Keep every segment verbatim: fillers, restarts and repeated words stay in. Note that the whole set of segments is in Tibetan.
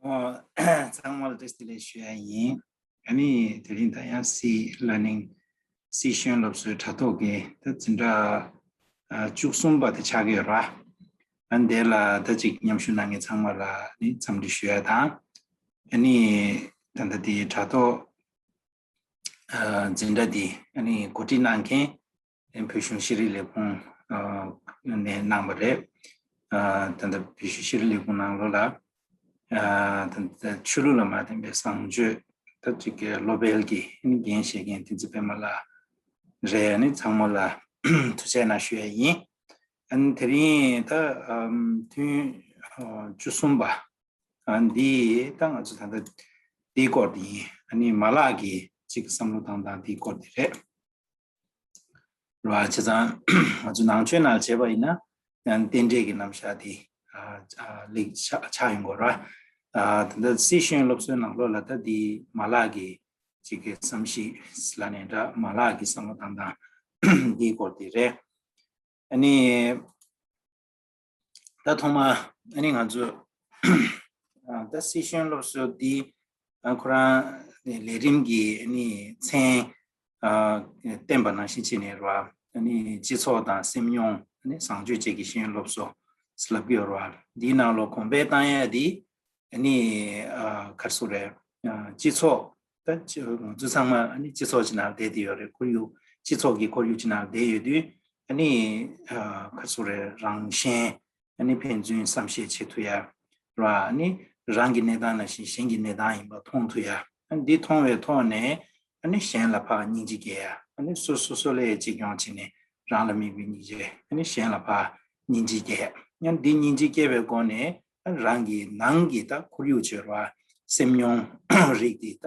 ཨོ། ཚང་མ་ལ་བཀྲ་ཤིས་བདེ་ལེགས་ཞུ་ཡ་ཡིན། ཨ་ནི་དེ་རིང་ད་ཡང་སི་ལར་ནིང་སི་ཤེས་ཡོན་སློབ་གསོའི་དྲ་ཐོག་གི་ད་འཛིན་གྲྭ་ཨ་བཅུ་གསུམ་པ་དེ་ཆགས་ཀྱི་ཡོད་ར། ཨ་ནི་དེ་ལ་ད་ཅིག་མཉམ་ཞུགས་གནང་མཁན་ཚང་མ་ལ་ནི་འཚམས་འདྲི་ཞུ་ཡ་དང་། ཨ་ནི་ད་ལྟ་དེའི་དྲ་ཐོག་ཨ་འཛིན་གྲྭ་འདི་ཨ་ནི་གོ་སྒྲིག་གནང་མཁན་བོད་གཞུང་ཤེས་རིག་ལས་ཁུངས་ཨ་ནས་གནང་བ་རེད། ཨ་ད་ལྟ་བོད་གཞུང་ཤེས་རིག་ལས་ཁུངས་ནང་ལོགས་ལ་ཨ་ད་ལྟ་ཆོས་ལུགས་ལ་མ་བརྟེན་པའི་བཟང་སྤྱོད་ད་ཅིག་གི་སློབ་སྤེལ་གྱི་ཨ་ནི་འགན་བཞེས་མཁན་བསྟན་འཛིན་པད་མ་ལགས་རེད། ཨ་ནི་ཚང་མ་ལ་ཐུགས་རྗེ་གནང་ཞུ་ཡ་ཡིན། ཨ་ནི་དེ་རིང་ད་ཨམ་ཐུན་ཨ་བཅུ་གསུམ་པ་ཨ་འདི་ད་ང་ཚོ་ད་ལྟ་འདིའི་སྐོར་དེ་ཡིན། ཨ་ནི་མ་ལག་གི་ཅིག་བསམ་བློ་བཏང་སྟངས་འདིའི་སྐོར་དེ་རེད། ར་བྱས་ཙང་ང་ཚོ་ནང་ཆོས་ནང་བྱས་པ་ཡིན་ན་ཡང་རྟེན་འབྲེལ་གྱི་རྣམ་གཞག་དེ་ཨ་ཨ་ལེགས་ཆགས་ཆགས་ཡོང་གི་ར། ཨ་ད་ལྟ་སི་ཤེས་ཡོན་སློབ་གསོའི་ནང་ལོགས་ལ་ད་འདི་མ་ལག་གི་ཅིག་གི་བསམ་གཞིག་ལ་ནས་འདྲ་མ་ལག་གི་བསམ་བློ་བཏང་སྟངས་འདིའི་སྐོར་དེ་རེད། ཨ་ནི། ད་ཐོག་མ་ཨ་ནི་ང་ཚོ་ཨ་ད་སི་ཤེས་ཡོན་སློབ་གསོ་འདི་ཨ་ཁོ་རང་ལས་རིམ་གྱི་ཨ་ནི་མཚན་ཨ་བསྟན་པ་ནང་བཞིན་བྱས་ནས་ར། ཨ་ནི་སྤྱི་ཚོགས་དང་སེམས་མྱོང་ཨ་ནི་བཟང་སྤྱོད་བཅས་ཀྱི་ཤེས་ཡོན་སློབ་གསོ་ལབ་ཀྱི་ཡོད་ར། འདིའི་ནང་ལོགས་གོང་འཕེལ་བཏང་ཡ་འདི་ཨ་ནི་ཨ་ག་རེ་ཟེར་རེད། ཨ་སྤྱི་ཚོགས་ད་ང་ཚོ་ཚང་མ་ཨ་ནི་སྤྱི་ཚོགས་ཀྱི་ནང་བསྡད་དེ་ཡོད་རེད། ཁོར་ཡུག་སྤྱི་ཚོགས་ཀྱི་ཁོར་ཡུག་ཅིག་ནང་བསྡད་ཡོད་དུས་ཨ་ནི་ཨ་ག་རེ་ཟེར་རེད། རང་གཞན་ཨ་ནི་ཕན་ཚུན་བསམ་ཤེས་བྱེད་ཐུབ་ཡ་ར། ཨ་ནི་རང་གི་གནས་སྟངས་ནང་བཞིན་གཞན་གྱི་གནས་སྟངས་ཡིན་པ་མཐོང་ཐུབ་ཡ། ཨ་ནི་འདི་མཐོང་བའི་ཐོག་ནས་ཨ་ནི་གཞན་ལ་ཕར་སྙིང་རྗེ་སྐྱེ་ཡ། ཨ་ནི་སོ་སོ་སོ་ལ་གཅེས་སྐྱོང་བྱས་ནས་རང་ལ་དམིགས་པའི་སྙིང་རྗེ། ཨ་ནི་གཞན་ལ་ཕར་སྙིང་རྗེ་སྐྱེ་ཡ། ཨ་ནི་འདི་སྙིང་རྗེ་སྐྱེ་བའི་སྒོ་ནས་ཨ་ནི་རང་གི་ནང་གི་ད་ཁོར་ཡུག་བྱས་ར། སེམས་མྱོང་རིགས་འདི་ད་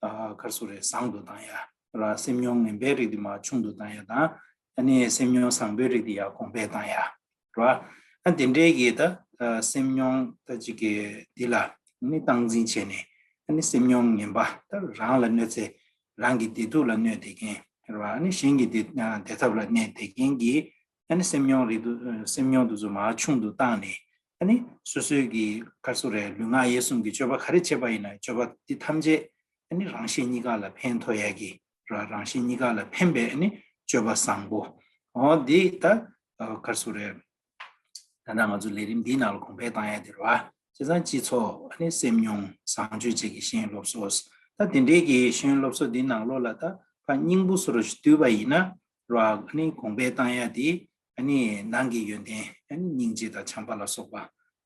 ཨ་ག་རེ་ཟེར་རེད། བཟང་དུ་བཏང་ཡ་ར། སེམས་མྱོང་ངན་པའི་རིགས་འདི་མར་ཆུང་དུ་བཏང་ཡ་དང་། ཨ་ནི་སེམས་མྱོང་བཟང་པོའི་རིགས་འདི་ཡར་གོང་འཕེལ་བཏང་ཡ་ར། ཨ་དེ་འདྲའི་གི་ད་ཨ་སེམས་མྱོང་ད་ཅིག་གི་འདི་ལ་ཨ་ནི་སྟངས་འཛིན་བྱས་ནས། ཨ་ནི་སེམས་མྱོང་ངན་པ་ད་རང་ལ་གནོད་འཚེ། རང་གི་བདེ་སྡུག་ལ་གནོད་བསྡད་མཁན་ར། ཨ་ནི་གཞན་གྱི་བདེ་ཨ་བདེ་ཐབས་ལ་གནོད་བསྡད་མཁན་གྱི་ཨ་ནི་སེམས་མྱོང་རིགས་དུ་སེམས་མྱོང་དེ་ཚོ་མར་ཆུང་དུ་བཏང་ནས། ཨ་ནི་སོ་སོའི་གི་ག་རེ་ཟེར་རེད། ལུས་ངག་ཡིད་གསུམ་གྱི་སྤྱོད་པ་ག་རེ་བྱས་པ་ཡིན་ན་སྤྱོད་པ་འདི་ཐམས་ཅད་ཨ་ནི་རང་གཞན་གཉིས་ཀ་ལ་ཕན་ཐོགས་ཡ་གི་ར། རང་གཞན་གཉིས་ཀ་ལ་ཕན་པའི་ཨ་ནི་སྤྱོད་པ་བཟང་པོ། འོ་འདི་ད་ཨ་ག་རེ་ཟེར་རེད། ད་ལྟ་ང་ཚོ་ལས་རིམ་འདིའི་ནང་ལ་གོང་འཕེལ་བཏང་ཡ་དེ་རེད་བ། བྱས་ཙང་སྤྱི་ཚོགས་ཨ་ནི་སེམས་མྱོང་བཟང་སྤྱོད་བཅས་ཀྱི་ཤེས་ཡོན་སློབ་གསོ། ད་དེ་འདྲའི་གི་ཤེས་ཡོན་སློབ་གསོ་འདིའི་ནང་ལོགས་ལ་ད་ཕར་སྙིང་པོ་བཟོ་འདྲ་ཞིག་བསྡུས་པ་ཡིན་ན་ར། ཨ་ནི་གོང་འཕེལ་བཏང་ཡ་དེ་ཨ་ནི་ནང་གི་ཡོན་ཏན་ཨ་ནི་སྙིང་རྗེ་དང་བྱམས་པ་ལ་སོགས་པ་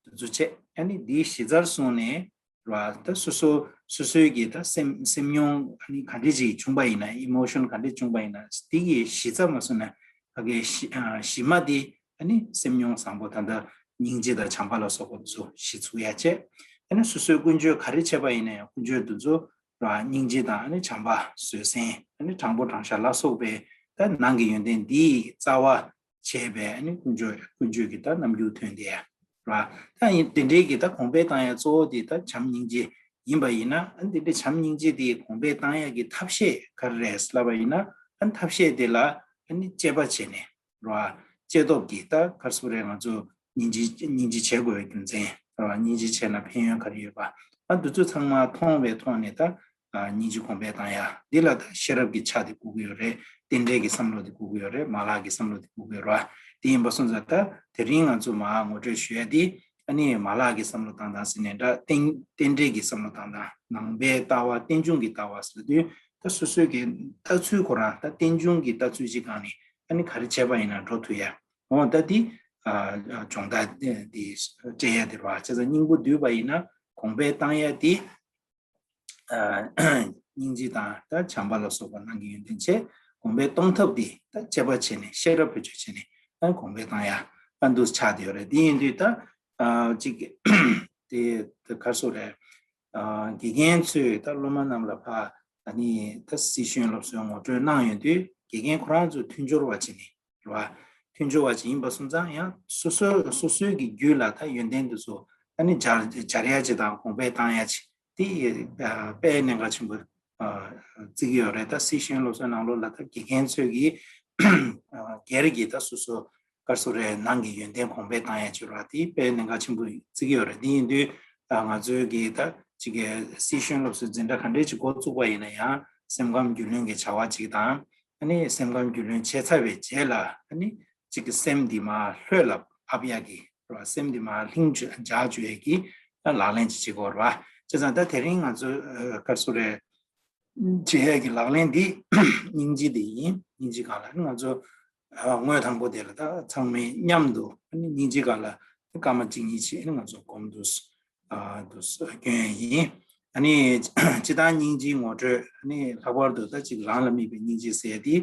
དེ་ཚོ་བྱས། ཨ་ནི་འདིའི་གཞི་རྩར་བཟུང་ནས་ར། ད་སོ་སོ་སོ་སོའི་གི་ད་སེམས་སེམས་མྱོང་ཨ་ནི་ག་འདྲ་ཅིག་བྱུང་པ་ཡིན་ན། ཨི་མོ་ཤོན་ག་འདྲ་བྱུང་པ་ཡིན་ན། དེ་གི་གཞི་རྩ་མ་བཟུང་ན་ཕ་གི་གཞི་ཨ་གཞི་མ་དེ་ཨ་ནི་སེམས་མྱོང་བཟང་པོ་ད་ལྟ་སྙིང་རྗེ་དང་བྱམས་པ་ལ་སོགས་པ་དེ་ཚོ་གཞི་ཚུགས་ཡ་བྱས། ཨ་ནི་སོ་སོའི་ཀུན་སྤྱོད་ག་རེ་བྱས་པ་ཡིན་ན་ཡང་ཀུན་སྤྱོད་དེ་ཚོ་ར་སྙིང་རྗེ་དང་ཨ་ནི་བྱམས་པ་བཟོད་བསྲན། ཨ་ནི་དྲང་པོ་དྲང་བཞག་ལ་སོགས་པའི་ད་ནང་གི་ཡོན་ཏན་འདིའི་རྩ་བ་བྱས་པའི་ཨ་ནི་ཀུན་སྤྱོད་ཀུན་སྤྱོད་ཀྱི་ད་རྣམ་འགྱུར་ཐོན་དེ་ར། ད་ཡིན་དེ་འདྲའི་གི་ད་གོང་འཕེལ་བཏང་ཡ་གཙོ་བོ་དེ་ད་བྱམས་སྙིང་རྗེ་ཡིན་པ་ཡིན་ན། ཨ་ནི་དེ་འདྲའི་བྱམས་སྙིང་རྗེ་དེ་གོང་འཕེལ་བཏང་ཡ་གི་ཐབས་ཤེས་ག་རེ་རེད་ལབ་པ་ཡིན་ན། ཨ་ནི་ཐབས་ཤེས་དེ་ལ་ཨ་ནི་དཔྱད་པ་བྱས་ནས་ར། དཔྱད་སྟོབས་ཀྱིས་ད་ག་རེ་ཟེར་རེད། ང་ཚོ་སྙིང་རྗེ་སྙིང་རྗེ་བྱེད་དགོས་པའི་རྒྱུ་མཚན་ར། སྙིང་རྗེ་བྱས་ན་ཕན་ཡོན་ག་རེ་ཡོད་པ། ཨ་འདི་ཚོ་ཚང་མ་མཐོང་བའི་ཐོག་ནས་ད་ཨ་སྙིང་རྗེ་གོང་འཕེལ་བཏང་ཡ་འདི་ལ་ད་ཤེས་རབ་ཀྱི་ཆ་དེ་དགོས་ཀྱི་ཡོད་རེད། རྟེན་འབྲེལ་གྱི་བསམ་བློ་དེ་དགོས་ཀྱི་ཡོད་རེད། མ་ལག་གི་བསམ་བློ་དེ་དགོས་ཀྱི་ཡོད་རེད་བ། དེ་ཡིན་པ་སོང་ཙང་ད་དེ་རིང་ང་ཚོ་མར་ངོ་སྤྲོད་ཞུ་ཡ་དེ་ཨ་ནི་མ་ལག་གི་བསམ་བློ་བཏང་སྟངས་ཟེར་ནས་འདྲ། རྟེན་རྟེན་འབྲེལ་གྱི་བསམ་བློ་བཏང་སྟངས། ནང་པའི་ལྟ་བ། རྟེན་འབྱུང་གི་ལྟ་བ་ཟེར་དུས་ད་སོ་སོའི་གི་ལྟ་ཚུལ་ཁོ་རང་ད་རྟེན་འབྱུང་གི་ལྟ་ཚུལ་གཅིག་སྒང་ནས་ཨ་ནི་ག་རེ་བྱས་པ་ཡིན་ན་འགྲོ་ཐུབ་ཡ། འོ་ད་འདི་ཨ་ཨ་སྦྱོང་བརྡར་འདི་སྤྲད་ཡ་དེ་རེད་བ། བྱས་ཙང་སྙིང་པོ་བསྡུས་པ་ཡིན་ན་གོང་འཕེལ་བཏང་ཡ་དེ་ཨ་སྙིང་རྗེ་དང་ད་བྱམས་པ་ལ་སོགས་པ་ནང་གི་ཡོན་ཏན་བྱས། གོང་འཕེལ་གཏོང་ཐབས་དེ་ད་དཔྱད་པ་བྱས་ནས་ཤེས་རབ་བེད་སྤྱོད་བྱས་ནས་ཨ་གོང་འཕེལ་བཏང་ཡ་ཨ་འདུག་ཆགས་བསྡད་ཡོད་རེད། དེ་ཡིན་དུས་ད་ཨ་ཅིག་དེ་ད་ག་རེ་ཟེར་རེད། ཨ་དགེ་རྒན་ཚོས་ད་སློབ་མ་རྣམས་ལ་ཕར་ཨ་ནི་ད་སི་ཤེས་ཡོན་སློབ་གསོའི་ངོ་སྤྲོད་གནང་ཡོང་དུས་དགེ་རྒན་ཁོ་རང་ཚོ་མཐུན་སྦྱོར་བ་བྱས་ནས་རེད་བ། མཐུན་སྦྱོར་བ་ཅིག་ཡིན་པ་སོང་ཙང་ཡང་སོ་སོ་སོ་སོའི་གི་རྒྱུད་ལ་ད་ཡོན་ཏན་དེ་ཚོ་ཨ་ནི་སྦྱར་སྦྱར་ཡ་ཅིག་དང་གོང་འཕེལ་བཏང་ཡ་ཅིག་དེ་ཨ་དཔེ་གནད་འགག་ཆེན་པོ་ཨ་བརྩི་གི་ཡོད་རེད། ད་སི་ཤེས་ཡོན་སློབ་གསོའི་ནང་ལོགས་ལ་ད་དགེ་རྒན་ཚོས་གི་ཨ་སྒེར་གྱི་ད་སོ་སོ་ག་རེ་ཟེར་རེད། ནང་གི་ཡོན་ཏན་གོང་འཕེལ་བཏང་ཡ་ཅིག་རེད་བ། དེ་དཔེ་གནད་འགག་ཆེན་པོ་བརྩི་གི་ཡོད་རེད། དེ་ཡིན་དུས་ ཨ་ང་ཚོའི་གི་ད་ཅིག་གི་སི་ཤོན་སློབ་གསོའི་འཛིན་གྲྭ་ག་འདྲས་ཅིག་འགོ་བཙུགས་པ་ཡིན་ན་ཡང་སེམས་ཁམས་རྒྱུས་ལོན་གྱི་བྱ་བ་ཅིག་དང་། ཨ་ནི་སེམས་ཁམས་རྒྱུས་ལོན་བྱས་ཚར་བའི་རྗེས་ལ་ཨ་ནི་ཅིག་གི་སེམས་འདི་མར་ལྷོད་ལ་ཕབ་ཡག་གི་རེད་བ། སེམས་འདི་མར་ལྷིང་འཇགས་བཅུག་ཡག་གི་ལག་ལེན་ཅིག་བྱེད་དགོས་རེད་བ། བྱས་ཙང་ད་དེ་རིང་ང་ཚོ་ཨ་ག་རེ་ཟེར་དགོས་རེད། བྱེད་ཡས་ཀྱི་ལག་ལེན་འདི་སྙིང་རྗེ་དེ་ཡིན། སྙིང་རྗེ་སྒང་ལ་ང་ཚོ་ཨ་ངོས་དང་པོ་དེ་ལ་ད་ཚང་མས་མཉམ་དུ་ཨ་ནི་སྙིང་རྗེ་སྒང་ལ་སྐར་མ་གཅིག་གཉིས་ཅིག་ཨ་ནི་ང་ཚོ་སྒོམ་དུས་ཨ་དུས་སྐྱོན་ཡིན། ཨ་ནི་སྤྱིར་བཏང་སྙིང་རྗེའི་ངོ་སྤྲོད། ཨ་ནི་ལྷག་པར་དུ་ད་ཅིག་རང་ལ་དམིགས་པའི་སྙིང་རྗེ་ཟེར་ཡས་དེ།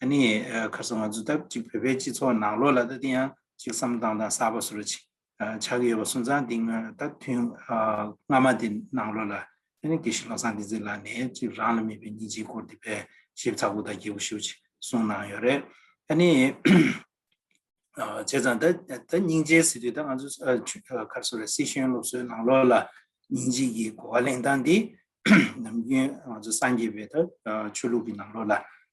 ཨ་ནི་ཨ་ག་རེ་ཟེར། ང་ཚོ་ད་ཅིག་བོད་པའི་སྤྱི་ཚོགས་ནང་ལོགས་ལ་ད་དེ་ཡང་ཅིག་བསམ་བློ་བཏང་སྟངས་གསར་པ་བཟོ་འདྲ་ཅིག་ཨ་ཆགས་ཀྱི་ཡོད་པ་སོང་ཙང་། འདི་སྔོན་ད་ཐུན་ཨ་སྔ་མ་དེ་ནང་ལོགས་ལ་ཨ་ནི་དགེ་བཤེས་བློ་བཟང་བསྟན་འཛིན་ལགས་ནས་ཅིག་རང་ལ་དམིགས་པའི་སྙིང་རྗེའི་སྐོར་དེ་དཔེ་ཞིབ་ཚགས་པོ་དང་རྒྱས་པོ་ཞེ་པོ་ཅིག་གསུངས་གནང་ཡོད་རེད། ཨ་ནི་ཨ་བྱས་ཙང་ད་ད་སྙིང་རྗེ་ཟེར་དུས་ད་ང་ཚོ་ཨ་ཆོས་ཨ་ག་རེ་ཟེར་དགོས་རེད། སི་ཤོན་སློབ་གསོའི་ནང་ལོགས་ལ་སྙིང་རྗེ་གི་གོ་བ་ལེན་སྟངས་འདི་ནམ་རྒྱུན་ང་ཚོ་སངས་རྒྱས་པའི་ད་ཨ་ཆོས་ལུགས་ཀྱི་ནང་ལོགས་ལ་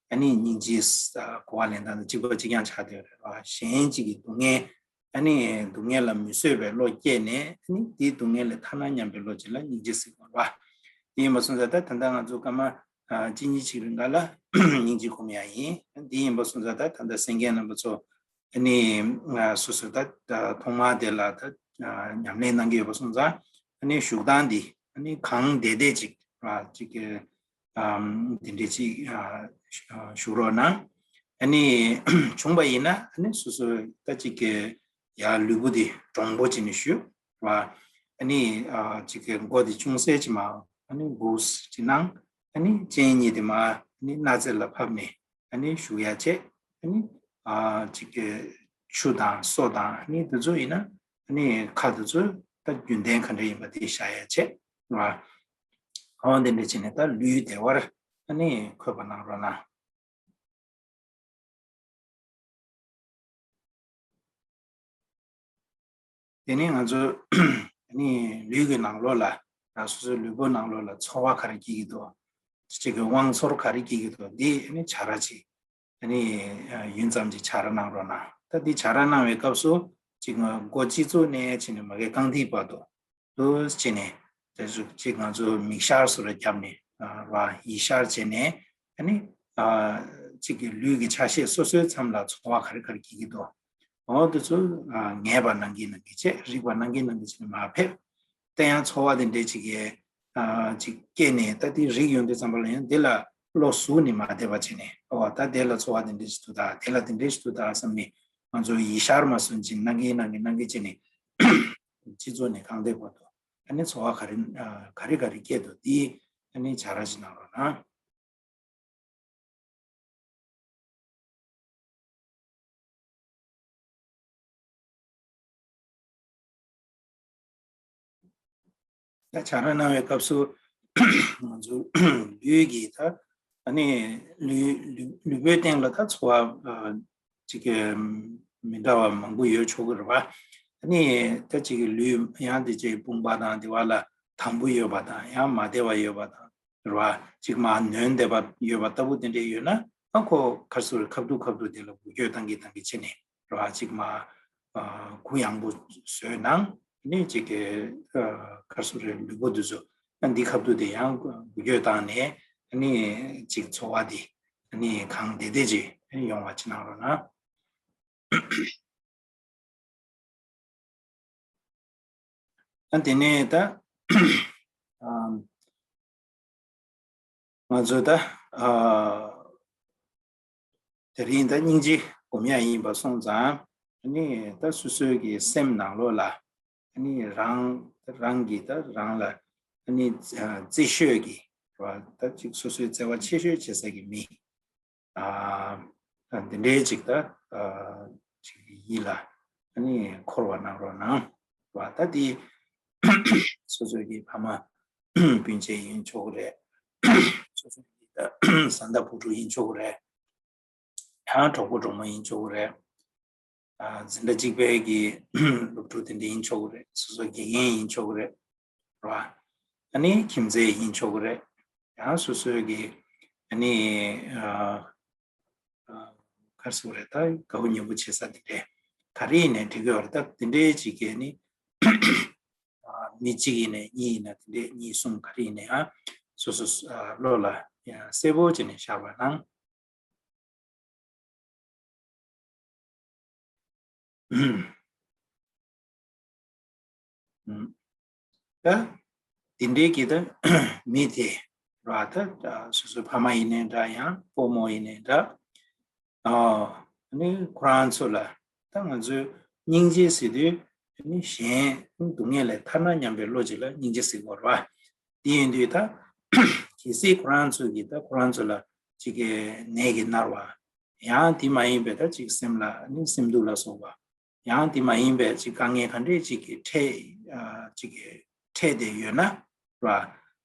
ཨ་ནི་སྙིང་རྗེའི་ཨ་གོ་བ་ལེན་སྟངས་འདི་གཅིག་པ་གཅིག་རྐྱང་ཆགས་བསྡད་ཡོད་རེད་བ། གཞན་གཅིག་གི་སྡུག་བསྔལ། ཨ་ནི་སྡུག་བསྔལ་ལ་མི་བཟོད་པའི་བློ་སྐྱེས་ནས། ཨ་ནི་དེའི་སྡུག་བསྔལ་ལས་ཐར་ན་སྙམ་པའི་བློ་ཅིག་ལ་སྙིང་རྗེ་ཟེར་དགོས་རེད་བ། དེ་ཡིན་པ་སོང་ཙང་ད་ད་ལྟ་ང་ཚོ་སྐར་མ་ཨ་གཅིག་གཉིས་ཅིག་རིང་ག་ལ་སྙིང་རྗེ་སྒོམ་ཡག་ཡིན། དེ་ཡིན་པ་སོང་ཙང་ད་ད་ལྟ་གསན་མཁན་རྣམ་པ་ཚོ་ཨ་ནི་ཨ་སོ་སོ་ད་ད་ཐོག་མར་དེ་ལ་ད་ཨ་ཉམས་ལེན་གནང་གི་ཡོད་པ་སོང་ཙང་། ཨ་ནི་བཞུགས་སྟངས་འདི་ཨ་ནི་གང་བདེ་བདེ་ཅིག་ར་ཅིག་གི་ཨམ་དེ་འདྲས་ཅིག་ཨ་བཞུགས་རོགས་གནང་། ཨ་ནི་བྱུང་བ་ཡིན་ན་ཨ་ནི་སོ་སོ་ད་ཅིག་གི་ཡར་ལུས་པོ་དེ་དྲང་པོ་བྱས་ནས་བཞུགས་ར། ཨ་ནི་ཨ་ཅིག་གི་མགོ་དེ་ཅུང་ཟད་ཅིག་མར་ཨ་ནི་སྒུར་ཅིག་གནང་། ཨ་ནི་སྤྱན་གཉིས་དེ་མར་ཨ་ནི་སྣ་རྩེ་ལ་ཕབ་ནས་ཨ་ནི་བཞུགས་ཡག་བྱས། ཨ་ནི་ཨ་ཅིག་གི་ཆུ་དང་སོ་དང་ཨ་ནི་དེ་ཚོ་ཡིན་ན་ཨ་ནི་ཁ་དེ་ཚོ་ད་རྒྱུན་ལྡན་ག་འདྲ་ཡིན་པ་དེ་བཞག་ཡག་བྱས་ར། འོ་དེ་འདྲ་བྱས་ནས་ད་ལུས་བདེ་བར་ཨ་ནི་འཁོད་པ་གནང་རོགས་གནང་། དེ་ནས་ང་ཚོ་ཨ་ནི་ལུས་ཀྱི་ནང་ལོགས་ལ་ང་སོ་སོའི་ལུས་པོ་ནང་ལོགས་ལ་ཚོར་བ་ག་རེ་སྐྱེ་གི་འདུག་གཅིག་གི་དབང་ཚོར་ག་རེ་སྐྱེ་གི་འདུག་འདི་ཨ་ནི་བྱ་ར་ཅིག་ཨ་ནི་ཡུན་ཙམ་ཅིག་བྱ་ར་གནང་རོགས་གནང་། ད་འདི་བྱ་ར་གནང་བའི་སྐབས་སུ་ཅིག་མགོ་སྤྱི་གཙུག་ནས་བྱས་ནས་མ་གི་རྐང་མཐིལ་བར་དུ་དུ་བྱས་ནས། དེ་ཚོ་ཅིག་ང་ཚོ་མིག་ཤར་སོགས་ལ་བརྒྱབ་ནས་ར་ཡིད་ཤར་བྱས་ནས། ཨ་ནི་ཅིག་གི་ལུས་ཀྱི་ཆ་ཤས་སོ་སོའི་མཚམས་ལ་ཚོར་བ་ག་རེ་ག་རེ་སྐྱེ་གི་འདུག་འོ་དེ་ཚོ་ངེས་པ་གནང་གིན་གནང་གིན་བྱས། རིག་པ་གནང་གིན་གནང་གིན་བྱས་ནས་མར་ཕེབས། དེ་ཡང་ཚོར་བ་དེ་འདྲས་ཅིག་གི་ཅིག་སྐྱེས་ནས་ད་དེ་རིག་ཡོང་དུས་ཙམ་པ་ལ་ཡང་དེ་ལ་བློ་ཟུག་ནས་མ་བསྡད་པ་བྱས་ནས། ཨོ་ད་དེ་ལ་ཚོར་བ་དེ་འདྲས་ཞིག་འདུག་ད། དེ་ལ་དེ་འདྲས་ཞིག་འདུག་ད་བསམ་ནས་ང་ཚོ་ཡིད་ཤར་མ་སོན་ཅིག་གནང་གིན་གནང་གིན་གནང་གིན་བྱས་ནས། སྤྱི་གཙུག་ནས་རྐང་མཐིལ་བར་དུ་ཨ་ནི་ཚོར་བ་ག་རེ་ག་རེ་ག་རེ་སྐྱེས་འདུག་འདི་ཨ་ནི་བྱ་ར་ཅིག་གནང་རོགས་གནང་། ད་བྱ་ར་གནང་བའི་སྐབས་སུ་ང་ཚོ་ལུས་ཀྱི་ད་ཨ་ནི་ལུས་ལུས་ལུས་པོའི་སྟེང་ལ་ད་ཚོར་བ་ཅིག་གི་མི་འདྲ་བ་མང་པོ་ཡོད་ཆོག་གི་རེད་པ། ཨ་ནི་ད་ཅིག་གི་ལུས་ཡང་དེ་ཅིག་དཔུང་པ་དང་དེ་བ་ལ་དམ་པོ་ཡོད་པ་དང་། ཡང་མ་བདེ་བ་ཡོད་པ་དང་རེད་པ། ཅིག་མར་ནོན་བསྡད་པ་ཡོད་པ་ལྟ་བུ་དེ་འདྲས་ཡོད་ན། ཨ་ཁོ་ག་རེ་ཟེར་དགོས་རེད། ཁ་ཐུག་ཁ་ཐུག་དེ་ལ་འགུལ་སྐྱོད་བཏང་གིན་བཏང་གིན་བྱས་ནས་རེད་པ། ཅིག་མར་གུ་ཡངས་པོ་བཟོས་གནང་། ཨ་ནི་ཅིག་གི་ག་རེ་ཟེར་དགོས་རེད། ལུས་པོ་འདི་ཚོ་ཨ་འདི་ཁ་ཐུག་དེ་ཡང་འགུལ་སྐྱོད་བཏང་ནས། ཨ་ནི་ཅིག་ཚོར་བ་དེ་ཨ་ནི་གང་བདེ་བདེ་ཅིག་ཡོང་བ་ཅིག་གནང་རོགས་གནང་། ཨ་དེ་ནས་ད་ཨ་ང་ཚོ་ད་ཨ་དེ་རིང་ད་སྙིང་རྗེ་སྒོམ་ཡག་ཡིན་པ་སོང་ཙང་། ཨ་ནི་ད་སོ་སོའི་གི་སེམས་ནང་ལོགས་ལ་ཨ་ནི་རང་རང་གིས་ད་རང་ལ་ཨ་ནི་ཨ་བརྩི་ཤོས་ཀྱི་རེད་པ། ད་ཅིག་སོ་སོའི་བརྩེ་བ་ཆེ་ཤོས་བྱེད་ས་གི་མི། ཨ་འདི་འདྲའི་ཅིག་ད་ཨ་ཅིག་ཡིད་ལ་ཨ་ནི་འཁོར་བ་གནང་རོགས་གནང་བ། ད་དེ་སོ་སོའི་གི་ཕ་མ་སྤུན་མཆེད་ཡིན་ཆོག་གི་རེད། སོ་སོའི་གི་ད་བཟའ་ཟླ་བུ་ཕྲུག་ཡིན་ཆོག་གི་རེད། ཡང་གྲོགས་པོ་གྲོགས་མོ་ཡིན་ཆོག་གི་རེད། ཨ་འཛིན་གྲྭ་གཅིག་པའི་གི་སློབ་ཕྲུག་དེ་འདྲ་ཡིན་ཆོག་གི་རེད། སོ་སོ་དགེ་རྒན་ཡིན་ཆོག་གི་རེད། རེད་པ། ཨ་ནི་ཁྱིམ་མཚེས་ཡིན་ཆོག་གི་རེད། ཡང་སོ་སོའི་གི་ཨ་ནི་ཨ་ཨ་ག་རེ་ཟེར་དགོས་རེད། ད་དགའ་པོ་ཉེ་པོ་བྱེད་ས་དེ་འདྲས་ག་རེ་ཡིན་ནའི་འགྲིག་གི་ཡོད་རེད། ད་དེ་འདྲས་ཅིག་གི་ཨ་ནི་ཨ་ མི་གཅིག་ཡིན་ནའི་གཉིས་ཡིན་ན་དེ་འདྲས་གཉིས་གསུམ་ག་རེ་ཡིན་ནའི་ཨ་སོ་སོ་ཨ་བློ་ལ་ཡ་གསལ་པོ་བྱས་ནས་བཞག་པ་གནང་། ད་དེ་འདྲའི་གི་ད་མི་དེ་ར་ད་སོ་སོའི་ཕ་མ་ཡིན་ནའི་འདྲ་ཡང་སྤོ་རྨོ་ཡིན་ནའི་འདྲ། ཨ་ནི་ཁོ་རང་ཚོ་ལ་ད་ང་ཚོའི་སྙིང་རྗེ་ཟེར་དུས་ནི་གཞན་སྡུག་བསྔལ་ལས་ཐར་ན་སྙམ་པའི་བློ་ཅིག་ལ་སྙིང་རྗེ་ཟེར་དགོས་ར། དེ་ཡིན་དུས་ད་གལ་སྲིད་ཁོ་རང་ཚོ་གིས་ད་ཁོ་རང་ཚོ་ལ་ཅིག་གི་ནད་ཀྱིས་མནར་བ། ཡང་དེ་མ་ཡིན་པའི་ད་ཅིག་སེམས་ལ་ནི་སེམས་སྡུག་ལ་སོགས་པ། ཡང་དེ་མ་ཡིན་པའི་ཅིག་དཀའ་ངལ་ག་འདྲས་ཅིག་གི་འཕྲད་ཨ་ཅིག་གི་འཕྲད་དེ་ཡོད་ན་ར།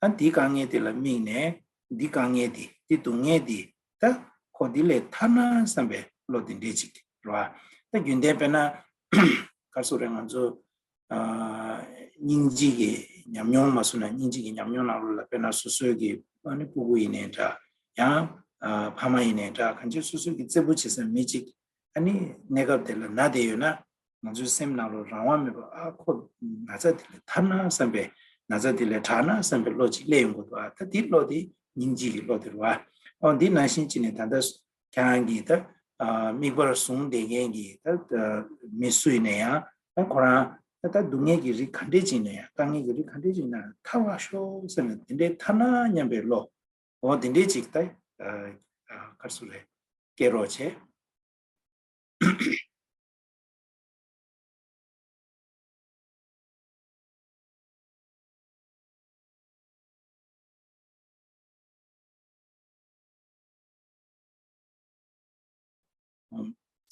ཨ་འདི་དཀའ་ངལ་དེ་ལ་དམིགས་ནས་འདི་དཀའ་ངལ་དེ་འདི་སྡུག་བསྔལ་དེ་ད་ཁོ་འདི་ལས་ཐར་ན་བསམ་པའི་བློ་དེ་འདྲས་ཅིག་ར། ད་རྒྱུན་ལྡན་དཔེར་ན་ག་རེ་ཟེར་རེད་ང་ཚོ་ཨ་སྙིང་རྗེ་གི་ཉམས་མྱོང་མ་སོང་ན་སྙིང་རྗེ་གི་ཉམས་མྱོང་ནང་ལོགས་ལ་དཔེར་ན་སོ་སོའི་གི་ཨ་ནི་སྤུ་གུ་ཡིན་ནའི་འདྲ། ཡང་ཨ་ཕ་མ་ཡིན་ནའི་འདྲ། གང་ཅི་སོ་སོའི་གི་བརྩེ་པོ་བྱེད་ས་མི་གཅིག་ཨ་ནི་གནས་སྐབས་དེ་ལ་ན་བསྡད་ཡོད་ན་ང་ཚོའི་སེམས་ནང་ལོགས་རང་དབང་མེད་པར་ཨ་ཁོ་ན་ཚ་དེ་ལས་ཐར་ན་བསམ་པའི་ན་ཚ་དེ་ལས་དྲག་ན་བསམ་པའི་བློ་གཅིག་སླེབས་ཡོང་གི་འདུག་ཨ་ད་དེ་བློ་དེ་སྙིང་རྗེ་གི་བློ་དེ་རེད་བ། ཨོ་འདི་ནང་བཞིན་བྱས་ནས་ད་ལྟ་ཁྱེད་རང་གིས་ད་ཨ་མིག་དཔེར་བཟུང་བསྡད་མཁན་གྱི་ད་ཨ་མི་སུ་ཡིན་ན་ཡང་ད་ཁོ་རང་ད་ད་སྡུག་བསྔལ་གྱི་རིགས་ག་འདྲས་ཅིག་ཡིན་ན་ཡང་དཀའ་ངལ་གྱི་རིགས་ག་འདྲས་ཅིག་ཡིན་ན་ཐར་བར་ཤོག་བསམ་ནས་དེ་འདྲས་ཐར་ན་སྙམ་པའི་བློ། འོ་དེ་འདྲས་ཅིག་ད་ཨ་ཨ་ག་རེ་ཟེར་རེད། སྐྱེ་རོགས་བྱས།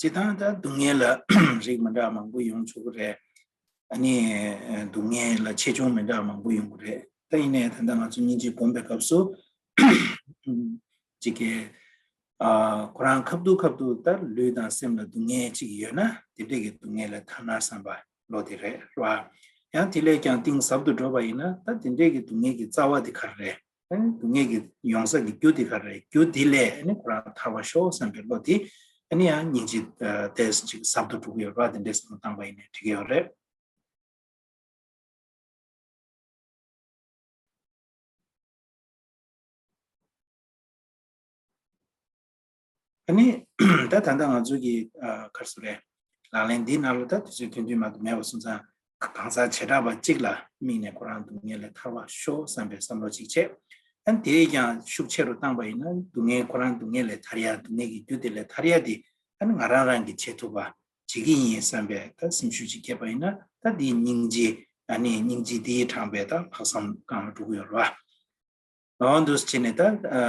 སྤྱིར་བཏང་ད་སྡུག་བསྔལ་ལ་རིགས་མི་འདྲ་མང་པོ་ཡོང་ཆོག་གི་རེད། ཨ་ནི་སྡུག་བསྔལ་ལ་ཆེ་ཆུང་མི་འདྲ་མང་པོ་ཡོང་གི་རེད། ད་ཡིན་ནའི་ད་ལྟ་ང་ཚོ་སྙིང་རྗེ་སྒོམ་པའི་སྐབས་སུ་ཅིག་གི་ཨ་ཁོ་རང་ཁ་ཐུག་ཁ་ཐུག་ད་ལུས་དང་སེམས་ལ་སྡུག་བསྔལ་ཅིག་ཡོད་ན་དེ་འདྲས་ཀྱི་སྡུག་བསྔལ་ལས་ཐར་ན་བསམ་པ་བློ་དེ་རེད་ར། ཡང་དེ་ལས་ཀྱང་གཏིང་ཟབ་ཏུ་འགྲོ་བ་ཡིན་ན་ད་དེ་འདྲས་ཀྱི་སྡུག་བསྔལ་གྱི་རྩ་བ་དེ་ག་རེ་རེད། ཨ་ནི་སྡུག་བསྔལ་གྱི་ཡོང་ས་ཀྱི་རྒྱུ་དེ་ག་རེ་རེད། རྒྱུ་དེ་ལས་ཨ་ནི་ཁོ་རང་ཐར་བར་ཤོག་བསམ་པའི་བློ་དེ་ཨ་ནི་ཡང་སྙིང་རྗེ་ཨ་ཏོག་ཙམ་ཅིག་ཟབ་ཏུ་འགྲོ་གི་ཡོད་ར། དེ་འདྲས་བསམ་བློ་བཏང་བ་ཡིན་ན་འགྲིག་གི་ཡོད་རེད། ཨ་ནི་ད་ད་ལྟ་ང་ཚོ་གི་ཨ་ག་རེ་ཟེར་རེད། ལག་ལེན་འདི་ནང་ལ་ད་དུས་ཚོད་ཐུང་ཐུང་མ་གཏོགས་མེད་པ་སོང་ཙང་གང་ཟག་བྱེ་བྲག་པ་གཅིག་ལ་དམིགས་ནས་ཁོ་རང་སྡུག་བསྔལ་ལས་ཐར་བར་ཤོག་བསམ་པའི་བསམ་བློ་གཅིག་བྱས། ཨ་ནི་དེས་ཀྱང་ཤུགས་ཆེ་རུ་བཏང་པ་ཡིན་ན་སྡུག་བསྔལ་ཁོ་རང་སྡུག་བསྔལ་ལས་ཐར་ཡ་སྡུག་བསྔལ་གྱི་རྒྱུ་དེ་ལས་ཐར་ཡ་དེ་ཨ་ནི་ང་རང་རང་གིས་བྱེད་ཐུབ་པ་བྱེད་ཀྱི་ཡིན་བསམ་པའི་ད་སེམས་ཤུགས་ཅིག་སྐྱེས་པ་ཡིན་ན་ད་དེའི་སྙིང་རྗེ་ཨ་ནི་སྙིང་རྗེ་དེའི་དྲངས་པའི་ད་ལྷག་བསམ་སྒང་ལ་འགྲོ་གི་ཡོད་རེད་བ། འོ་འདུག་སེ་བྱས་ནས་ད་ཨ་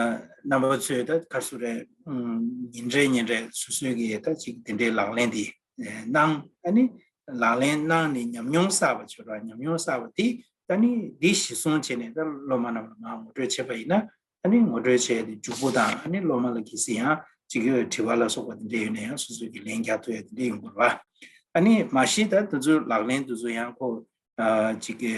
རྣམ་པ་ཚོས་ད་ག་རེ་ཟེར་རེད། ཨུམ་ཉིན་རེ་ཉིན་རེ་སོ་སོའི་གི་ད་ཅིག་དེ་འདྲའི་ལག་ལེན་དེ་ཨེ་གནང་ཨ་ནི་ལག་ལེན་གནང་ནས་ཉམས་མྱོང་བསགས་པ་བྱོས་ར། ཉམས་མྱོང་བསགས་པ་དེ་ད་ནི་འདི་གཞི་བཟུང་བྱས་ནས་ད་སློབ་མ་རྣམས་ལ་མར་ངོ་སྤྲོད་བྱས་པ་ཡིན་ན་ཨ་ནི་ངོ་སྤྲོད་བྱས་ཏེ་མཇུག་པོ་དང་ཨ་ནི་སློབ་མ་ལ་གལ་སྲིད་ཡང་ཅིག་དྲི་བ་ལ་སོགས་པ་དེ་འདྲ་ཡོད་ན་ཡང་སོ་སོའི་གི་ལན་རྒྱག་ཐུབ་ཡ་དེ་འདྲ་ཡོང་དགོས་ར། ཨ་ནི་མ་གཞི་ད་དེ་ཚོའི་ལག་ལེན་དེ་ཚོ་ཡང་ཁོ། ཨ་ཅིག་གི་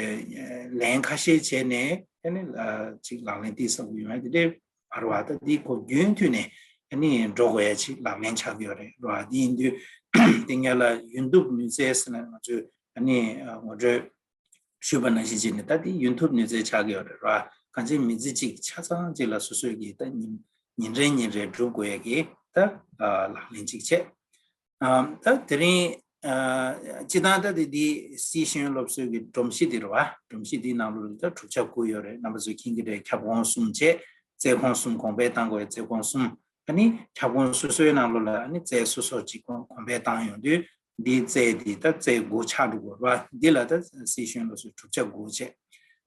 ལན་ཁ་ཤས་བྱས་ནས་ཨ་ནི་ཨ་ཅིག་ལག་ལེན་དེ་བསགས་ཡོང་ཡ་དེ་འདྲའི་བར་བ་ད་འདི་ཁོ་རྒྱུན་མཐུད་ནས་ཨ་ནི་འགྲོ་དགོས་ཡ་ཅིག་ལག་ལེན་ཆགས་ཀྱི་ཡོད་རེད་ར། འདི་ཡིན་དུས་དེ་སྔ་ལ་ཡོན་ཐུབ་ནུས་རྩལ་ཟེར་ན་ང་ཚོས་ཨ་ནི་ཨ་ངོ་སྤྲོད་ཞུས་པ་ནང་བཞིན་བྱས་ནས་ད་འདི་ཡོན་ཐུབ་ནུས་རྩལ་ཆགས་ཀྱི་ཡོད་རེད་ར། གང་ཅི་མི་ཚེ་གཅིག་ཆ་ཚང་གཅིག་ལ་སོ་སོའི་གི་ད་ཉིན་ཉིན་རེ་ཉིན་རེ་སྒྲུབ་དགོས་ཡ་གི་ད་ཨ་ལག་ལེན་གཅིག་བྱས། ཨ་ད་དེ་རིང་ཨ་སྤྱིར་བཏང་ད་དེ་འདི་སི་ཤེས་ཡོན་སློབ་གསོའི་གི་སྒྲོམ་གཞི་འདི་རེད་བ། སྒྲོམ་གཞི་འདིའི་ནང་ལོགས་ལ་ད་གྲུབ་ཆ་དགུ་ཡོད་རེད། རྣམ་པ་ཚོས་མཁྱེན་གྱི་རེད། ཁྱབ་ཁོངས་གསུམ་བྱས། རྩལ་ཁོངས་གསུམ། གོང་འཕེལ་གཏང་དགོས་པའི་རྩལ་ཁོངས་གསུམ། ཨ་ནི་ཁྱབ་ཁོངས་སོ་སོའི་ནང་ལོགས་ལ་ཨ་ནི་རྩལ་སོ་སོ་ཅིག་གོང་གོང་འཕེལ་བཏང་ཡོང་དུས་འདིའི་རྩལ་འདི་ད་རྩལ་དགུ་ཆགས་འགྲོ་དགོས་རེད་བ། འདི་ལ་ད་སི་ཤེས་ཡོན་སློབ་གསོའི་གྲུབ་ཆ་དགུ་བྱས།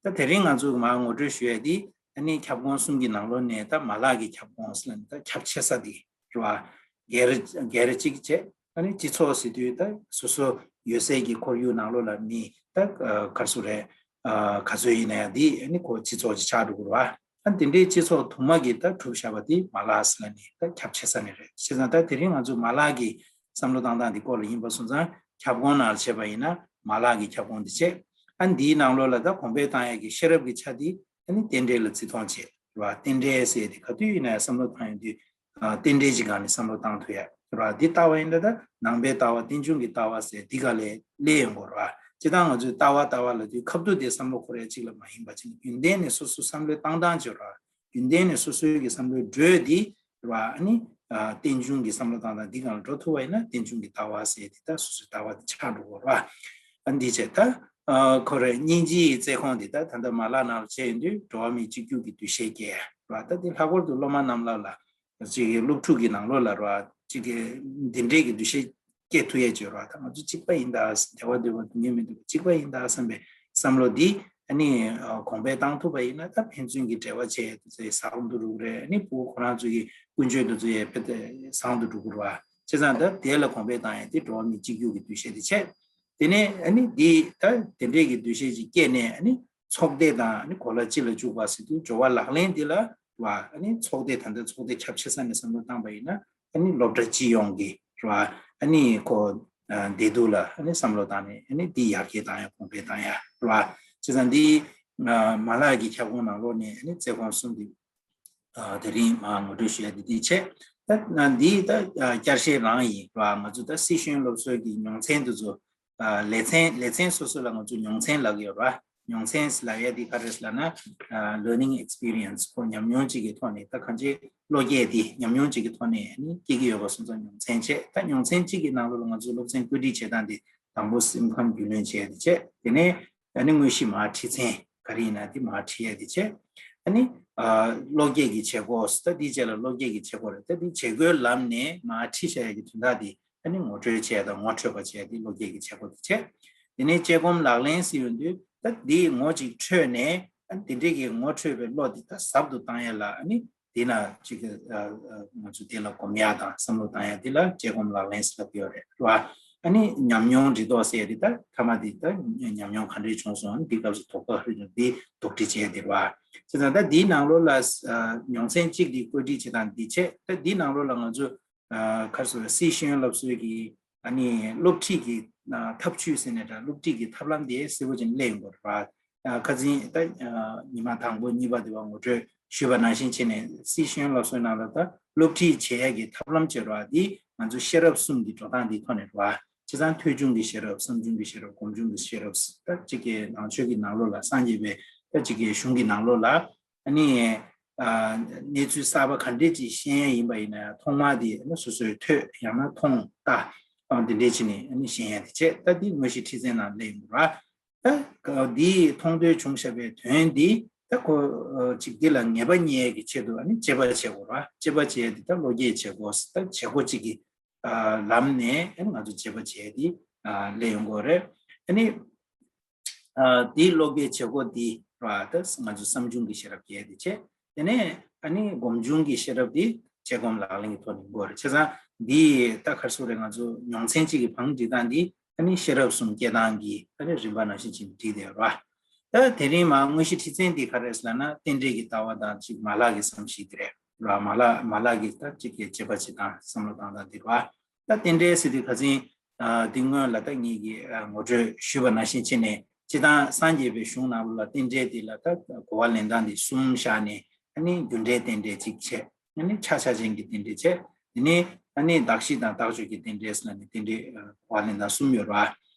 ད་དེ་རིང་ང་ཚོ་མར་ངོ་སྤྲོད་ཞུ་ཡས་འདི་ཨ་ནི་ཁྱབ་ཁོངས་གསུམ་གྱི་ནང་ལོགས་ནས་ད་མ་ལག་གི་ཁྱབ་ཁོངས་ལ་ནི་ད་ཁྱབ་ཆེ་ས་འདི། རེད་བ། སྒེར་སྒེར་གཅིག་བྱས། ཨ་ནི་སྤྱི་ཚོགས་ཟེར་དུས་ད་སོ་སོ་ཡོད་སའི་གི་ཁོར་ཡུག་ནང་ལོགས་ལ་མི་ད་ཨ་ག་རེ་ཟེར་རེད། ཨ་ག་ཚོད་ཡིན་ན་ཡང་འདི་ཨ་ནི་ཁོ་སྤྱི་ཚོགས་ཀྱི་ཆགས་འགྲོ་གི་རེད་བ། ཨ་དེ་འདྲའི་སྤྱི་ཚོགས་དུ་མ་གི་ད་གྲུབ་བཞག་པ་དེ་མ་ལག་ཟེར་ལ་ནི་ད་ཁྱབ་ཆེ་ས་ནས་རེད། བྱས་ཙང་ད་དེ་རིང་ང་ཚོ་མ་ལག་གི་བསམ་བློ་བཏང་སྟངས་འདི་སྐོར་ལ་ཡིན་པ་སོང་ཙང་ཁྱབ་ཁོངས་ནང་ལ་བྱས་པ་ཡིན་ན་མ་ལག་གི་ཁྱབ་ཁོངས་འདི་བྱས། ཨ་འདིའི་ནང་ལོགས་ལ་ད་གོང་འཕེལ་བཏང་ཡས་ཀྱི་ཤེས་རབ་ཀྱི་ཆ་འདི་ཨ་ནི་རྟེན་འབྲེལ་ལ་བརྩི་མཐོང་བྱེད་རེད་བ། རྟེན་འབྲེལ་ཟེར་དེ་ག་དུས་ཡིན་ན་ཡང་བསམ་བློ་བཏང་ཡོང་དུས་ཨ་རྟེན་འབྲེལ་གྱི་སྒང་ནས་བསམ་བློ་བཏང་ཐུབ་ཡ་རེད་བ། འདི་ལྟ་བ་ཡིན་ན་ད་ནང་པའི་ལྟ་བ་རྟེན་འབྱུང་གི་ལྟ་བ་ཟེར་འདི་ག་ལས་སླེབས་ཡོང་གི་རེད་བ། སྤྱིར་བཏང་ང་ཚོས་ལྟ་བ་ལྟ་བ་ལབ་དུས་ཁ་ཐུག་དེ་བསམ་བློ་འཁོར་ཡ་གཅིག་ལ་མ་ཡིན་པ་བྱས་ནས། རྒྱུན་ལྡན་ནས་སོ་སོ་བསམ་བློའི་བཏང་སྟངས་བྱེད་ར། རྒྱུན་ལྡན་ནས་སོ་སོའི་གི་བསམ་བློའི་འགྲོས་འདི་ར། ཨ་ནི་ཨ་རྟེན་འབྱུང་གི་བསམ་བློ་བཏང་སྟངས་འདི་སྒང་ལ་འགྲོ་ཐུབ་པ་ཡིན་ན། རྟེན་འབྱུང་གི་ལྟ་བ་ཟེར་དེ་ད་སོ་སོའི་ལྟ་བ་དེ་ཆགས་འགྲོ་གི་ར། ཨ་འདི་བྱས་ད་ཨ་ཁོ་རེ་སྙིང་རྗེའི་བརྩེ་དགོངས་འདི་ད་ད་ལྟ་མ་ལག་ནང་ལ་བྱས་ཡོང་དུས་འགྲོ་བ་མིའི་གཅིག་གྱུར་གྱི་འདུ་ཤེས་སྐྱེ་ར། ད་འདི་ལྷག་པར་དུ་སློབ་མ་རྣམས་ལ་ལ་ཅིག་གི་སློབ་ཕྲུག་གི་ནང་ལོགས་ལ་ར་ཅིག་གི་འདི་འདྲའི་གི་འདུ་ཤེས་སྐྱེ་ཐུབ་ཡས་བྱོས་ར། ད་ང་ཚོ་གཅིག་པ་ཡིན་ད། བདེ་བ་འདོད་པ་སྡུག་བསྔལ་མི་འདོད་པ་གཅིག་པ་ཡིན་ད་བསམ་པའི་བསམ་བློ་འདི་ཨ་ནི་ཨ་གོང་འཕེལ་བཏང་ཐུབ་པ་ཡིན་ན། ད་ཕན་ཚུན་གྱི་འབྲེལ་བ་བྱས་དུས་ཚོད་བཟང་དུ་འགྲོ་གི་རེད། ཨ་ནི་ཕྲུ་གུ་ཁོ་རང་ཚོ་གི་ཀུན་སྤྱོད་དུས་ཚོད་ཡས་དཔེ་དེ་བཟང་དུ་འགྲོ་གི་རེད་བ། བྱས་ཙང་ད་དེ་ལ་གོང་འཕེལ་བཏང་ཡས་དེ་འགྲོ་བ་མིའི་གཅིག་གྱུར་གྱི་འདུ་ཤེས་དེ་བྱས། དེ་ནས་ཨ་ནི་འདི་ད་དེ་འདྲས་ཀྱི་འདུ་ཤེས་ཅིག་སྐྱེས་ནས། ཨ་ནི་ཚོགས་སྡེ་དང་ཨ་ནི་གོ་ལ་སྤྱི་ལ་བཅུག་པ་ཟེར་དུས་འབྱོར་བ་ལག་ལེན་འདི་ལ་བ། ཨ་ནི་ཚོགས་སྡེ་ད་ལྟ་ཚོགས་སྡེ་ཁྱབ་ཆེ་ས་ནས་བསམ་བློ་བཏང་པ་ཡིན་ན། ཨ་ནི་སློབ་གྲྭ་སྤྱི་ཡོངས་ཀྱི་ར། ཨ་ནི་ཁོ་ཨ་བདེ་སྡུག་ལ་ཨ་ནི་བསམ་བློ་བཏང་ནས། ཨ་ནི་འདི་ཡར་རྒྱས་བཏང་ཡ་གོང་འཕེལ་བཏང་ཡ་ར། བྱས་ཙང་འདི་ཨ་མ་ལག་གི་ཁྱབ་ཁོངས་ནང་ལོགས་ནས་ཨ་ནི་བརྩེ་དགོངས་གསུམ་འདི་ཨ་དེ་རིང་མར་ངོ་སྤྲོད་ཞུ་ཡ་འདི་འདི་བྱས། ད་ཨ་འདི་ད་ཨ་བསྐྱར་བཤད་རང་ཡིན་ར། ང་ཚོ་ད་སི་ཤེས་ཡོན་སློབ་གསོའི་གི་མྱོང་ཚན་དེ་ཚོ་ཨ་ལེ་ཚན་ལེ་ཚན་སོ་སོ་ལ་ང་ཚོ་མྱོང་ཚན་ལབ་ཀྱི་ཡོད་ར། མྱོང་ཚན་ལབ་ཡ་འདི་ག་རེ་ཟེར་ལབ་ན། ཨ་learning experience ཁོ་ཉམས་མྱོང་གཅིག་གི་ཐོག་ནས། ད་གང་ཅི་བློ་སྐྱེད་འདི་ཉམས་མྱོང་གཅིག་གི་ཐོག་ནས་ཨ་ནི་སྐྱེ་གི་ཡོད་པ་སོང་ཙང་མྱོང་ཚན་བྱས། ད་མྱོང་ཚན་གཅིག་གི་ནང་ལོགས་ལ་ང་ཚོ་སློབ་ཚན་བཀོད་སྒྲིག་བྱེད་སྟངས་འདི་དང་པོ་སེམས་ཁམས་རྒྱུས་ལོན་བྱེད་ཡ་འདི་བྱས། དེ་ནས་ཨ་ནི་དངོས་གཞི་མར་ཁྲིད་ཚན་ག་རེ་ཡིན་ན་འདི་མར་ཁྲིད་ཡ་འདི་བྱས། ཨ་ནི་ཨ་བློ་སྐྱེད་ཀྱི་བྱེད་སྒོ། ད་འདི་བྱས་ལ་བློ་སྐྱེད་ཀྱི་བྱེད་སྒོ་རེད། ད་འདི་བྱེད་སྒོའི་ལམ་ནས་མར་ཁྲིད་བྱ་ཡ་གི་དོན་དག་འདི་ཨ་ནི་ངོ་སྤྲོད་བྱས་དང་ངོ་འཕྲོད་པ་བྱས་ཏེ་བློ་སྐྱེད་ཀྱི་བྱེད་སྒོ་དེ་བྱས། དེ་ནས་དཔྱད་སྒོམ་ལག་ལེན་ཟེར་ཡོང་དུས། ད་འདིའི་ངོ་གཅིག་འཕྲོད་ནས། ཨ་ནི་དེ་འདྲའི་གི་ངོ་འཕྲོད་པའི་བློ་དེ་ད་ཟབ་ཏུ་བཏང་ཡ་ལ། ཨ་ནི་དེ་ན་ཅིག་གི་ཨ་ཨ་ང་ཚོ་དེ་ལ་སྒོམ་ཡ་དང་བསམ་བློ་བཏང་ཡ་དེ་ལ་དཔྱད་སྒོམ་ལག་ལེན་ཟེར་ལབ་ཀྱི་ཡོད་རེད་བ། ཨ་ནི་ཉམས་མྱོང་རིག་སྟོབས་ཟེར་ཡ་དེ་ད་ཐ་མ་དེ་ད་ཉམས་མྱོང་ག་འདྲས་བྱུང་སོང་། ཨ་ནི་དེ་སྐབས་སུ་དོགས་པ་རེད། དེ་དོགས་འདྲི་བྱས་དེ་རེད་བ། བྱས་ཙང་ད་འདིའི་ནང་ལོགས་ལ་ཨ་མྱོང་ཚན་གཅིག་དེ་བཀོད་སྒྲིག་བྱེད་སྟངས་འདི་བྱས། ད་འདིའི་ནང་ལོགས་ལ་ང་ཚོ་ཨ་ག་རེ་ཟེར། སི་ཤེས་ཡོན་སློབ་གསོའི་གི་ཨ་ནི་སློབ་ཁྲིད་ཀྱི་ཨ་ཐབས་བྱུས་ཟེར་ནས་འདྲ། སློབ་ཁྲིད་ཀྱི་ཐབས་ལམ་དེ་གསལ་པོ་ཅིག་སླེབས་ཡོང་གི་རེད་བ། ཨ་ཁ་སང་ད་ཨ་ཉི་མ་དང་པོ་གཉིས་པ་དེ་བ་ངོ་སྤྲོད་ཞུས་པ་ནང་བཞིན་བྱས་ནས། སི་ཤེས་ཡོན་སློབ་གསོའི་ནང་ལ་ད་སློབ་ཁྲིད་བྱེད་ཡས་ཀྱི་ཐབས་ལམ་བྱེད་ར། འདི་ང་ཚོ་ཤེས་རབ་གསུམ་གྱི་འགྲོ་སྟངས་འདི་ཐོག་ནས་རེད་བ། བྱས་ཙང་ཐོས་བྱུང་གི་ཤེས་རབ། བསམ་བྱུང་གི་ཤེས་རབ། སྒོམ་བྱུང་གི་ཤེས་རབ། ད་གཅིག་གི་ནང་ཆོས་ཀྱི་ནང་ལོགས་ལ། སངས་རྒྱས་པའི་ད་གཅིག་གི་གཞུང་གི་ནང་ལོགས་ལ། ཨ་ནི་ཨ་གནས་ཚུལ་གསར་པ་ག་འདྲས་ཅིག་ཤེས་ཡ་ཡིན་པ་ཡིན་ན་ཡང་། ཐོག་མར་དེ་ཨ་ནི་སོ་སོས་ཐོས། ཡང་ན་མཐོང་། ལྟ། ཨ་འདི་འདྲས་བྱས་ནས་ཨ་ནི་ཤེས་ཡ་དེ་བྱས། ད་འདི་དངོས་གཞི་ཁྲིད་ཚན་ནང་སླེབས་ཡོང་ར། ད་འདི་མཐོང་ཐོས་བྱུང་བཞག་པའི་དོན་འདི་ད་ཁོ་ཨ་ཅིག་འདི་ལ་ངེས་པ་རྙེད་ཡ་གི་ཆེད་དུ་ཨ་ནི་དཔྱད་པ་བྱེད་དགོས་ར། དཔྱད་པ་བྱེད་ཡ་དེ་ད་བློ་སྐྱེད་བྱེད་དགོས། ད་བྱེད་སྒོ་གཅིག་གི་ཨ་ལམ་ནས་ཨ་ནི་ང་ཚོ་དཔྱད་པ་བྱས་ཏེ་ཨ་སླེབས་ཡོང་གི་ཡོད་རེད། ཨ་ནི་ཨ་དེའི་བློ་སྐྱེད་བྱེད་སྒོ་འདི་ར། ད་ང་ཚོ་བསམ་བྱུང་གི་ཤེས་རབ་སྐྱེ་དེ་བྱས། དེ་ནས་ཨ་ནི་སྒོམ་བྱུང་གི་ཤེས་རབ་འདི་དཔྱད་སྒོམ་ལག་ལེན་གྱི་ཐོག་ནས་འགོ་རེད། བྱས་ཙང་འདི་ད་ག་རེ་ཟེར་རེད། ང་ཚོ་མྱོང་ཚན་གཅིག་གི་བང་སྒྲིག་སྟངས་འདི་ཨ་ནི་ཤེས་རབ་གསུམ་སྐྱེ་སྟངས་ཀྱི་ཨ་ནི་རིམ་པ་ནང་བཞིན་ཅིག་བསྒྲིགས་བསྡད་ཡོད་ར། ད་དེ་རིང་མར་དངོས་གཞི་ཁྲིད་ཚན་འདི་ག་རེ་རེད་ཟེར་ལབ་ན། རྟེན་འབྲེལ་གྱི་ལྟ་བ་དང་གཅིག་མ་ལག་གི་བསམ་གཞིག་དེ་རེད་ར། མ་ལག་མ་ལག་གི་ད་གཅིག་གི་དཔྱད་པ་བྱེད་སྟངས། བསམ་བློ་བཏང་སྟངས་དེ་རེད་བ། ད་རྟེན་འབྲེལ་ཟེར་དུས་ཁ་སང་ཨ་འདི་སྔོན་ལ་ད་ངེད་ཀྱིས་ཨ་ངོ་སྤྲོད་ཞུས་པ་ནང་བཞིན་བྱས་ནས། སྤྱིར་བཏང་སངས་རྒྱས་པའི་གཞུང་ནང་ལོགས་ལ་རྟེན་འབྲེལ་འདི་ལ་ད་གོ་བ་ལེན་སྟངས་འདི་གསུམ་བཞག་ནས། ཨ་ནི་རྒྱུ་འབྲས་རྟེན་འབྲེལ་གཅིག་བྱས། ཨ་ནི་ཕྱག་ཆ་ཅན་གྱི་རྟེན་འབྲེལ་བྱས། དེ་ནས་ཨ་ནི་གདགས་གཞི་དང་རྟགས་ཆོས་ཀྱི་རྟེན་འབྲེལ་ཟེར་ནས་རྟེན་འབྲེལ་ཨ་གོ་བ་ལེན་སྟངས་གསུམ་ཡོད་རེད་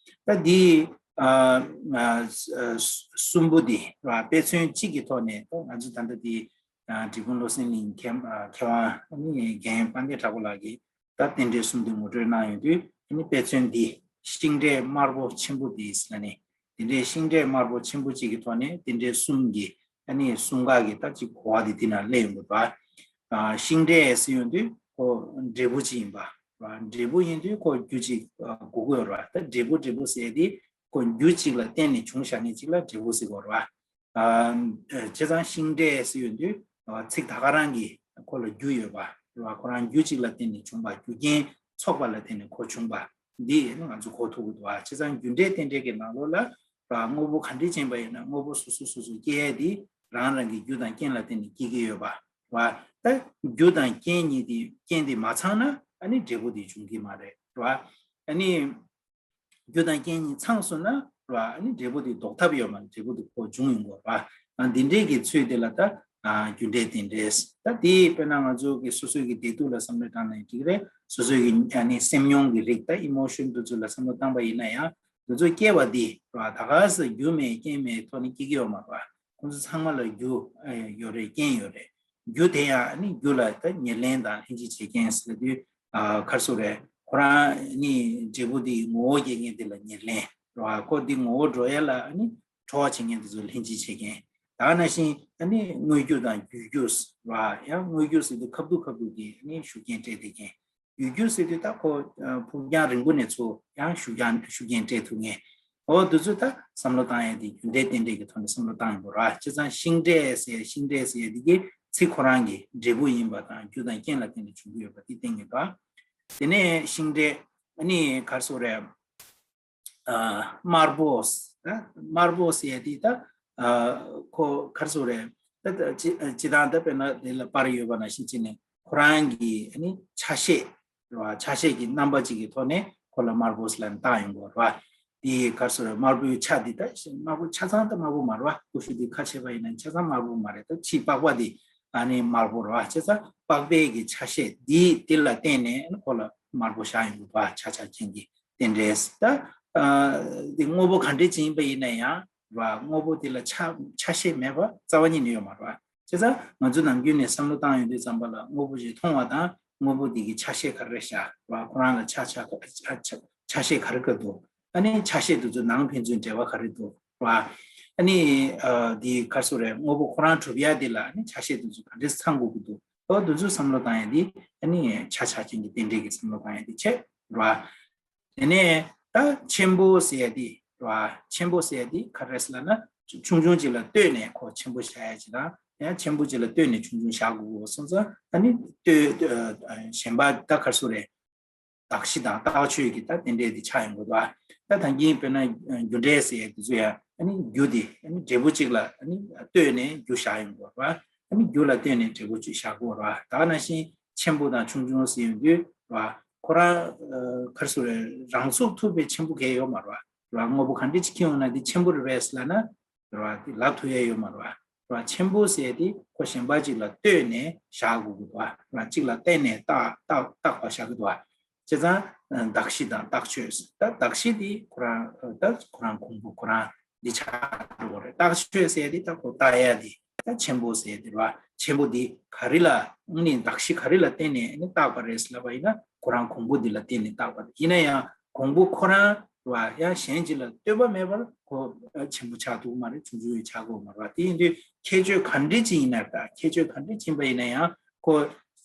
བ། ད་འདི་ཨ་ཨ་གསུམ་པོ་འདི་ར། དཔེ་མཚོན་གཅིག་གི་ཐོག་ནས་ད་ང་ཚོ་ད་ལྟ་འདི་ཨ་འབྲས་སྤུངས་བློ་གསལ་གླིང་མཁས་མཁས་དབང་ཨ་ནི་རྒན་དཔལ་ལྡན་གྲགས་པ་ལགས་ཀྱིས་ད་རྟེན་འབྲེལ་གསུམ་འདི་ངོ་སྤྲོད་གནང་ཡོང་དུས། ཨ་ནི་དཔེ་མཚོན་འདི་ཤིང་འབྲས་དམར་པོ་ཆེན་པོ་འདི་ཟེར་ནས། དེ་འདྲའི་ཤིང་འབྲས་དམར་པོ་ཆེན་པོ་གཅིག་གི་ཐོག་ནས་རྟེན་འབྲེལ་གསུམ་གྱི་ཨ་ནི་གསུམ་ཀ་གི་ད་ཅིག་གོ་བ་འདི་འདི་ན་སླེབས་ཡོང་གི་འདུག་བ། ཨ་ཤིང་འབྲས་ཟེར་ཡོང་དུས་ཁོ་འབྲས་བུ་གཅིག་ཡིན་པ་ར། འབྲས་བུ་ཡིན་དུས་ཁོ་རྒྱུ་གཅིག་ཨ་དགོས་ཀྱི་ཡོད་རེད་བ། ད་འབྲས་བུ་འབྲས་བུ་ཟེར་དེ་ཁོ་རྒྱུ་གཅིག་ལ་བརྟེན་ནས་བྱུང་བཞག་ནས་གཅིག་ལ་འབྲས་བུ་ཟེར་གྱི་ཡོད་རེད་བ། ཨ་བྱས་ཙང་ཤིང་འབྲས་ཟེར་ཡོང་དུས་ཨ་ཚིག་ད་ག་རང་གི་ཁོ་ལ་རྒྱུ་ཡོད་པ་རེད་བ། ཁོ་རང་རྒྱུ་གཅིག་ལ་བརྟེན་ནས་བྱུང་བ། རྒྱུ་རྐྱེན་ཚོགས་པ་ལ་བརྟེན་ནས་ཁོ་བྱུང་བ་འདི་ང་ཚོ་གོ་ཐུབ་ཀྱི་འདུག་བ། བྱས་ཙང་རྒྱུ་འབྲས་རྟེན་འབྲེལ་གྱི་ནང་ལོགས་ལ་ར། དངོས་པོ་ག་འདྲས་ཅན་པ་ཡིན་ན་དངོས་པོ་སོ་སོ་སོ་སོ་སྐྱེ་ཡས་དེ་རང་རང་གི་རྒྱུ་དང་རྐྱེན་ལ་བརྟེན་ནས་སྐྱེ་གི་ཡོད་པ་ར། ད་རྒྱུ་དང་རྐྱེན་གཉིས་དེ་རྐྱེན་དེ་མ་ཚང་ན་ཨ་ནི་འབྲས་བུ་དེ་འབྱུང་གི་མ་རེད་ར། ཨ་ནི་རྒྱུ་དང་རྐྱེན་གཉིས་ཚང་སོང་ན་ར། ཨ་ནི་འབྲས་བུ་དེ་ལྡོག་ཐབས་ཡོད་མ་རེད། འབྲས་བུ་དེ་ཁོ་འབྱུང་ཡོང་གི་ར། ཨ་འདི་འདྲས་ཀྱི་ཚུལ་དེ་ལ་ད་ཨ་རྒྱུ་འབྲས་རྟེན་འབྲེལ། ད་དེ་དཔེར་ན་ང་ཚོ་གི་སོ་སོའི་གི་བདེ་སྡུག་ལ་བསམ་བློ་བཏང་ན་ཡང་འགྲིག་རེད། སོ་སོའི་གི་ཨ་ནི་སེམས་མྱོང་གི་རིགས་ད་ཨི་མོ་ཤོན་དེ་ཚོ་ལ་བསམ་བློ་བཏང་པ་ཡིན་ན་ཡང་། དེ་ཚོ་སྐྱེ་བ་འདི་ར་ད་ག་སེ་རྒྱུ་མེད་རྐྱེན་མེད་ཐོག་ནས་སྐྱེ་གི་ཡོད་མ་རེད་བ། ཁོང་ཚོ་ཚང་མ་ལ་རྒྱུ་ཨེ་ཡོད་རེད། རྐྱེན་ཡོད་རེད། རྒྱུ་དེ་ཡང་ཨ་ནི་རྒྱུ་ལ་ད་ཉེར་ལེན་དང་ལྷན་ཅིག་བྱེད་མཁན་ཟེར་དུས་ཨ་ག་རེ་ཟེར་དགོས་རེད། ཁོ་རང་ནི་འབྲས་བུ་འདི་ངོ་བོ་སྐྱེ་མཁན་འདི་ལ་ཉེར་ལེན་རེད་བ། ཁོ་འདི་ངོ་བོ་འགྲོ་ཡ་ལ་ཨ་ནི་གྲོགས་བྱེད་མཁན་དེ་ཚོ་ལྷན་ཅིག་བྱེད་མཁན། ད་ག་ནང་བཞིན་ཨ་ནི་དངོས་རྒྱུ་དང་བརྒྱུད་རྒྱུ་རེད་བ། ཡང་དངོས་རྒྱུ་ཟེར་དུས་ཁ་ཐུག་ཁ་ཐུག་གི་ཨ་ནི་ཤུགས་རྐྱེན་སྤྲད་བསྡད་མཁན། བརྒྱུད་རྒྱུ་ཟེར་དུས་ད་ཁོ་ཨ་ཕུགས་རྒྱང་རིང་པོ་ནས་ཚུར་ཡང་ཤུགས་རྐྱེན་ཤུགས་རྐྱེན་སྤྲད་ཐུབ་མཁན། འོ་དེ་ཚོ་ད་བསམ་བློ་བཏང་ཡས་དེ་རྒྱུ་འབྲས་རྟེན་འབྲེལ་གྱི་ཐོག་ནས་བསམ་བློ་བཏང་ཡོང་དགོས་རེད་བ། བྱས་ཙང་ཤིང་འབྲས་ཟེར་ཤིང་འབྲས་ཟེར་ཡས་དེ་གི་ཚིག་ཁོ་རང་གི་འབྲས་བུ་ཡིན་པ་དང་རྒྱུ་དང་རྐྱེན་ལ་བརྟེན་ནས་བྱུང་གི་ཡོད་པ་དེ་བསྟན་གྱི་འདུག་དེ་ནས་ཤིང་འབྲས་ཨ་ནི་ག་རེ་ཟེར་དགོས་རེད། ཨ་དམར་པོ། ཨ་དམར་པོ་ཟེར་ཡས་དེ་ད་ཨ་ཁོ་ག་རེ་ཟེར་དགོས་རེད། ད་ད་སྤྱི་སྤྱི་བཏང་ད་དཔེར་ན་དེ་ལ་པར་ཡོད་པ་ནང་བཞིན་བྱས་ནས་ཁོ་རང་གི་ཨ་ནི་ཆ་ཤས་རེད་བ། ཆ་ཤས་ཀྱི་རྣམ་པ་གཅིག་གི་ཐོག་ནས་ཁོ་ལ་དམར་པོ་ཟེར་ལབ་ནས་བཏགས་ཡོང་གི་ཡོད་རེད་བ། དེ་ག་རེ་ཟེར་དགོས་རེད། དམར་པོའི་ཆ་འདི་ད་དམར་པོ་ཆ་ཚང་ད་དམར་པོ་མ་རེད་བ། ཀུ་ཤུ་འདི་ཁ་ཕྱེ་བ་ཡིན་ན་ཆ་ཚང་དམར་པོ་མ་རེད། ད་ཕྱིའི་པགས་པ་འདི་ཨ་ནི་དམར་པོ་རེད་བ། བྱས་ཙང་པགས་པའི་གི་ཆ་ཤས་འདི་འདི་ལ་བརྟེན་ནས་ཁོ་ལ་དམར་པོ་བཞག་ཡོང་གི་འདུག་བ། ཆ་ཆ་རྐྱེན་གྱི་རྟེན་འབྲེལ། ད་ཨ་འདི་དངོས་པོ་ག་འདྲ་ཅིག་ཡིན་པ་ཡིན་ན་ཡང་རེད་བ། དངོས་པོ་འདི་ལ་ཆ་ཆ་ཤས་མེད་པ་རྩ་བ་ཉིད་ནས་ཡོད་མ་རེད་བ། བྱས་ཙང་ང་ཚོ་ནམ་རྒྱུན་ནས་བསམ་བློ་བཏང་ཡོང་དུས་ཙམ་པ་ལ་དངོས་པོ་ཞིག་མཐོང་བ་དང་དངོས་པོ་འདི་གི་ཆ་ཤས་ག་རེ་རེད་བཞག་རེད་བ། ཁོ་རང་ལ་ཆ་ཆ་ཆ་ཆ་ཆ་ཤས་ག་རེ་ག་འདུག་ཨ་ནི་ཆ་ཤས་དེ་ཚོ་ནང་ཕན་ཚུན་འབྲེལ་བ་ག་རེ་འདུག་རེད་བ། ཨ་ནི་ཨ་འདི་ག་རེ་ཟེར་དགོས་རེད། དངོས་པོ་ཁོ་རང་གྲུབ་ཡ་འདི་ལ་ཨ་ནི་ཆ་ཤས་དེ་ཚོ་ག་འདྲས་ཚང་དགོས་ཀྱི་འདུག་འོ་དེ་ཚོ་བསམ་བློ་བཏང་ཡ་འདི་ཨ་ནི་ཆ་ཆ་རྐྱེན་གྱི་རྟེན་འབྲེལ་གྱི་བསམ་བློ་བཏང་ཡ་འདི་བྱས་རེད་བ། དེ་ནས་ད་ཆེན་པོ་ཟེར་ཡ་འདི་རེད་བ། ཆེན་པོ་ཟེར་ཡ་འདི་ག་རེ་རེད་ཟེར་ལབ་ན་ཆུང་ཆུང་ཅིག་ལ་ལྟོས་ནས་ཁོ་ཆེན་པོ་བཞག་ཡ་ཅིག་དང་། ཡང་ཆེན་པོ་ཅིག་ལ་ལྟོས་ནས་ཆུང་ཆུང་བཞག་དགོས་སོང་ཙང་ཨ་ནི་ལྟོས་ཨ་གཞན་པ་ད་ག་རེ་ཟེར་དགོས་རེད། གདགས་གཞི་དང་རྟགས་ཆོས་ཀྱི་ད་རྟེན་འབྲེལ་འདི་ཆགས་ཡོང་གི་འདུག་བ། ད་ད་གིན་དཔེར་ན་རྒྱུ་འབྲས་ཟེར་ཡ་དེ་ཚོ་ཡང་ཨ་ནི་རྒྱུ་དེ་ཨ་ནི་འབྲས་བུ་གཅིག་ལ་ཨ་ནི་ལྟོས་ནས་རྒྱུ་བཞག་ཡོང་གི་འདུག་བ། ཨ་ནི་རྒྱུ་ལ་ལྟོས་ནས་འབྲས་བུ་གཅིག་བཞག་གི་འདུག་བ། ད་ག་ནང་བཞིན་ཆེན་པོ་དང་ཆུང་ཆུང་ཟེར་ཡོང་དུས་བ། ཁོ་རང་ཨ་ག་རེ་ཟེར་དགོས་རེད། རང་ཚུགས་ཐུབ་པའི་ཆེན་པོ་གང་ཡང་ཡོད་མ་རེད་བ། ར་དངོས་པོ་ག་འདྲ་ཅིག་ཁྱེར་ཡོང་ན་འདི་ཆེན་པོ་རེད་པས་ལབ་ན། ར་འདི་ལབ་ཐུབ་ཡ་ཡོད་མ་རེད་བ། ར་ཆེན་པོ་ཟེར་དེ་ཁོ་གཞན་པ་ཅིག་ལ་ལྟོས་ནས་བཞག་དགོས་ཀྱི་འདུག་བ། ར་གཅིག་ལ་བརྟེན་ནས་བཏགས་བཏགས་བཏགས་པ་བཞག་གི་འདུག་བ། བྱས་ཙང་གདགས་གཞི་དང་རྟགས་ཆོས། ད་གདགས་གཞི་འདི་ཁོ་རང་ད་ཁོ་རང་གོང་བུ་ཁོ་རང་འདི་ཆགས་འགྲོ་གི་རེད། རྟགས་ཆོས་ཟེར་དེ་ད་ཁོ་བཏགས་ཡ་འདི་ད་ཆེན་པོ་ཟེར་དེ་རེད་བ། ཆེན་པོ་འདི་ག་རེ་ལ་ཨ་ནི་གདགས་གཞི་ག་རེ་ལ་བརྟེན་ནས་ཨ་ནི་བཏགས་པ་རེད་ལབ་པ་ཡིན་ན་ཁོ་རང་གོང་བུ་འདི་ལ་བརྟེན་ནས་བཏགས་པ་ཡིན་ན་ཡང་། གོང་བུ་ཁོ་རང་རེད་བ། ཡང་གཞན་གཅིག་ལ་ལྟོས་པ་མེད་པར་ཁོ་ཆེན་པོ་ཆགས་ཐུབ་མ་རེད། ཆུང་ཆུང་ཡང་ཆགས་དགོས་མ་རེད་བ། དེ་ཡིན་དུས་ཁྱད་ཆོས་ག་འདྲ་ཅིག་ཡིན་ན་ད་ཁྱད་ཆོས་ག་འདྲ་ཅིག་ཡིན་པ་ཡིན་ན་ཡང་ཁོ་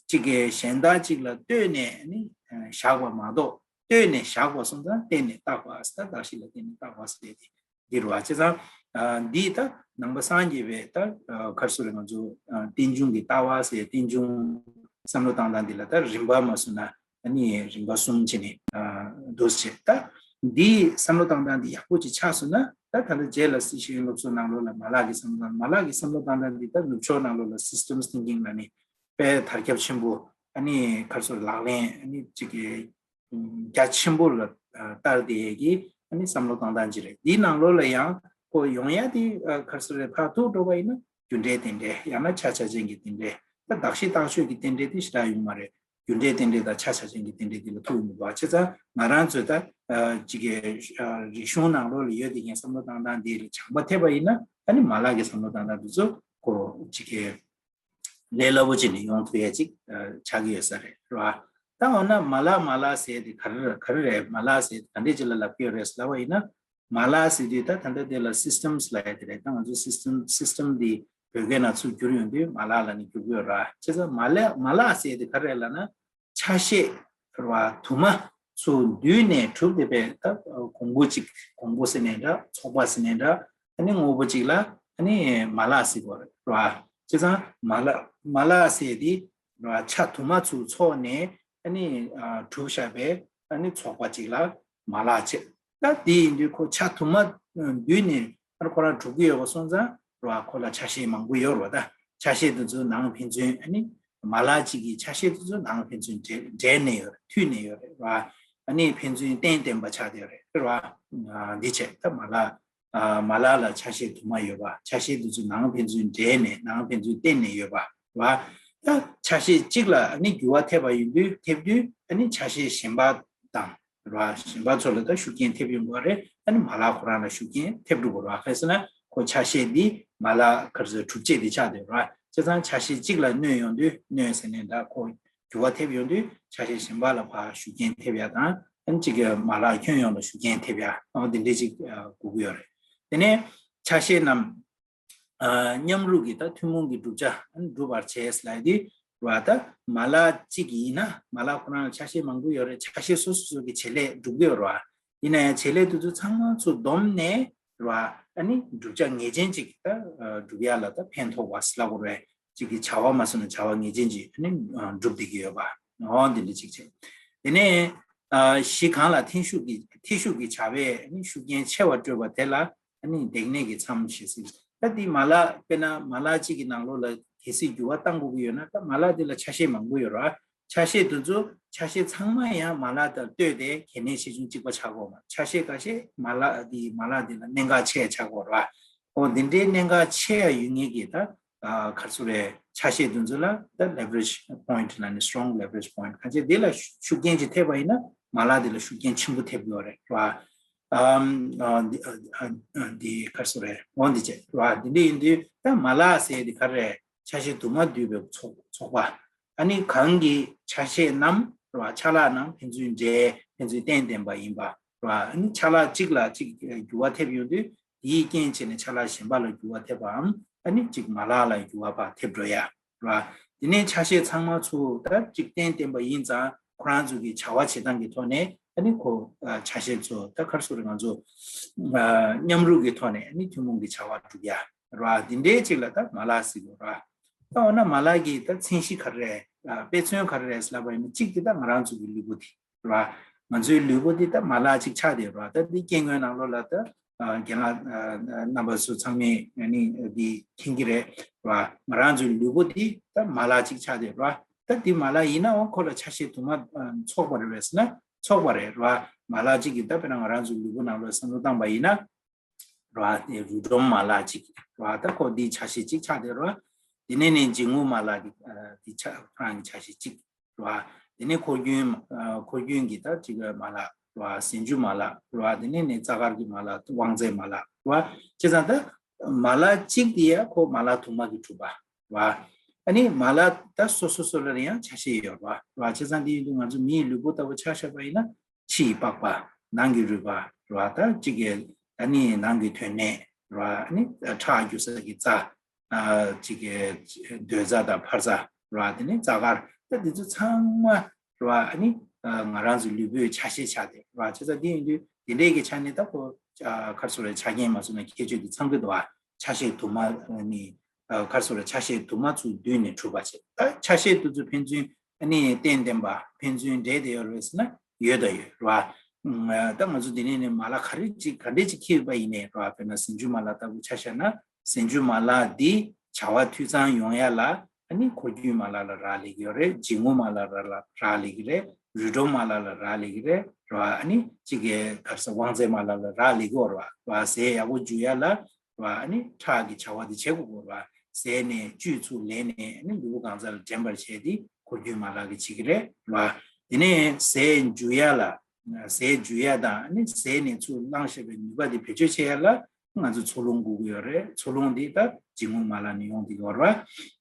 གཅིག་གིས་གཞན་དག་ཅིག་ལ་ལྟོས་ནས་ནི་བཞག་པ་མ་གཏོགས་ལྟོས་ནས་བཞག་པ་སོང་ཙང་བརྟེན་ནས་བཏགས་པ་ཟེར། ད་གདགས་གཞི་ལ་བརྟེན་ནས་བཏགས་པ་ཟེར་ཏེ། འདི་རུ་བ། བྱས་ཙང་ཨ་འདི་ད་ནང་པ་སངས་རྒྱས་པའི་ད་ཨ་ག་རེ་ཟེར་དགོས་རེད། ང་ཚོ་ཨ་རྟེན་འབྱུང་གི་ལྟ་བ་ཟེར་རྟེན་འབྱུང་བསམ་བློ་བཏང་སྟངས་འདི་ལ་ད་རིམ་པ་མ་བཟུང་ན་ཨ་ནི་རིམ་པ་གསུམ་བྱས་ནས་ཨ་འདུག་སེ་བྱས། ད་འདི་བསམ་བློ་བཏང་སྟངས་འདི་ཡག་པོ་ཅིག་ཆགས་སོང་ན་ད་ད་ལྟ་རྗེས་ལ་སྲིད་ཞིའི་སློབ་གསོ་ནང་ལོགས་ལ་མ་ལག་གི་བསམ་བློ་བཏང་། མ་ལག་གི་བསམ་བློ་བཏང་སྟངས་འདི་ད་ནུབ་ཕྱོགས་ནང་ལོགས་ལ་སིས་ཊེམ་ཐིང་ཀིང་ལ་ནི་དཔེ་དར་ཁྱབ་ཆེན་པོ་ཨ་ནི་ག་རེ་ཟེར་ལག་ལེན་ཨ་ནི་ཅིག་གི་རྒྱ་ཆེན་པོ་ལ་ཨ་བསྟར་བསྡད་ཡས་ཀྱི་ཨ་ནི་བསམ་བློ་གཏོང་སྟངས་ཅིག་རེད། འདིའི་ནང་ལོགས་ལ་ཡང་ཁོ་ཡོང་ཡ་དེ་ཨ་ག་རེ་ཟེར་རེད། ཕར་ཐུག་འགྲོ་བ་ཡིན་ན་རྒྱུ་འབྲས་རྟེན་འབྲེལ། ཡང་ན་ཆ་ཆ་ཅན་གྱི་རྟེན་འབྲེལ། ད་གདགས་གཞི་རྟགས་ཆོས་ཀྱི་རྟེན་འབྲེལ་དེ་ཞེ་དྲག་ཡོད་མ་རེད། རྒྱུ་འབྲས་རྟེན་འབྲེལ་དང་ཆ་ཆ་ཅན་གྱི་རྟེན་འབྲེལ་དེ་ལ་ཐུག་ཡོང་གི་འདུག་བ། བྱས་ཙང་ང་རང་ཚོས་ད་ཨ་ཅིག་གི་ཨ་རིག་གཞུང་ནང་ལོགས་ལ་ཡོད་དེ་ངས་བསམ་བློ་གཏོང་སྟངས་དེ་ལ་སྦྱངས་པ་ཐེབས་པ་ཡིན་ན་ཨ་ནི་མ་ལག་གི་བསམ་བློ་གཏོང་སྟངས་དེ་ཚོ་ཁོ་ཅིག་གི་ལས་སླ་པོ་བྱས་ནས་ཡོང་ཐུབ་ཡ་ཅིག་ཨ་ཆགས་ཀྱི་ཡོད་ས་རེད། རེད་བ། ད་འོ་ན་མ་ལག་མ་ལག་ཟེར་དེ་ག་རེ་ག་རེ་རེད། མ་ལག་ཟེར་དེ་ག་འདྲས་ཅིག་ལ་ལབ་ཀྱི་ཡོད་རེད་ཟེར་ལབ་པ་ཡིན་ན། མ་ལག་ཟེར་དུས་ད་ད་ལྟ་དེ་ལ་སིས་ཊེམ་ལབ་ཡ་དེ་རེད། ད་ང་ཚོ་སིས་ཊེམ་སིས་ཊེམ་འདི་བོད་སྐད་ནང་ཚུར་བསྒྱུར་ཡོང་དུས་མ་ལག་ལབ་ནས་བསྒྱུར་གྱི་ཡོད་རེད། བྱས་ཙང་མ་ལག་མ་ལག་ཟེར་དེ་ག་རེ་རེད་ལབ་ན། ཆ་ཤས་རེད་བ། དུ་མ་ཚུར་བསྡུས་ནས་གྲུབ་བསྡད་པའི་ད་གོང་བུ་གཅིག་གོང་བུ་ཟེར་ནའི་འདྲ། ཚོགས་པ་ཟེར་ནའི་འདྲ། ཨ་ནི་དངོས་པོ་གཅིག་ལ་ཨ་ནི་མ་ལག་ཟེར་དགོས་རེད་བ། བྱས་ཙང་མ་ལག་མ་ལག་ཟེར་དེ་རེད་བ། ཆ་དུ་མ་ཚུར་ཚོགས་ནས་ཨ་ནི་ཨ་གྲུབ་བཞག་པའི་ཨ་ནི་ཚོགས་པ་གཅིག་ལ་མ་ལག་བྱས། ད་དེ་ཡིན་དུས་ཁོ་ཆ་དུ་མ་བསྡུས་ནས་ཨ་ནི་ཁོ་རང་གྲུབ་ཀྱི་ཡོད་པ་སོང་ཙང་རེད་བ། ཁོ་ལ་ཆ་ཤས་མང་པོ་ཡོད་རེད་བ། ད་ཆ་ཤས་དེ་ཚོ་ནང་ཕན་ཚུན་ཨ་ནི་མ་ལག་གཅིག་གི་ཆ་ཤས་དེ་ཚོ་ནང་ཕན་ཚུན་འདྲེས་འདྲེས་ནས་ཡོད་རེད། མཐུད་ནས་ཡོད་རེད་བ། ཨ་ནི་ཕན་ཚུན་རྟེན་བརྟེན་པ་ཆགས་བསྡད་ཡོད་རེད། རེད་བ། ཨ་འདི་བྱས་ད་མ་ལག་ཨ་མ་ལག་ལ་ཆ་ཤས་དུ་མ་ཡོད་པ། ཆ་ཤས་དེ་ཚོ་ནང་ཕན་ཚུན་འདྲེས་ནས་ནང་ཕན་ཚུན་བརྟེན་ནས་ཡོད་པ་རེད་བ། ད་ཆ་ཤས་གཅིག་ལ་ཨ་ནི་འགྱུར་བ་ཐེབས་པ་ཡིན་དུས་ཐེབས་དུས་ཨ་ནི་ཆ་ཤས་གཞན་པ་དང་རེད་བ། གཞན་པ་ཚོ་ལ་ད་ཤུགས་རྐྱེན་ཐེབས་ཡོང་གི་རེད། ཨ་ནི་མ་ལག་ཁོ་རང་ལ་ཤུགས་རྐྱེན་ཐེབས་འགྲོ་གི་རེད་བ། ག་རེ་ཟེར་ན་ཁོ་ཆ་ཤས་འདི་མ་ལག་ག་རེ་ཟེར་གྲུབ་བྱེད་དེ་ཆགས་བསྡད་རེད་བ། བྱས་ཙང་ཆ་ཤས་གཅིག་ལ་གནོད་ཡོང་དུས་གནོད་ཟེར་ནས་ད་ཁོ་འགྱུར་བ་ཐེབས་ཡོང་དུས་ཆ་ཤས་གཞན་པ་ལ་ཕར་ཤུགས་རྐྱེན་ཐེབས་ཡ་དང་། ཨ་ནི་གཅིག་གི་མ་ལག་ཁྱོན་ཡོངས་ལ་ཤུགས་རྐྱེན་ཐེབས་ཡ། ཨ་འདི་འདྲས་ཅིག་ཨ་དགོས་ཀྱི་ཡོད་རེད། དེ་ནས་ཆ་ཤས་རྣམས་ཨ་མཉམ་རུབ་ཀྱིས་ད་ཐུན་མོང་གི་བསྒྲུབ་བྱ་ཨ་ནི་འགྲུབ་པར་བྱེད་ལབ་ཡ་དེ་རེད་བ། ད་མ་ལག་གཅིག་ཡིན་ན་མ་ལག་ཁོ་རང་ལ་ཆ་ཤས་མང་པོ་ཡོད་རེད། ཆ་ཤས་སོ་སོ་སོ་གི་བྱེད་ལས་འགྲུབ་ཀྱི་ཡོད་རེད་བ། ཡིན་ན་ཡང་བྱེད་ལས་དེ་ཚོ་ཚང་མ་ཚུར་བསྡོམས་ནས་རེད་བ། ཨ་ནི་བསྒྲུབ་བྱ་ངེས་ཅན་ཅིག་ད་ཨ་སྒྲུབ་ཡ་ལ་ད་ཕན་ཐོགས་པ་ཟེར་ལབ་དགོས་རེད། ཅིག་གི་བྱ་བ་མ་སོང་ན་བྱ་བ་ངེས་ཅན་ཅིག་ཨ་ནི་ཨ་སྒྲུབ་བསྡད་ཀྱི་ཡོད་པ། འོ་འདི་འདྲ་ཅིག་བྱས། དེ་ནས་ཨ་གཞི་གང་ལ་འཐེན་ཤུགས་ཀྱི་འཐེན་ཤུགས་ཀྱི་བྱ་བས་ཨ་ནི་ཤུགས་རྐྱེན་ཆེ་བ་སྤྲོད་པ་དེ་ལ་ཨ་ནི་བརྡེག་གནས་ཀྱི་མཚམས་ཞེས་ཟེར། ད་འདི་མ་ལག་དཔེར་ན་མ་ལག་གཅིག་གི་ནང་ལོགས་ལ་གལ་སྲིད་འགྱུར་བ་གཏང་དགོས་ཀྱི་ཡོད་ན། ད་མ་ལག་དེ་ལ་ཆ་ཤས་མང་པོ་ཡོད་རེད་བ། ཆ་ཤས་དེ་ཚོ་ཆ་ཤས་ཚང་མ་ཡང་མ་ལག་དང་ལྟོས་ཏེ་གལ་གནད་ཆེ་ཆུང་གཅིག་པ་ཆགས་ཀྱི་ཡོད་མ་རེད། ཆ་ཤས་ཁ་ཤས་མ་ལག་འདི་མ་ལག་འདི་ལ་གནད་འགག་ཆེ་ཆགས་ཀྱི་ཡོད་རེད་བ། འོ་འདི་འདྲའི་གནད་འགག་ཆེ་ཡ་ཡོད་མཁན་གྱི་ད་ཨ་ག་རེ་ཟེར་རེད། ཆ་ཤས་དེ་ཚོ་ལ་ད་leverage point ལབ་ནས་strong leverage point གང་ཅི་འདི་ལ་ཤུགས་རྐྱེན་ཅིག་ཐེབས་པ་ཡིན་ན་མ་ལག་འདི་ལ་ཤུགས་རྐྱེན་ཆེན་པོ་ཐེབས་ཀྱི་ཡོད་རེད་བ། ཨམ་ཨ་འདི་ཨ་ཨ་འདི་ག་རེ་ཟེར་རེད། འོ་འདི་བྱས་རེད་བ། འདི་འདྲ་ཡིན་དུས་ད་མ་ལག་ཟེར་དེ་ག་རེ་རེད། ཆ་ཤས་དུ་མ་འདུས་པའི་ཚོགས་ཚོགས་པ། ཨ་ནི་གང་གི་ཆ་ཤས་རྣམས་རེད་བ། ཆ་ལག་རྣམས་ཕན་ཚུན་འབྲེལ་ཕན་ཚུན་རྟེན་བརྟེན་པ་ཡིན་པ་རེད་བ། ཨ་ནི་ཆ་ལག་གཅིག་ལ་གཅིག་འགྱུར་བ་ཐེབས་ཡོང་དུས་དེའི་རྐྱེན་བྱས་ནས་ཆ་ལག་གཞན་པ་ལ་འགྱུར་བ་ཐེབས་པའམ། ཨ་ནི་གཅིག་མ་ལག་ལ་འགྱུར་བ་ཕར་ཐེབས་འགྲོ་ཡ་རེད་བ། དེ་ནས་ཆ་ཤས་ཚང་མ་ཚུར་ད་གཅིག་རྟེན་བརྟེན་པ་ཡིན་ཙང་ཁོ་རང་ཚོ་གི་བྱ་བ་བྱེད་སྟངས་ཀྱི་ཐོག་ནས་ཨ་ནི་ཁོ་ཨ་ཆ་ཤས་ཚོ་ད་ག་རེ་ཟེར་རེད། ང་ཚོ་ཨ་མཉམ་རུབ་ཀྱི་ཐོག་ནས་ཨ་ནི་ཐུན་མོང་གི་བྱ་བ་སྒྲུབ་ཡ་རེད་བ། འདི་འདྲའི་ཅིག་ལ་ད་མ་ལག་ཟེར་གྱི་རེད་བ། ད་འོ་ན་མ་ལག་གི་ད་མཚན་གཞི་ག་རེ་རེད། ཨ་དཔེ་མཚོན་ག་རེ་རེད་ཟེར་ལབ་པ་ཡིན་ན། གཅིག་དེ་ད་ང་རང་ཚོ་གི་ལུས་པོ་དེ་རེད་བ། ང་ཚོའི་ལུས་པོ་དེ་ད་མ་ལག་ཅིག་ཆགས་བསྡད་རེད་བ། ད་འདི་སྐྱེ་དངོས་ནང་ལོགས་ལ་ད་ཨ་རྒན་ལགས་ཨ་རྣམ་པ་ཚོ་ཚང་མས་ཨ་ནི་འདི་མཁྱེན་གྱི་རེད་བ། ང་རང་ཚོའི་ལུས་པོ་དེ་ད་མ་ལག་ཅིག་ཆགས་བསྡད་རེད་བ། ད་འདི་མ་ལག་ཡིན་ནའང་ཁོ་ལ་ཆ་ཤས་དུ་མ་ཨ་ཚོགས་པ་རེད་པས་ཟེར་ན་ཚོགས་པ་རེད་བ། མ་ལག་ཅིག་གིས་ད་དཔེར་ན་ང་རང་ཚོའི་ལུས་པོ་ནང་ལོགས་བསམ་བློ་བཏང་པ་ཡིན་ན། རེད་བ། དེ་རུས་སྒྲོམ་མ་ལག་ཅིག་རེད་བ། ད་ཁོ་འདི་ཆ་ཤས་གཅིག་ཆགས་བསྡད་རེད་བ། དེ་ནས་ནི་འབྱིན་རྔུབ་མ་ལག་གི་ཨ་དེ་ཆ་ཁོ་རང་གི་ཆ་ཤས་གཅིག་རེད་བ། དེ་ནས་འཁོར་རྒྱུན་ཨ་འཁོར་རྒྱུན་གྱི་ད་ཅིག་མ་ལག་རེད་བ། ཟས་འཇུ་མ་ལག་རེད་བ། དེ་ནས་ནི་རྩ་དཀར་གྱི་མ་ལག་དབང་རྫས་མ་ལག་རེད་བ། བྱས་ཙང་ད་མ་ལག་གཅིག་དེ་ཡང་ཁོ་མ་ལག་དུ་མ་གིས་གྲུབ་པ་རེད་བ། ཨ་ནི་མ་ལག་ད་སོ་སོ་སོ་ལ་ཡང་ཆ་ཤས་ཡོད་རེད་བ། རེད་བ། བྱས་ཙང་དེ་ཡིན་དུས་ང་ཚོ་མི་ཡི་ལུས་པོ་ལྟ་བུ་ཆ་བཞག་པ་ཡིན་ན། ཕྱི་ཡི་པགས་པ། ནང་གི་རུས་པ་རེད་བ། ད་གཅིག་གི་ཨ་ནི་ནང་གི་དོན་གནས་རེད་བ། ཨ་ནི་ཁྲག་རྒྱུ་ས་གི་རྩ། ཨ་གཅིག་གི་སྡོད་རྩ་དང་འཕར་རྩ་རེད་བ། དེ་ནས་རྩ་དཀར། ད་འདི་ཚོ་ཚང་མ་རེད་བ། ཨ་ནི་ཨ་ང་རང་ཚོའི་ལུས་པོའི་ཆ་ཤས་ཆགས་བསྡད་རེད་བ། བྱས་ཙང་འདི་ཡིན་དུས་འདི་འདྲའི་གི་ཆ་ནས་ད་ཁོ་ཨ་ག་རེ་ཟེར་རེད། ཆ་རྐྱེན་མ་སོང་ན་ཁྱད་ཆོས་འདི་ཚང་གི་འདུག་བ། ཆ་ཤས་དུ་མ་ནི་ཨ་ག་རེ་ཟེར་རེད། ཆ་ཤས་དུ་མ་ཚུར་བསྡུས་ནས་གྲུབ་པ་བྱས། ད་ཆ་ཤས་དེ་ཚོ་ཕན་ཚུན་ཨ་ནི་རྟེན་བརྟེན་པ་ཕན་ཚུན་འབྲེལ་བསྡད་ཡོད་རེད་ཟེར་ན་ཡོད་དང་ཡོད་རེད་བ། ཨ་ད་ང་ཚོ་འདི་ནས་ནི་མ་ལག་ག་རེ་ཅིག་ག་འདྲས་ཅིག་འཁྱེར་ཡོད་པ་ཡིན་ནའི་རེད་བ། དཔེར་ན་ཟས་འཇུ་མ་ལག་ལྟ་བུ་ཆ་བཞག་ན་ཟས་འཇུ་མ་ལག་འདི་བྱ་བ་འཐུས་ཚང་ཡོང་ཡ་ལ་ཨ་ནི་འཁོར་རྒྱུན་མ་ལག་ལ་རག་ལས་ཀྱི་ཡོད་རེད། འབྱིན་རྔུབ་མ་ལག་ལ་རག་ལས་ཀྱི་རེད། རུས་སྒྲོམ་མ་ལག་ལ་རག་ལས་ཀྱི་རེད། རེད་བ། ཨ་ནི་གཅིག་གི་ག་རེ་ཟེར། དབང་རྫས་མ་ལག་ལ་རག་ལས་ཀྱི་ཡོད་རེད་བ། ཟས་ཡག་པོ་འཇུ་ཡ་ལ་རེད་བ། ཨ་ནི་ཁྲག་གི་བྱ་བ་དེ་བྱེད་དགོས་ཀྱི་རེད་བ། ཟས་ནས་བཅུད་ཚུར་ལེན་ནས་ཨ་ནི་ལུས་པོ་གང་ཚང་ལ་འདྲེན་པར་བྱས་ཏེ་འཁོར་རྒྱུན་མ་ལག་གིས་བྱེད་ཀྱི་རེད་བ། དེ་ནས་ཟས་འཇུ་ཡ་ལ། ཟས་འཇུ་ཡ་དང་ཨ་ནི་ཟས་ནས་ཚུར་བླངས་བཞག་པའི་ནུས་པ་དེ་བེད་སྤྱོད་བྱེད་ཡ་ལ་ང་ཚོ་འཚོ་རླུང་དགོས་ཀྱི་ཡོད་རེད། འཚོ་རླུང་འདི་ད་འབྱིན་རྔུབ་མ་ལག་ནས་ཡོང་བསྡད་ཀྱི་ཡོད་རེད་བ།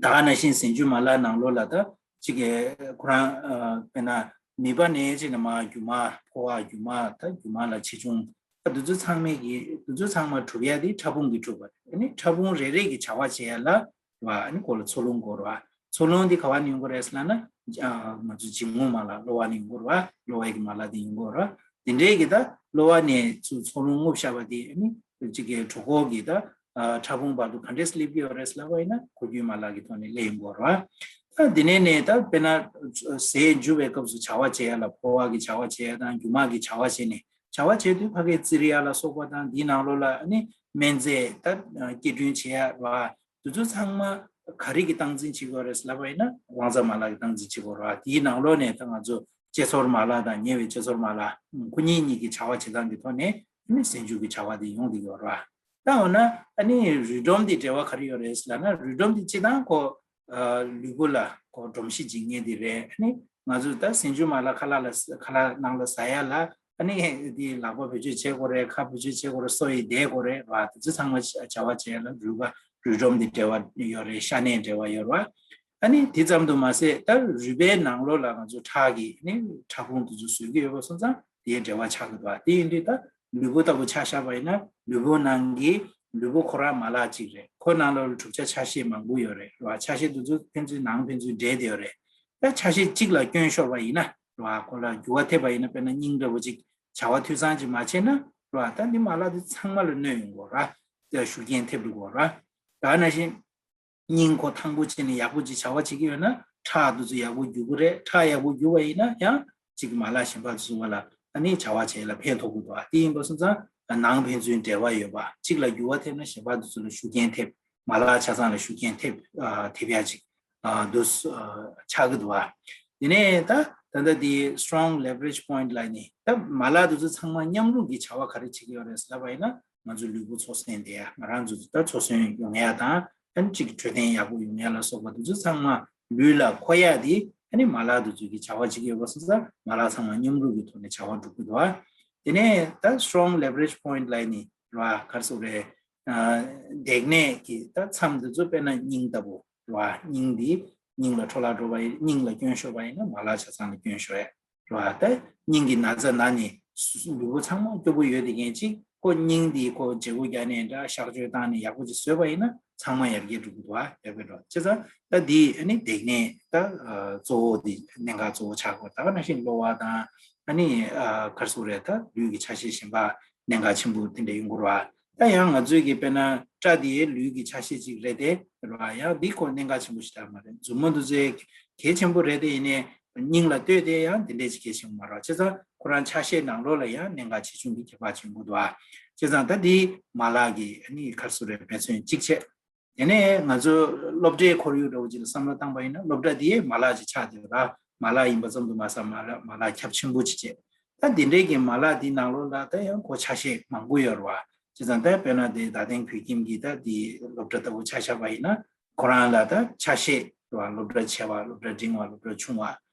ད་ག་ནང་བཞིན་ཟས་འཇུ་མ་ལག་ནང་ལོགས་ལ་ད་གཅིག་གི་ཁོ་རང་ཨ་དཔེར་ན་ནུས་པ་ནས་ཅིག་ནས་མར་རྒྱུ་མ། ཕོ་བ་རྒྱུ་མ། ད་རྒྱུ་མ་ལ་ཆེ་ཆུང་། ད་འདི་ཚོ་ཚང་མའི་གི་འདི་ཚོ་ཚང་མ་གྲུབ་ཡ་དེ་ཕྲ་ཕུང་གིས་གྲུབ་པ་རེད། ཨ་ནི་ཕྲ་ཕུང་རེ་རེ་གི་བྱ་བ་བྱེད་ཡ་ལ་རེད་བ། ཨ་ནི་ཁོ་ལ་འཚོ་རླུང་དགོས་རེད་བ། འཚོ་རླུང་འདི་ག་བ་ནས་ཡོང་གི་རེད་ཟེར་ལབ་ན་ཨ་ང་ཚོ་འབྱིན་རྔུབ་མ་ལག་གློ་བ་ནས་ཡོང་གི་རེད་བ། གློ་བའི་གི་མ་ལག་དེ་ཡོང་གི་རེད་བ། དེ་འདྲའི་གི་ད་གློ་བ་ནས་ཚུར་འཚོ་རླུང་རྔུབ་བཞག་པ་དེ་ཨ་ནི་གཅིག་གི་གྲོད་ཁོག་གི་ད་ཨ་ཕྲ་ཕུང་བར་དུ་ག་འདྲས་སླེབས་ཀྱི་ཡོད་རེད་ལབ་པ་ཡིན་ན་འཁོར་རྒྱུན་མ་ལག་གི་ཐོག་ནས་སླེབས་ཡོང་གི་ཡོད་རེད་བ། ད་དེ་ནས་ནས་ད་དཔེར་ན་ཟས་འཇུ་བའི་སྐབས་སུ་བྱ་བ་བྱེད་ཡ་ལ་ཕོ་བ་གི་བྱ་བ་བྱེད་ཡ་དང་རྒྱུ་མ་གི་བྱ་བ་བྱེད་ནས་བྱ་བ་བྱེད་དུས་ཕ་གིའི་བཙིར་ཡ་ལ་སོགས་པ་དང་འདིའི་ནང་ལོགས་ལ་ཨ་ནི་སྨན་རྫས་ད་སྐྱེལ་སྐྲུན་བྱེད་ཡ་རེད་བ། དེ་ཚོ་ཚང་མ་ག་རེ་གིས་སྟངས་འཛིན་བྱེད་དགོས་རེད་ལབ་པ་ཡིན་ན་དབང་རྩ་མ་ལག་གིས་སྟངས་འཛིན་བྱེད་དགོས་རེད་བ། དེའི་ནང་ལོགས་ནས་ད་ང་ཚོ་དཔྱད་ཚོར་མ་ལག་དང་ཉེ་བའི་དཔྱད་ཚོར་མ་ལག་ཁོ་གཉིས་གཉིས་ཀྱི་བྱ་བ་བྱེད་སྟངས་ཀྱི་ཐོག་ནས་ཨ་ནི་ཟས་འཇུ་གི་བྱ་བ་དེ་ཡོང་བསྡད་ཀྱི་ཡོད་རེད་བ། ད་འོ་ན་ཨ་ནི་རུས་སྒྲོམ་འདི་འབྲེལ་བ་ག་རེ་ཡོད་རེད་ལབ་ན་རུས་སྒྲོམ་འདི་སྤྱིར་བཏང་ཁོ་ཨ་ལུས་པོ་ལ་ཁོ་སྒྲོམ་གཞི་འཇིག་མཁན་འདི་རེད། ཨ་ནི་ང་ཚོ་ད་ཟས་འཇུ་མ་ལག་ཁ་ལག་ལ་ཁ་ལག་ནང་ལ་ཟ་ཡ་ལ་ ཨ་ནི་དེ་ལག་པ་བེད་སྤྱོད་བྱེད་དགོས་རེད། ཁ་བེད་སྤྱོད་བྱེད་དགོས་རེད། སོ་ཡི་བསྡད་དགོས་རེད་བ། དེ་ཚོ་ཚང་མ་བྱ་བ་བྱས་ལ་རུས་པ་རུས་སྒྲོམ་དེ་འབྲེལ་བ་ཡོད་རེད། ཤ་གནད་འབྲེལ་བ་ཡོད་རེད་བ། ཨ་ནི་དེ་ཙམ་དུ་མ་ཟད་ད་རུས་པའི་ནང་ལོགས་ལ་ང་ཚོ་ཁྲག་གི་ནི་ཕྲ་ཕུང་དེ་ཚོ་བཟོ་གི་ཡོད་པ་སོང་ཙང་དེའི་འབྲེལ་བ་ཆགས་ཀྱི་འདུག་དེ་ཡིན་དུས་ད་ལུས་པོ་ལྟ་བུ་ཆ་བཞག་པ་ཡིན་ན་ལུས་པོ་ནང་གི་ལུས་པོ་ཁོ་རང་མ་ལག་གཅིག་རེད། ཁོ་ནང་ལོགས་ལ་གྲུབ་ཆ་ཆ་ཤས་མང་པོ་ཡོད་རེད་བ། ཆ་ཤས་དེ་ཚོ་ཕན་ཚུན་ནང་ཕན་ཚུན་འདྲེས་བསྡད་ཡོད་རེད། ད་ཆ་ཤས་གཅིག་ལ་སྐྱོན་ཤོར་བ་ཡིན་ན་རེད་བ། ཁོ་ལ་འགྱུར་བ་ཐེབས་པ་ཡིན་ན་དཔེར་ན་སྙིང་འདྲ་བོ་ཅིག་བྱ་བ་འཐུས་ཚང་ཅིག་མ་བྱས་ན་རེད་བ། ད་འདི་མ་ལག་འདི་ཚང་མ་ལ་གནོད་ཡོང་གི་རེད་བ། ཤུགས་རྐྱེན་ཐེབས་འགྲོ་གི་རེད་བ། ད་ནང་བཞིན་སྙིང་ཁོ་ཐང་པོ་བྱས་ནས་ཡག་པོ་ཅིག་བྱ་བ་བྱེད་ཀྱི་ཡོད་ན་ཁྲག་འདི་ཚོ་ཡག་པོ་རྒྱུག་གི་རེད། ཁྲག་ཡག་པོ་རྒྱུག་པ་ཡིན་ན་ཡང་གཅིག་མ་ལག་གཞན་པ་ཚོ་བ་ལ་ཨ་ནི་བྱ་བ་བྱེད་ལ་ཕན་ཐོགས་ཀྱི་འདུག་དེ་ཡིན་པ་སོང་ཙང་ནང་ཕན་ཚུན་འབྲེལ་བ་ཡོད་པ་གཅིག་ལ་འགྱུར་བ་ཐེབས་ན་གཞན་པ་འདི་ཚོ་ལ་ཤུགས་རྐྱེན་ཐེབས། མ་ལག་ཆ་ཚང་ལ་ཤུགས་རྐྱེན་ཐེབས་ཨ་ཐེབས་ཡ་ཅིག་ཨ་འདུག་ཨ་ཆགས་ཀྱི་འདུག་བ། དེ་ནས་ད་ད་ལྟ་དེ་strong leverage point ལ་ནི་ད་མ་ལག་འདི་ཚོ་ཚང་མ་མཉམ་རུབ་ཀྱི་བྱ་བ་ག་རེ་བྱེད་ཀྱི་ཡོད་རེད་ཟེར་ལབ་པ་ཡིན་ན་ང་ཚོ་ལུས་པོ་འཚོ་གསོན་དེ་ཡ་ང་རང་ཚོ་ད་འཚོ་གསོན་ཡོང་ཡ་དང་ཨ་ནི་གཅིག་འཕྲོད་བསྟེན་ཡག་པོ་ཡོང་ཡ་ལ་སོགས་པ་འདི་ཚོ་ཚང་མ་ལུས་ལ་མཁོ་ཡ་དེ་ཨ་ནི་མ་ལག་འདི་ཚོ་གི་བྱ་བ་བྱེད་ཀྱི་ཡོད་པ་སོང་ཙང་མ་ལག་ཚང་མ་མཉམ་རུབ་ཀྱི་ཐོག་ནས་བྱ་བ་སྒྲུབ་ཀྱི་འདུག་བ། དེ་ནས་ད་strong leverage point ལ་ནི་ར་ག་རེ་ཟེར་དགོས་རེད། ཨ་ལྡེག་ནད་ཀྱི་ད་མཚམས་འདི་ཚོ་དཔེར་ན་སྙིང་ལྟ་བུ་ར་སྙིང་འདི་སྙིང་ལ་འཕྲོ་བརླག་འགྲོ་བ་ཡིན། སྙིང་ལ་སྐྱོན་ཤོར་བ་ཡིན་ན་མ་ལག་ཆ་ཚང་ལ་སྐྱོན་ཤོར་ཡ་ར། ད་སྙིང་གི་ན་ཚ་ན་ནི་ལུས་པོ་ཚང་མ་སྐྱོ་པོ་ཡོད་དེ་མཁན་ཅིག་ཁོ་སྙིང་འདི་ཁོ་བརྗེ་པོ་རྒྱག་ནས་འདྲ་གཤག་བཅོས་བཏང་ནས་ཡག་པོ་ཅིག་བཟོས་པ་ཡིན་ན་ཚང་མ་ཡར་རྒྱས་འགྲོ་གི་འདུག་ཨ། ཡག་པོ་འགྲོ་བྱས་ཙང་ད་འདི་ཨ་ནི་ལྡེག་ནད་ད་གཙོ་བོ་འདི་གནད་འགག་གཙོ་བོ་ཆགས་དགོས། ད་ག་ནང་བཞིན་གློ་བ་དང་ཨ་ནི་ག་རེ་ཟེར་དགོས་རེད། ད་ལུས་ཀྱི་ཆ་ཤས་གཞན་པ་གནད་འགག་ཆེན་པོ་དེ་འདྲ་ཡོང་གི་རེད་བ། ད་ཡང་ང་ཚོས་ཀྱི་དཔེར་ན་སྐྲ་དེ་ལུས་ཀྱི་ཆ་ཤས་ཅིག་རེད་དེ་རེད་བ། ཡང་འདི་ཁོ་གནད་འགག་ཆེན་པོ་ཞིག་ད་མ་རེད། མཛུབ་མོ་འདི་ཚོའི་གལ་ཆེན་པོ་རེད་དེ་ཡིན་ནའི་སྙིང་ལ་ལྟོས་ཏེ་ཡང་འདི་འདྲས་ཅིག་གལ་ཆེན་པོ་མ་རེད་བ། བྱས་ཙང་ཁོ་རང་ཆ་ཤས་ནང་ལོགས་ལ་ཡང་གནད་འགག་ཆེ་ཆུང་གི་ཁྱད་པར་ཆེན་པོ་འདུག་བ། བྱས་ཙང་ད་འདི་མ་ལག་གི་ཨ་ནི་ག་རེ་ཟེར་དགོས་རེད། དཔེ་མཚོན་གཅིག་བྱས། དེ་ནས་ང་ཚོ་སློབ་གྲྭའི་ཁོར་ཡུག་འདྲ་བོ་ཅིག་ལ་བསམ་བློ་བཏང་པ་ཡིན་ན་སློབ་གྲྭ་དེ་མ་ལག་ཅིག་ཆགས་བསྡད་ཡོད་ར། མ་ལག་ཡིན་པ་ཙམ་དུ་མ་ཟད་མ་ལག་མ་ལག་ཁྱབ་ཆེན་པོ་ཅིག་བྱས། ད་དེ་འདྲའི་གི་མ་ལག་དེའི་ནང་ལོགས་ལ་ད་ཡང་ཁོ་ཆ་ཤས་མང་པོ་ཡོད་རེད་བ། བྱས་ཙང་ད་དཔེར་ན་དེ་ད་ཐེངས་བོད་ཁྱིམ་གྱི་ད་དེ་སློབ་གྲྭ་ལྟ་བུ་ཆ་བཞག་པ་ཡིན་ན་ཁོ་རང་ལ་ད་ཆ་ཤས་རེད་བ། སློབ་གྲྭ་ཆེ་བ་སློབ་གྲྭ་འབྲིང་བ་སློབ་གྲྭ་ཆུང་བ་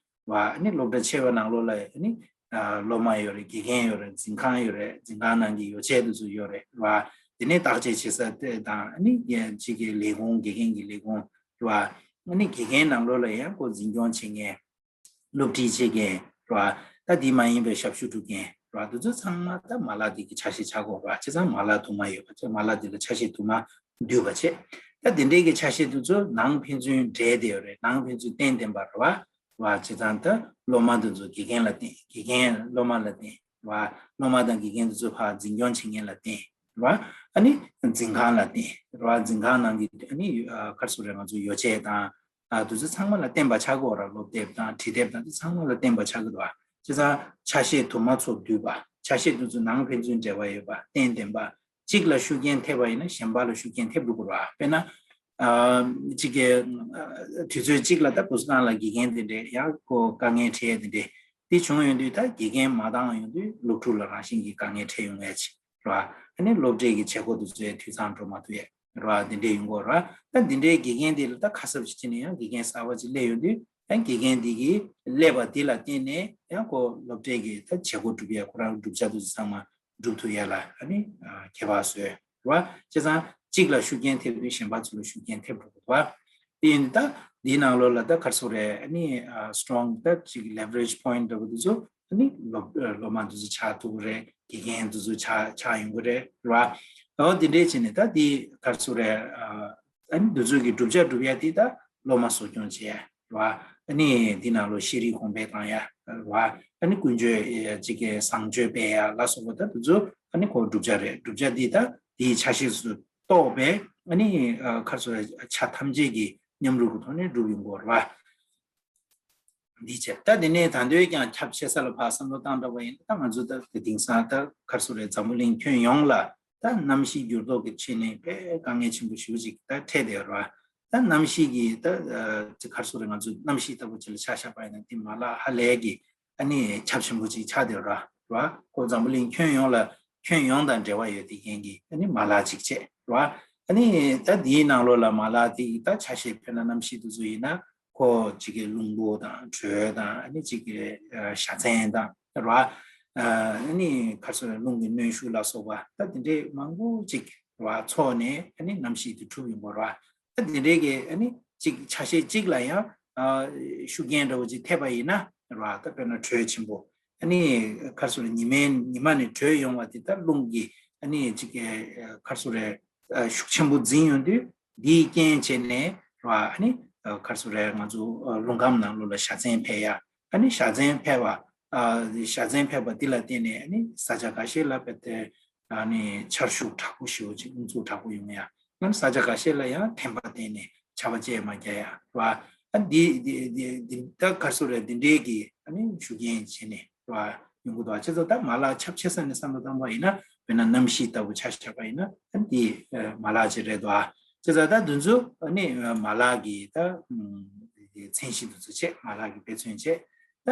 བ། ཨ་ནི་སློབ་གྲྭ་ཆེ་བ་ནང་ལོགས་ལ་ཨ་ནི་ཨ་སློབ་མ་ཡོད་རེད། དགེ་རྒན་ཡོད་རེད། འཛིན་ཁང་ཡོད་རེད། འཛིན་ཁང་ནང་གི་ཡོ་བྱད་དེ་ཚོ་ཡོད་རེད་བ། དེ་ནས་བརྟག་དཔྱད་བྱེད་ས་དེ་དང་ཨ་ནི་གཅིག་གི་ལས་ཁུངས་དགེ་རྒན་གྱི་ལས་ཁུངས་རེད་བ། ཨ་ནི་དགེ་རྒན་ནང་ལོགས་ལ་ཡང་ཁོ་འཛིན་སྐྱོང་བྱེད་མཁན་སློབ་ཁྲིད་བྱེད་མཁན་རེད་བ། ད་དེ་མ་ཡིན་པའི་ཞབས་ཞུ་སྒྲུབ་མཁན་རེད་བ། དེ་ཚོ་ཚང་མ་ད་མ་ལག་དེ་གི་ཆ་ཤས་ཆགས་དགོས་རེད་བ། བྱས་ཙང་མ་ལག་དུ་མ་ཡོད་པ་བྱས་མ་ལག་དེ་ལ་ཆ་ཤས་དུ་མ་འདུས་པ་བྱས། ད་དེ་འདྲའི་གི་ཆ་ཤས་དེ་ཚོ་ནང་ཕན་ཚུན་འབྲེལ་བསྡད་ཡོད་རེད། ནང་ཕན་ཚུན་བརྟེན་བརྟེན་པ་རེད་བ། བ། བྱས་ཙང་ད་སློབ་མ་དེ་ཚོ་དགེ་རྒན་ལ་བརྟེན། དགེ་རྒན་སློབ་མ་ལ་བརྟེན་བ། སློབ་མ་དང་དགེ་རྒན་དེ་ཚོ་ཕར་འཛིན་སྐྱོང་བྱེད་མཁན་ལ་བརྟེན་བ། ཨ་ནི་འཛིན་ཁང་ལ་བརྟེན་བ། འཛིན་ཁང་ནང་གི་ཨ་ནི་ཨ་ག་རེ་ཟེར་དགོས་རེད། ང་ཚོ་ཡོ་བྱད་དང་ཨ་དེ་ཚོ་ཚང་མ་ལ་བརྟེན་པ་ཆགས་ཀྱི་ཡོད་རེད། སློབ་དེབ་དང་འབྲི་དེབ་དང་དེ་ཚང་མ་ལ་བརྟེན་པ་ཆགས་ཀྱི་འདུག་བ། བྱས་ཙང་ཆ་ཤས་དུ་མ་ཚོ་འདུས་པ། ཆ་ཤས་དེ་ཚོ་ནང་ཕན་ཚུན་འབྲེལ་བ་ཡོད་པ། བརྟེན་བརྟེན་པ། གཅིག་ལ་ཤུགས་རྐྱེན་ཐེབས་པ་ཡིན་ན་གཞན་པ་ལ་ཤུགས་རྐྱེན་ཐེབས་འགྲོ་གི་རེད་བ། དཔེར་ན། ཨ་གཅིག་གི་ཨ་དུས་ཚོད་གཅིག་ལ་ད་བུ་གསོ་ཁང་ལ་དགེ་རྒན་དེ་འདྲས་ཡང་ཁོ་དཀའ་ངལ་འཕྲད་དེ་འདྲས་དེ་བྱུང་ཡོང་དུས་ད་དགེ་རྒན་མ་འདང་ཡོང་དུས་སློབ་ཕྲུག་ལ་རང་བཞིན་གྱིས་དཀའ་ངལ་འཕྲད་ཡོང་ངེས་ཅིག་རེད་བ། ཨ་ནི་སློབ་གྲྭའི་གི་བྱེད་སྒོ་དེ་ཚོ་ཡང་འཐུས་ཚང་འགྲོ་མ་ཐུབ་ཡས་རེད་བ། དེ་འདྲས་ཡོང་གི་རེད་བ། ད་དེ་འདྲའི་དགེ་རྒན་དེ་ལ་ད་ཁ་གསབ་ཅིག་བྱས་ནས་ཡང་དགེ་རྒན་གསར་པ་ཅིག་སླེབས་ཡོང་དུས་ཡང་དགེ་རྒན་དེ་གིས་སླེབས་པ་དེ་ལ་བརྟེན་ནས་ཡང་ཁོ་སློབ་གྲྭའི་གི་ད་བྱེད་སྒོ་སྒྲུབ་ཡས་ཁོ་རང་བསྒྲུབ་བྱ་དེ་ཚོ་ཚང་མ་སྒྲུབ་ཐུབ་ཡ་ལ་ཨ་ནི་ཨ་ཁྱད་པར་བཟོས་རེད་བ། བྱས་ཙང་གཅིག་ལ་ཤུགས་རྐྱེན་ཐེབས་དུས་གཞན་པ་ཚོ་ལ་ཤུགས་རྐྱེན་ཐེབས་འགྲོ་གི་འདུག་བ། དེ་ཡིན་ད་འདིའི་ནང་ལོགས་ལ་ད་ག་རེ་ཟེར་དགོས་རེད། ཨ་ནི་ཨ་strong ད་ཅིག་leverage point འདྲ་པོ་དེ་ཚོ་ཨ་ནི་སློབ་སློབ་མ་དེ་ཚོ་ཆགས་ཐུབ་ཀྱི་རེད། དགེ་རྒན་དེ་ཚོ་ཆགས་ཆགས་ཡོང་གི་རེད་རེད་བ། འོ་དེ་འདྲས་བྱས་ནས་ད་འདི་ག་རེ་ཟེར་དགོས་རེད། ཨ་ཨ་ནི་འདི་ཚོ་གི་བསྒྲུབ་བྱ་སྒྲུབ་ཡ་དེ་ད་སློབ་མ་གསོ་སྐྱོང་བྱས། རེད་བ། ཨ་ནི་འདི་ནང་ལོ་ཤེས་རིག་གོང་འཕེལ་བཏང་ཡ། རེད་བ། ཨ་ནི་ཀུན་སྤྱོད་ཅིག་གི་བཟང་སྤྱོད་སྤེལ་ཡ་ལ་སོགས་པ་ད་དེ་ཚོ་ཨ་ནི་ཁོ་བསྒྲུབ་བྱ་རེད། བསྒྲུབ་བྱ་འདི་ད་དེའི་ཆ་ཤས་སུ་གཏོགས་པའི་ཨ་ནི་ཁ་སོ་ཆ་ཐམས་ཅད་ཀྱི་མཉམ་རུབ་ཀྱི་ཐོག་ནས་སྒྲུབ་ཡོང་དགོས་རེད་བ། འདི་བྱས་ད་དེ་ནས་ད་འདོད་ཀྱང་ཁྱབ་ཆེ་ས་ལ་ཕར་བསམ་བློ་བཏང་འདྲ་བ་ཡིན་ད་ང་ཚོ་ད་དེ་དེང་སང་ད་ཁ་སོ་རེད་འཛམ་བུ་གླིང་ཁྱོན་ཡོངས་ལ། ད་གནམ་གཤིས་འགྱུར་ལྡོག་གི་ཆེད་ནས་དཔེ་དཀའ་ངལ་ཆེན་པོ་ཞེ་པོ་ཅིག་ད་འཕྲད་བསྡད་ཡོད་རེད་བ། ད་གནམ་གཤིས་ཀྱི་ད་ཅིག་ག་རེ་ཟེར་དགོས་རེད། ང་ཚོ་གནམ་གཤིས་ལྟ་བུ་ཅིག་ལ་ཆ་བཞག་པ་ཡིན་ན་དེ་མ་ལག་ཧ་ལས་ཀྱི་ཨ་ནི་ཁྱབ་ཆེན་པོ་ཅིག་ཆགས་བསྡད་ཡོད་རེད་བ། ཁོ་འཛམ་བུ་གླིང་ཁྱོན་ཡོངས་ལ་ཁྱོན་ཡོངས་དང་འབྲེལ་བ་ཡོད་དེ་མཁན་གྱི་ཨ་ནི་མ་ལག་ཅིག་བྱས་རེད་བ། ཨ་ནི་ད་འདིའི་ནང་ལོགས་ལ་མ་ལག་དེ་ཡི་ད་ཆ་ཤས་དཔེར་ན་གནམ་གཤིས་དེ་ཚོ་ཡིན་ན་ཁོ་ཅིག་གི་རླུང་བུ་དང་དྲོད་དང་ཨ་ནི་ཅིག་གི་བྱ་ཚན་དང་རེད་བ། ཨ་ནི་ག་རེ་ཟེར་རླུང་གི་གནོན་ཤུགས་ལ་སོགས་པ་ད་དེ་འདྲའི་མང་པོ་ཅིག་རེད་བ། ཚོགས་ནས་ཨ་ནི་རྣམ་ཤེས་དེ་གྲུབ་ཡོང་གི་རེད་བ། ད་དེ་འདྲའི་གི་ཨ་ནི་ཅིག་ཆ་ཤས་གཅིག་ལ་ཡང་ཨ་ཤུགས་རྐྱེན་འདྲ་བོ་ཅིག་ཐེབས་པ་ཡིན་ན་རེད་བ། ད་དཔེར་ན་དྲོད་ཆེན་པོ་ཨ་ནི་ག་རེ་ཟེར་ཉི་མའི་ཉི་མ་ནས་དྲོད་ཡོང་བ་དེ་ད་རླུང་གི་ཨ་ནི་ཅིག་ག་རེ་ཟེར་ཤུགས་ཆེན་པོ་འཛིན་ཡོང་དུས། འདིའི་རྐྱེན་བྱས་ནས་རེད་བ། ཨ་ནི་ག་རེ་ཟེར་རེད། ང་ཚོ་རླུང་ཁམས་ནང་ལོགས་ལ་བཞའ་ཚན་འཕེལ་ཡ། ཨ་ནི་བཞའ་ཚན་འཕེལ་བ། བཞའ་ཚན་འཕེལ་བ་འདི་ལ་བརྟེན་ནས་ཨ་ནི་ས་ཆ་འགའ་ཤས་ལ་དཔེ་དེ་ཨ་ནི་ཆར་ཤུགས་དྲག་པོ་ཞེ་པོ་ཅིག་རླུང་འཚུབ་དྲག་པོ་ཡོང་ཡ། ཨ་ནི་ས་ཆ་འགའ་ཤས་ལ་ཡང་ཐན་པ་བརྟེན་ནས་ཆར་པ་བཅད་མ་རྒྱག་ཡ་རེད་བ། ཨ་འདི་འདི་འདི་འདི་ད་ག་རེ་ཟེར་རེད། འདི་འདྲའི་གི་ཨ་ནི་ཤུགས་རྐྱེན་བྱས་ནས་རེད་བ། ཡོང་གི་འདུག་བྱས་ཙང་ད་མ་ལག་ཁྱབ་ཆེ་ས་ནས་བསམ་བློ་བཏང་བ་ཡིན་ན། དཔེར་ན་གནམ་གཤིས་ལྟ་བུ་ཆ་བཞག་པ་ཡིན་ན་ཨ་འདི་མ་ལག་ཅིག་རེད་འདུག་བྱས་ཙང་ད་འདི་ཚོ་ཨ་ནི་མ་ལག་གི་ད་མཚན་གཞི་འདི་ཚོ་བྱས། མ་ལག་གི་དཔེ་མཚོན་བྱས། ད་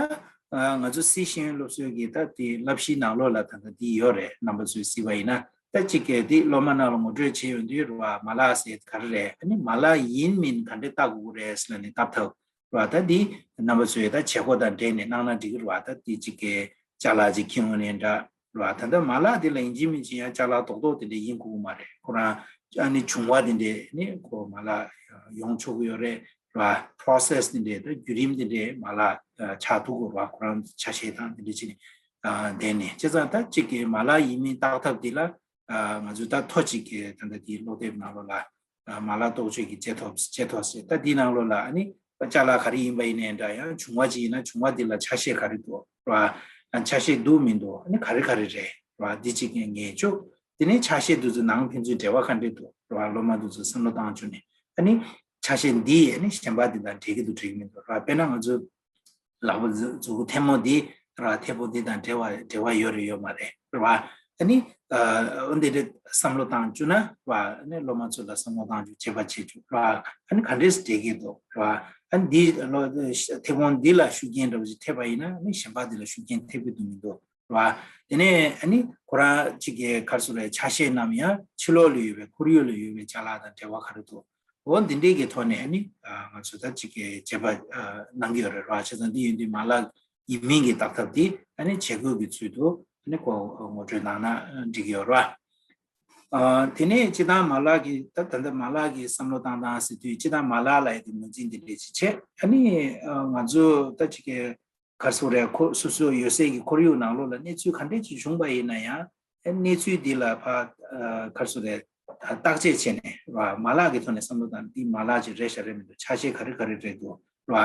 ང་ཚོ་སི་ཤེས་ཡོན་སློབ་གསོའི་གི་ད་དེ་བསླབ་གཞིའི་ནང་ལོགས་ལ་ད་ལྟ་འདི་ཡོད་རེད། རྣམ་པ་ཚོས་གཟིགས་པ་ཡིན་ན། ད་གཅིག་གི་དེ་སློབ་མ་རྣམས་ལ་ངོ་སྤྲོད་བྱས་ཡོང་དུས་རེད་བ། མ་ལག་ཟེར་ག་རེ་རེད། ཨ་ནི་མ་ལག་ཡིན་མིན་ག་འདྲས་བལྟ་དགོས་ཀྱི་རེད་ཟེར་ལབ་ནས་བལྟ་ཐུབ། རེད་བ། ད་འདི་རྣམ་པ་ཚོས་ད་བྱེད་སྒོ་དང་འབྲེལ་ནས་གནང་ན་འགྲིག་གི་རེད་བ། ད་འདི་གཅིག་གི་ཅ་ལག་ཅིག་འཁྱེར་ཡོང་ནས་འདྲ་རེད་བ། ད་ལྟ་མ་ལག་འདི་ལ་ཡིན་གཅིག་མིན་གཅིག་ཡང་ཅ་ལག་རྡོག་རྡོག་དེ་འདྲ་ཡིན་དགོས་ཀྱི་མ་རེད། ཁོ་རང་ཨ་ནི་བྱུང་བ་དེ་འདྲས་ནི་ཁོ་མ་ལག་ཡོང་ཆོག་གི་ཡོད་རེད། རེད་བ། process་དེ་འདྲས་ད་བརྒྱུད་རིམ་དེ་འདྲས་མ་ལག་ཆགས་ཐུབ་ཀྱི་རེད་བ། ཁོ་རང་ཆ་ཤས་དང་དེ་འདྲས་བྱས་ནས་བསྡད་ནས། བྱས་ཙང་ད་གཅིག་གི་མ་ལག་ཡིན་མིན་བརྟག་ཐབས་འདི་ལ་ང་ཚོས་ད་ཐོ་གཅིག་གི་ད་ལྟ་འདིའི་སློབ་དེབ་ནང་ལོགས་ལ། མ་ལག་རྟོག་དཔྱོད་ཀྱི་དཔྱད་ཐོ་དཔྱད་ཐོ་ཟེར། ད་འདིའི་ནང་ལོགས་ལ་ཨ་ནི་ཅ་ལག་ག་རེ་ཡིན་པ་ཡིན་ནའི་འདྲ། ཡང་བྱུང་བ་ཅིག་ཡིན་ན་བྱུང་བ་འདི་ལ་ཆ་ཤས་ག་རེ་འདུག་རེད་བ། ཆ་ཤས་འདུག་མི་འདུག་ཨ་ནི་ག་རེ་ག་རེ་རེད་རེད་བ། འདི་གཅིག་ངེས་བཅུག་དེ་ནས་ཆ་ཤས་འདི་ཚོ་ནང་ཕན་ཚུན་འབྲེལ་བ་ག་འདྲས་འདུག་རེད་བ། སློབ་མ་འདི་ཚོ་བསམ་བློ་བཏང་བཅུག་ནས་ཨ་ནི་ཆ་ཤས་འདི་ཨ་ནི་གཞན་པ་འདི་དང་འབྲེལ་གྱི་འདུག་འབྲེལ་གྱི་མི་འདུག་རེད་བ། དཔེར་ན་ང་ཚོ་ལག་པ་མཛུ་གུ་ཐལ་མོ་འདི་ར་ཐལ་པོ་འདི་དང་འབྲེལ་བ་འབྲེལ་བ་ཡོད་རེད་ཡོད་མ་རེད་རེད་བ། ཨ་ནི་འོ་འདི་འདྲ་བསམ་བློ་བཏང་བཅུག་ན་རེད་བ། ཨ་ནི་སློབ་མ་ཚོ་ལ་བསམ་བློ་བཏང་བཅུག་དཔྱད་པ་བྱེད་བཅུག་རེད་བ། ཨ་ནི་ག་འདྲས་འབྲེལ་གྱི་འདུག་རེད་བ། ཨ་ནི་འདི་ཐལ་མོ་འདི་ལ་ཤུགས་རྐྱེན་འདྲ་བོ་ཞིག་ཐེབས་པ་ཡིན་ན་ཨ་ནི་གཞན་པ་འདི་ལ་ཤུགས་རྐྱེན་ཐེབས་ཀྱི་འདུག་མི་འདུག་རེད་བ། དེ་ནས་ཨ་ནི་ཁོ་རང་གཅིག་གི་ག་རེ་ཟེར་རེད། ཆ་ཤས་རྣམས་ཡང་ཕྱི་ལོགས་ལ་ཡོད་པའི་ཁོར་ཡུག་ལ་ཡོད་པའི་ཅ་ལག་དང་འབྲེལ་བ་ག་རེ་འདུག་འོ་འདི་འདྲའི་གི་ཐོག་ནས་ཨ་ནི་ང་ཚོ་ད་གཅིག་གི་དཔྱད་པ་གནང་གི་ཡོད་རེད་ར། བྱས་ཙང་འདི་ཡིན་དུས་མ་ལག་ཡིན་མིན་གྱི་བརྟག་ཐབས་འདི་ཨ་ནི་བྱེད་དགོས་ཀྱི་ཚུལ་དུ་ཨ་ནི་ཁོ་ངོ་སྤྲོད་གནང་ན་འགྲིག་གི་ཡོད་ར། དེ་ནས་སྤྱིར་བཏང་མ་ལག་གི་ད་ད་ལྟ་མ་ལག་གི་བསམ་བློ་བཏང་སྟངས་ཟེར་དུས་སྤྱིར་བཏང་མ་ལག་ལ་ཡི་དེ་ངོས་འཛིན་འདི་འདྲས་ཅིག་བྱས། ཨ་ནི་ང་ཚོ་ད་གཅིག་གི་ག་རེ་ཟེར་རེད། ཁོ་སོ་སོ་ཡོད་སའི་གི་ཁོར་ཡུག་ནང་ལོགས་ལ་གནས་ཚུལ་ག་འདྲས་ཅིག་བྱུང་པ་ཡིན་ན་ཡང་གནས་ཚུལ་འདི་ལ་ཕ་ག་རེ་ཟེར་རེད། བརྟག་དཔྱད་བྱས་ནས་ར་མ་ལག་གི་ཐོག་ནས་བསམ་བློ་བཏང་། འདི་མ་ལག་ཅིག་རེད་ཤག་རེད་མི་འདུག་ཆ་ཤས་ག་རེ་ག་རེ་རེད་འདུག་ར།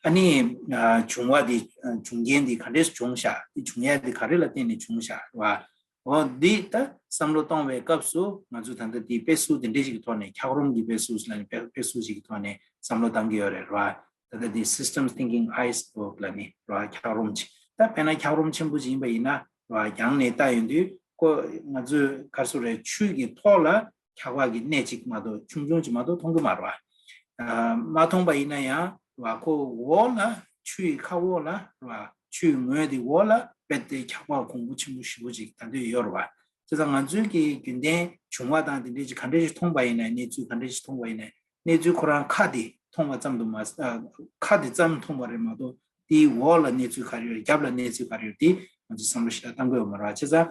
ཨ་ནི་བྱུང་བ་འདི་བྱུང་རྐྱེན་འདི་ག་འདྲས་བྱུང་ཤག་འདི་བྱུང་ཡ་འདི་ག་རེ་ལ་བརྟེན་ནས་བྱུང་ཤག་ར། འོ་འདི་ད་བསམ་བློ་གཏོང་བའི་སྐབས་སུ་ང་ཚོ་ད་ལྟ་འདི་དཔེ་གཟུགས་འདི་འདྲས་ཞིག་གི་ཐོག་ནས་འཁྱགས་རོམ་གྱི་དཔེ་གཟུགས་ལ་ནི་དཔེ་དཔེ་གཟུགས་ཞིག་གི་ཐོག་ནས་བསམ་བློ་བཏང་གི་ཡོད་རེད་ར། ད་ལྟ་འདི་Systems Thinking Ice Book་ལ་ནི་ར་འཁྱགས་རོམ་ཅིག་ད་དཔེར་ན་འཁྱགས་རོམ་ཆེན་པོ་ཅིག་ཡིན་པ་ཡིན་ན་ར་རྒྱང་ནས་ལྟ་ཡོང་དུས་ཁོ་ང་ཚོས་ག་རེ་ཟེར་རེད། ཆུ་གི་ཐོག་ལ་འཁྱགས་པ་གི་གནས་ཅིག་མ་གཏོགས་ཆུང་ཆུང་ཅིག་མ་གཏོགས་མཐོང་གི་མ་རེད་བ། མ་མཐོང་པ་ཡིན་ན་ཡང་ར་ཁོ་འོག་ལ་ཆུ་ཡི་ཁ་འོག་ལ་ར་ཆུའི་ངོས་དེ་འོག་ལ་རྦད་དེ་འཁྱགས་པ་གོང་བུ་ཆེན་པོ་ཞེ་པོ་ཅིག་ད་དུང་ཡོད་རེད་བ། བྱས་ཙང་ང་ཚོའི་གི་རྒྱུན་ལྡན་བྱུང་བ་དང་དེ་འདྲས་ཅིག་ག་འདྲས་ཅིག་མཐོང་པ་ཡིན་ན་གནས་ཚུལ་ག་འདྲས་ཅིག་མཐོང་པ་ཡིན་ན་གནས་ཚུལ་ཁོ་རང་ཁ་དེ་མཐོང་བ་ཙམ་དུ་མ་ཁ་དེ་ཙམ་མཐོང་པ་རེད་མ་གཏོགས་དེའི་འོག་ལ་གནས་ཚུལ་ག་རེ་ཡོད། རྒྱབ་ལ་གནས་ཚུལ་ག་རེ་ཡོད་དེ་ང་ཚོས་བསམ་བློ་ཞེ་དྲག་བཏང་དགོས་ཡོད་མ་རེད་བ། བྱས་ཙང་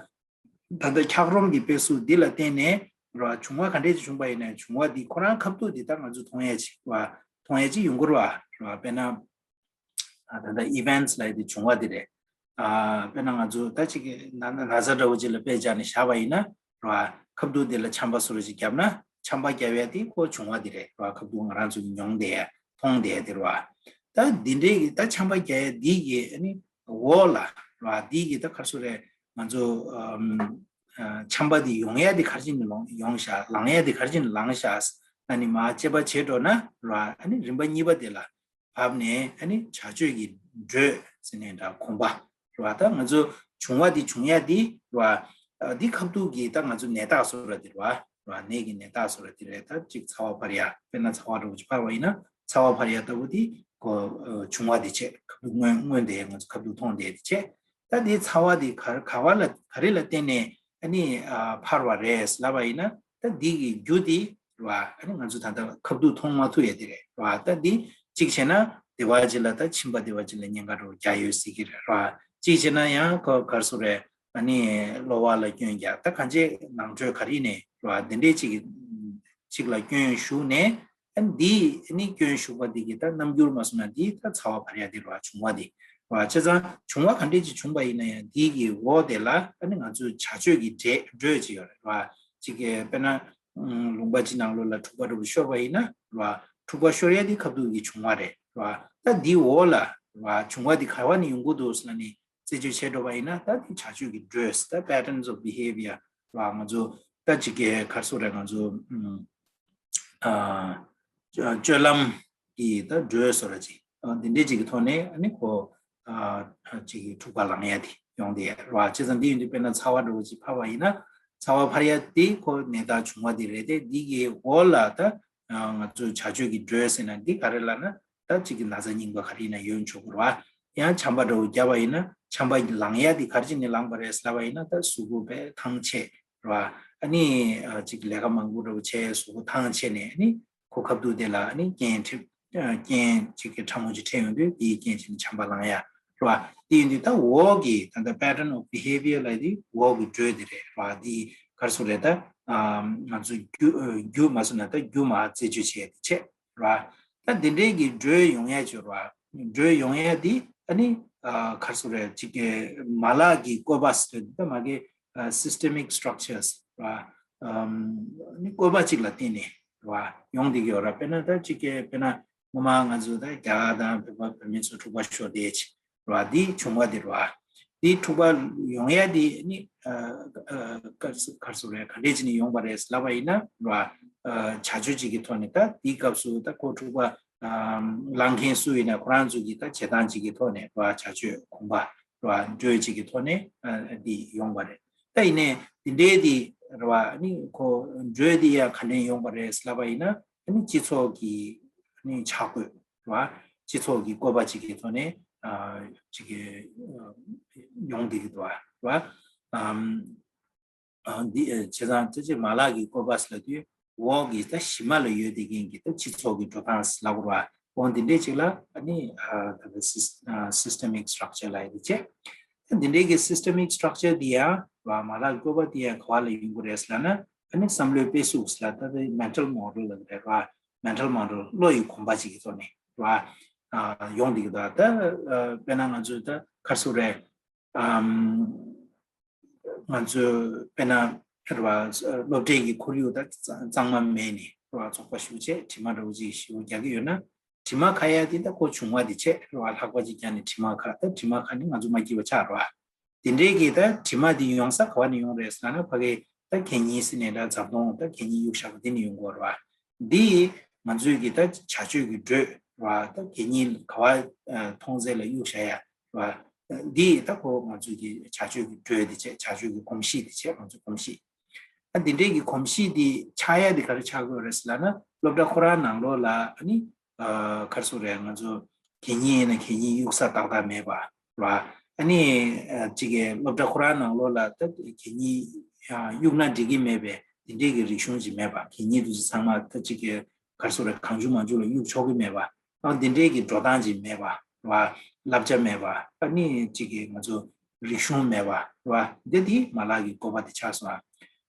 ད་ལྟ་འཁྱགས་རོམ་གྱི་དཔེ་གཟུགས་འདི་ལ་བརྟེན་ནས་ར་བྱུང་བ་ག་འདྲས་ཅིག་བྱུང་པ་ཡིན་ན་བྱུང་བ་འདི་ཁོ་རང་ཁ་ཐུག་འདི་ད་ང་ཚོས་མཐོང་ཡས་ཅིག་ར་མཐོང་ཡས་ཅིག་ཡོང་གི་རེད་བ། ར་དཔེར་ན་ད་ལྟ་events་ལབ་ཡས་དེ་བྱུང་བ་འདི་རེད། དཔེར་ན་ང་ཚོ་ད་ཅིག་གི་ན་ན་ཚ་འདྲ་བོ་ཅིག་ལ་དཔེ་བཞག་ནས་བཞག་པ་ཡིན་ན་ར་ཁ་ཐུག་འདི་ལ་ཆམ་པ་སོ་རེ་ཅིག་བརྒྱབ་ན་ཆམ་པ་བརྒྱབ་ཡས་དེ་ཁོ་བྱུང་བ་འདི་རེད་ར། ཁ་ཐུག་ང་རང་ཚོ་གི་མྱོང་བསྡད་ཡས་མཐོང་བསྡད་ཡས་དེ་རེད་བ། ད་འདི་འདྲའི་གི་ད་ཆམ་པ་རྒྱག་ཡ་འདི་གི་ཨ་ནི་འོག་ལ་ར་འདི་གི་ད་ག་རེ་ཟེར་རེད། ང་ཚོ་ཨམ་ཨ་ཆམ་པ་འདི་ཡོང་ཡ་འདི་ག་རེ་བྱས་ནས་ལོང་ཡོང་ཤག་ལངས་ཡ་འདི་ག་རེ་བྱས་ནས་ལངས་ཤག་ཨ་ནི་མར་དཔྱད་པ་བྱེད་འགྲོ་ན་ར་ཨ་ནི་རིམ་པ་གཉིས་པ་འདི་ལ་བབས་ནས་ཨ་ནི་བྱ་སྤྱོད་ཀྱི་འགྲོས་ཟེར་ནས་འདྲ་གོམས་པ་ར། ད་ང་ཚོ་བྱུང་བ་འདི་བྱུང་ཡ་འདི་ར་ཨ་འདི་ཁ་ཐུག་གི་ད་ང་ཚོ་ནད་རྟགས་བཟོ་འདྲ་འདི་ར། ར་ནད་ཀྱི་ནད་རྟགས་སོགས་ར་དེ་རེད། ད་གཅིག་ཚ་བ་འཕར་ཡ། དཔེར་ན་ཚ་བ་འདྲ་བོ་ཅིག་འཕར་བ་ཡིན་ན་ཚ་བ་འཕར་ཡ་ལྟ་བུ་དེ་གོ་བྱུང་བ་དེ་བྱས། ཁ་ཐུག་མངོན་མངོན་དེ་ང་ཚོ་ཁ་ཐུག་མཐོང་དེ་དེ་བྱས། ད་དེ་ཚ་བ་དེ་ག་ག་བ་ལ་ག་རེ་ལ་བརྟེན་ནས་ཨ་ནི་འཕར་བ་རེད་ལབ་པ་ཡིན་ན། ད་འདི་གི་རྒྱུ་དེ་ར་ཨ་ནི་ང་ཚོ་ད་ལྟ་ཁ་ཐུག་མཐོང་མ་ཐུབ་ཡ་དེ་རེད་ར། ད་འདི་གཅིག་བྱས་ན་དེ་བ་ཅིག་ལ་ད་མཆིན་པ་དེ་བ་ཅིག་ལ་གཉན་ཁ་འདྲ་བོ་རྒྱག་ཡོད་སྲིད་ཀྱི་རེད་ར། གཅིག་བྱས་ན་ཡང་ཁོ་ག་རེ་ཟེར་རེད། ཨ་ནི་གློ་བ་ལ་སྐྱོན་རྒྱག་ད་གང་ཅི་ནང་ཁྲོལ་ག་རེ་ནས་རེད་བ། འདི་འདྲས་ཅིག་ཅིག་ལ་སྐྱོན་ཞུགས་ནས། ཨ་ནི་འདི་ཨ་ནི་སྐྱོན་ཞུགས་པ་འདི་གི་ད་རྣམ་འགྱུར་མ་སོང་ན་འདི་ད་ཚ་བ་འཕར་ཡ་འདི་རེད་བ། བྱུང་བ་འདི་རེད་བ། བྱས་ཙང་བྱུང་བ་ག་འདྲས་ཅིག་བྱུང་པ་ཡིན་ན་ཡང་འདི་གི་འོག་དེ་ལ་ཨ་ནི་ང་ཚོས་བྱ་སྤྱོད་ཀྱི་འདྲེ་འགྲོས་ཅིག་ཡོད་རེད་བ། ཅིག་གི་དཔེར་ན་ལུང་པ་ཅིག་ནང་ལོགས་ལ་འཁྲུག་པ་འདྲ་པོ་ཤོར་བ་ཡིན་ན་རེད་བ། འཁྲུག་པ་ཤོར་ཡ་འདི་ཁ་ཐུག་གི་བྱུང་བ་རེད་རེད་བ། ད་འདི་འོག་ལ་རེད་བ། བྱུང་བ་འདི་ག་བ་ནས་ཡོང་གི་འདུག་ཟེར་ན་ནི། རྩད་གཅོད་བྱས་འགྲོ་བ་ཡིན་ན་ད་དེ་བྱ་སྤྱོད་ཀྱི་འགྲོས་ད་patterns of behavior ར་ང་ཚོ་ད་ཅིག་གི་ག་རེ་ཟེར་རེད། ང་ཚོ་ཨ་སྤྱོད་ལམ་གྱི་ད་འགྲོས་ཟེར་ར་ཅིག་འདི་འདྲས་ཅིག་གི་ཐོག་ནས་ཨ་ནི་ཁོ་ཅིག་གི་འཁྲུག་པ་ལངས་ཡ་དེ་ཡོང་དེ་ར། བྱས་ཙང་འདི་ཡིན་དུས་དཔེར་ན་ཚ་བ་འདྲ་བོ་ཅིག་འཕར་བ་ཡིན་ན་ཚ་བ་འཕར་ཡ་དེ་ཁོ་ནད་རྟགས་བྱུང་བ་དེ་རེད་དེ། འདི་གི་འོག་ལ་ད་ང་ཚོ་བྱ་སྤྱོད་ཀྱི་འགྲོས་ཟེར་ན་འདི་ག་རེ་ལབ་ན། ད་གཅིག་གི་ན་ཚ་རྙིང་པ་ག་རེ་ཡིན་ན་ཡོད་ཆོག་གི་རེད་བ། ཡང་ཆམ་པ་འདྲ་བོ་བརྒྱབ་པ་ཡིན་ན་ཆམ་པ་ལངས་ཡ་དེ་ག་རེ་བྱས་ནས་ལངས་པ་རེད་ལབ་པ་ཡིན་ན། ད་གཟུགས་པོ་དཔེ་ཐང་ཆད་རེད་བ། ཨ་ནི་ཨ་གཅིག་ལས་ཀ་མང་པོ་འདྲ་བོ་བྱས་གཟུགས་པོ་ཐང་ཆད་ནས་ཨ་ནི་ཁོ་ཁ་ཐུག་དེ་ལ་ཨ་ནི་རྐྱེན་འཕྲད་ཨ་རྐྱེན་གཅིག་གི་ཕྲ་མོ་ཅིག་འཕྲད་ཡོང་དུས་དེའི་རྐྱེན་བྱས་ནས་ཆམ་པ་ལངས་ཡ་རེད་བ། དེ་ཡིན་དུས་ད་འོག་གི་ད་ལྟ་pattern of behavior ལབ་དེ་འོག་གི་འགྲོས་དེ་རེད་བ། དེ་ག་རེ་ཟེར་རེད། ད་ཨ་ང་ཚོ་རྒྱུ་ཨ་རྒྱུ་མ་སོང་ན་ད་རྒྱུ་མ་རྩད་གཅོད་བྱས་དེ་བྱས། ར། ད་འདི་འདྲའི་གི་འགྲོས་ཡོང་ཡ་ཅིག་ར། འགྲོས་ཡོང་ཡ་འདི་ཨ་ནི་ཨ་ག་རེ་ཟེར་རེད། ཅིག་གི་མ་ལག་གི་བཀོད་པ་ཟེར་དུས་ད་མ་གི་ཨ་systemic structures ར། ཨམ་ཨ་ནི་བཀོད་པ་ཅིག་ལ་བརྟེན་ནས་ར་ཡོང་བསྡད་ཀྱི་ཡོད་ར། དཔེར་ན་ད་ཅིག་གི་དཔེར་ན་སྔོན་མ་ང་ཚོ་ད་རྒྱ་གར་དང་བོད་པ་བོད་མི་ཚོ་འཁྲུག་པ་ཤོར་བསྡད་ཅིག་ར། འདི་བྱུང་བ་འདི་ར། འདི་འཁྲུག་པ་ཡོང་ཡ་འདི་ནི་ཨ་ཨ་ག་ག་རེ་ཟེར་རེད། ག་འདྲས་ཅིག་ནས་ཡོང་བ་རེད་ལབ་པ་ཡིན་ན་ར། ཨ་བྱ་སྤྱོད་ཅིག་གི་ཐོག་ནས་ད་འདིའི་སྐབས་སུ་ད་ཁོ་འཁྲུག་པ་ཨ་ལངས་མཁན་སུ་ཡིན་ན་ཁོ་རང་ཚོ་གི་ད་བྱེད་སྟངས་ཅིག་གི་ཐོག་ནས་ར་བྱ་སྤྱོད་གོམས་པ་ར་འགྲོས་ཅིག་གི་ཐོག་ནས་ཨ་འདི་ཡོང་བ་རེད། ད་ཡིན་ནའི་འདི་འདྲའི་འདི་ར་ནི་ཁོ་འགྲོས་འདི་ཡ་ག་འདྲས་ཡོང་བ་རེད་ལབ་པ་ཡིན་ན་ཨ་ནི་སྤྱི་ཚོགས་ཀྱི་ཨ་ནི་ཆ་བགོས། ར། སྤྱི་ཚོགས་ཀྱི་བཀོད་པ་ཅིག་གི་ཐོག་ནས་ཨ་ཅིག་གི་ཨ་ཡོང་བསྡད་ཀྱི་འདུག་བ། ར། ཨམ་ཨ་འདི་ཨ་བྱས་ཙང་ཅིག་ཅིག་མ་ལག་གི་བཀོད་པ་ཟེར་ལབ་དུས་འོག་གི་ད་གཞི་མ་ལ་ཡོད་བསྡད་མཁན་གྱི་ད་སྤྱི་ཚོགས་ཀྱི་འགྲོ་སྟངས་ལབ་དགོས་ར། འོ་འདི་འདྲས་ཅིག་ལ་ཨ་ནི་ཨ་ད་ལྟ་སིས་ཨ་systemic structure ལབ་ཡ་དེ་བྱས། ད་འདི་འདྲས་ཀྱི་systemic structure འདི་ཡང་ར་མ་ལག་གི་བཀོད་པ་འདི་ཡང་ག་བ་ལ་ཡོང་གི་རེད་ལབ་ན། ཨ་ནི་བསམ་བློའི་དཔེ་གཟུགས་ལ་ད་ལྟ་mental model ལབ་རེད་བ། mental model བློ་ཡི་གོམས་པ་ཅིག་གི་ཐོག་ནས་རེད་བ། ཨ་ཡོང་བསྡད་ཀྱི་འདུག་ད་ཨ་དཔེར་ན་ང་ཚོས་ད་ག་རེ་ཟེར་རེད། ཨམ་ང་ཚོས་དཔེར་ན་རེད་བ། སློབ་གྲྭའི་གི་ཁོར་ཡུག་ད་གཙང་མ་མེད་ནས་རེད་བ། བཙོག་པ་ཞེ་པོ་བྱས་དྲི་མ་འདྲ་བོ་ཅིག་ཞེ་པོ་རྒྱག་གི་ཡོད་ན། དྲི་མ་ཁ་ཡ་དེ་ད་ཁོ་བྱུང་བ་དེ་བྱས་རེད་བ། ལྷགས་པ་ཅིག་བརྒྱབ་ནས་དྲི་མ་ཁ། ད་དྲི་མ་ཁ་ནི་ང་ཚོ་མ་སྐྱིད་པ་ཆགས་རེད་བ། དེ་འདྲའི་གི་ད་དྲི་མ་དེ་ཡོང་ས་ག་བ་ནས་ཡོང་རེད་ཟེར་ན། ཕ་གི་ད་གད་སྙིགས་ཟེར་ནས་ད་འཛབ་སྟོང་ད་གད་སྙིགས་གཡུག་བཞག་པ་དེ་ནས་ཡོང་གི་ཡོད་རེད་བ། འདི་ང་ཚོའི་གི་ད་བྱ་སྤྱོད་ཀྱི་འགྲོས་རེད་བ། ད་གད་སྙིགས་ག་བ་མཐོང་ཚད་ལ་གཡུག་བཞག་ཡ་རེད་བ། འདི་ད་ཁོ་ང་ཚོའི་གི་བྱ་སྤྱོད་ཀྱི་འགྲོས་དེ་བྱས། བྱ་སྤྱོད་ཀྱི་གོམས་གཤིས་དེ་བྱས། ང་ཚོའི་གོམས་གཤིས། ཨ་འདི་འདྲའི་གི་གོམས་གཤིས་འདི་ཆགས་ཡ་འདི་ག་རེ་ཆགས་དགོས་རེད་ཟེར་ལབ་ན། སློབ་གྲྭ་ཁོ་རང་ནང་ལོགས་ལ་ཨ་ནི་ཨ་ག་རེ་ཟེར་རེད། ང་ཚོ་གད་སྙིགས་ཡིན་ན་གད་སྙིགས་གཡུག་ས་ཏག་ཏག་མེད་པ་རེད་བ། ཨ་ནི་ཨ་ཅིག་གི་སློབ་གྲྭ་ཁོ་རང་ནང་ལོགས་ལ་ད་གད་སྙིགས་ཨ་གཡུག་ན་འགྲིག་གི་མེད་པའི་འདི་འདྲའི་གི་རིག་གཞུང་ཅིག་མེད་པ། གད་སྙིགས་དེ་ཚོ་ཚང་མ་ད་ཅིག་གི་ག་རེ་ཟེར་རེད། གང་བྱུང་མང་བྱུང་ལ་གཡུག་ཆོག་གི་མེད་པ། ཨ་འདི་འདྲའི་གི་འགྲོ་སྟངས་ཅིག་མེད་པ་རེད་བ། བསླབ་བྱ་མེད་པ། ཨ་ནི་ཅིག་གི་ང་ཚོ་རིག་གཞུང་མེད་པ་རེད་བ། འདི་དེ་མ་ལག་གི་བཀོད་པ་དེ་ཆགས་སོང་།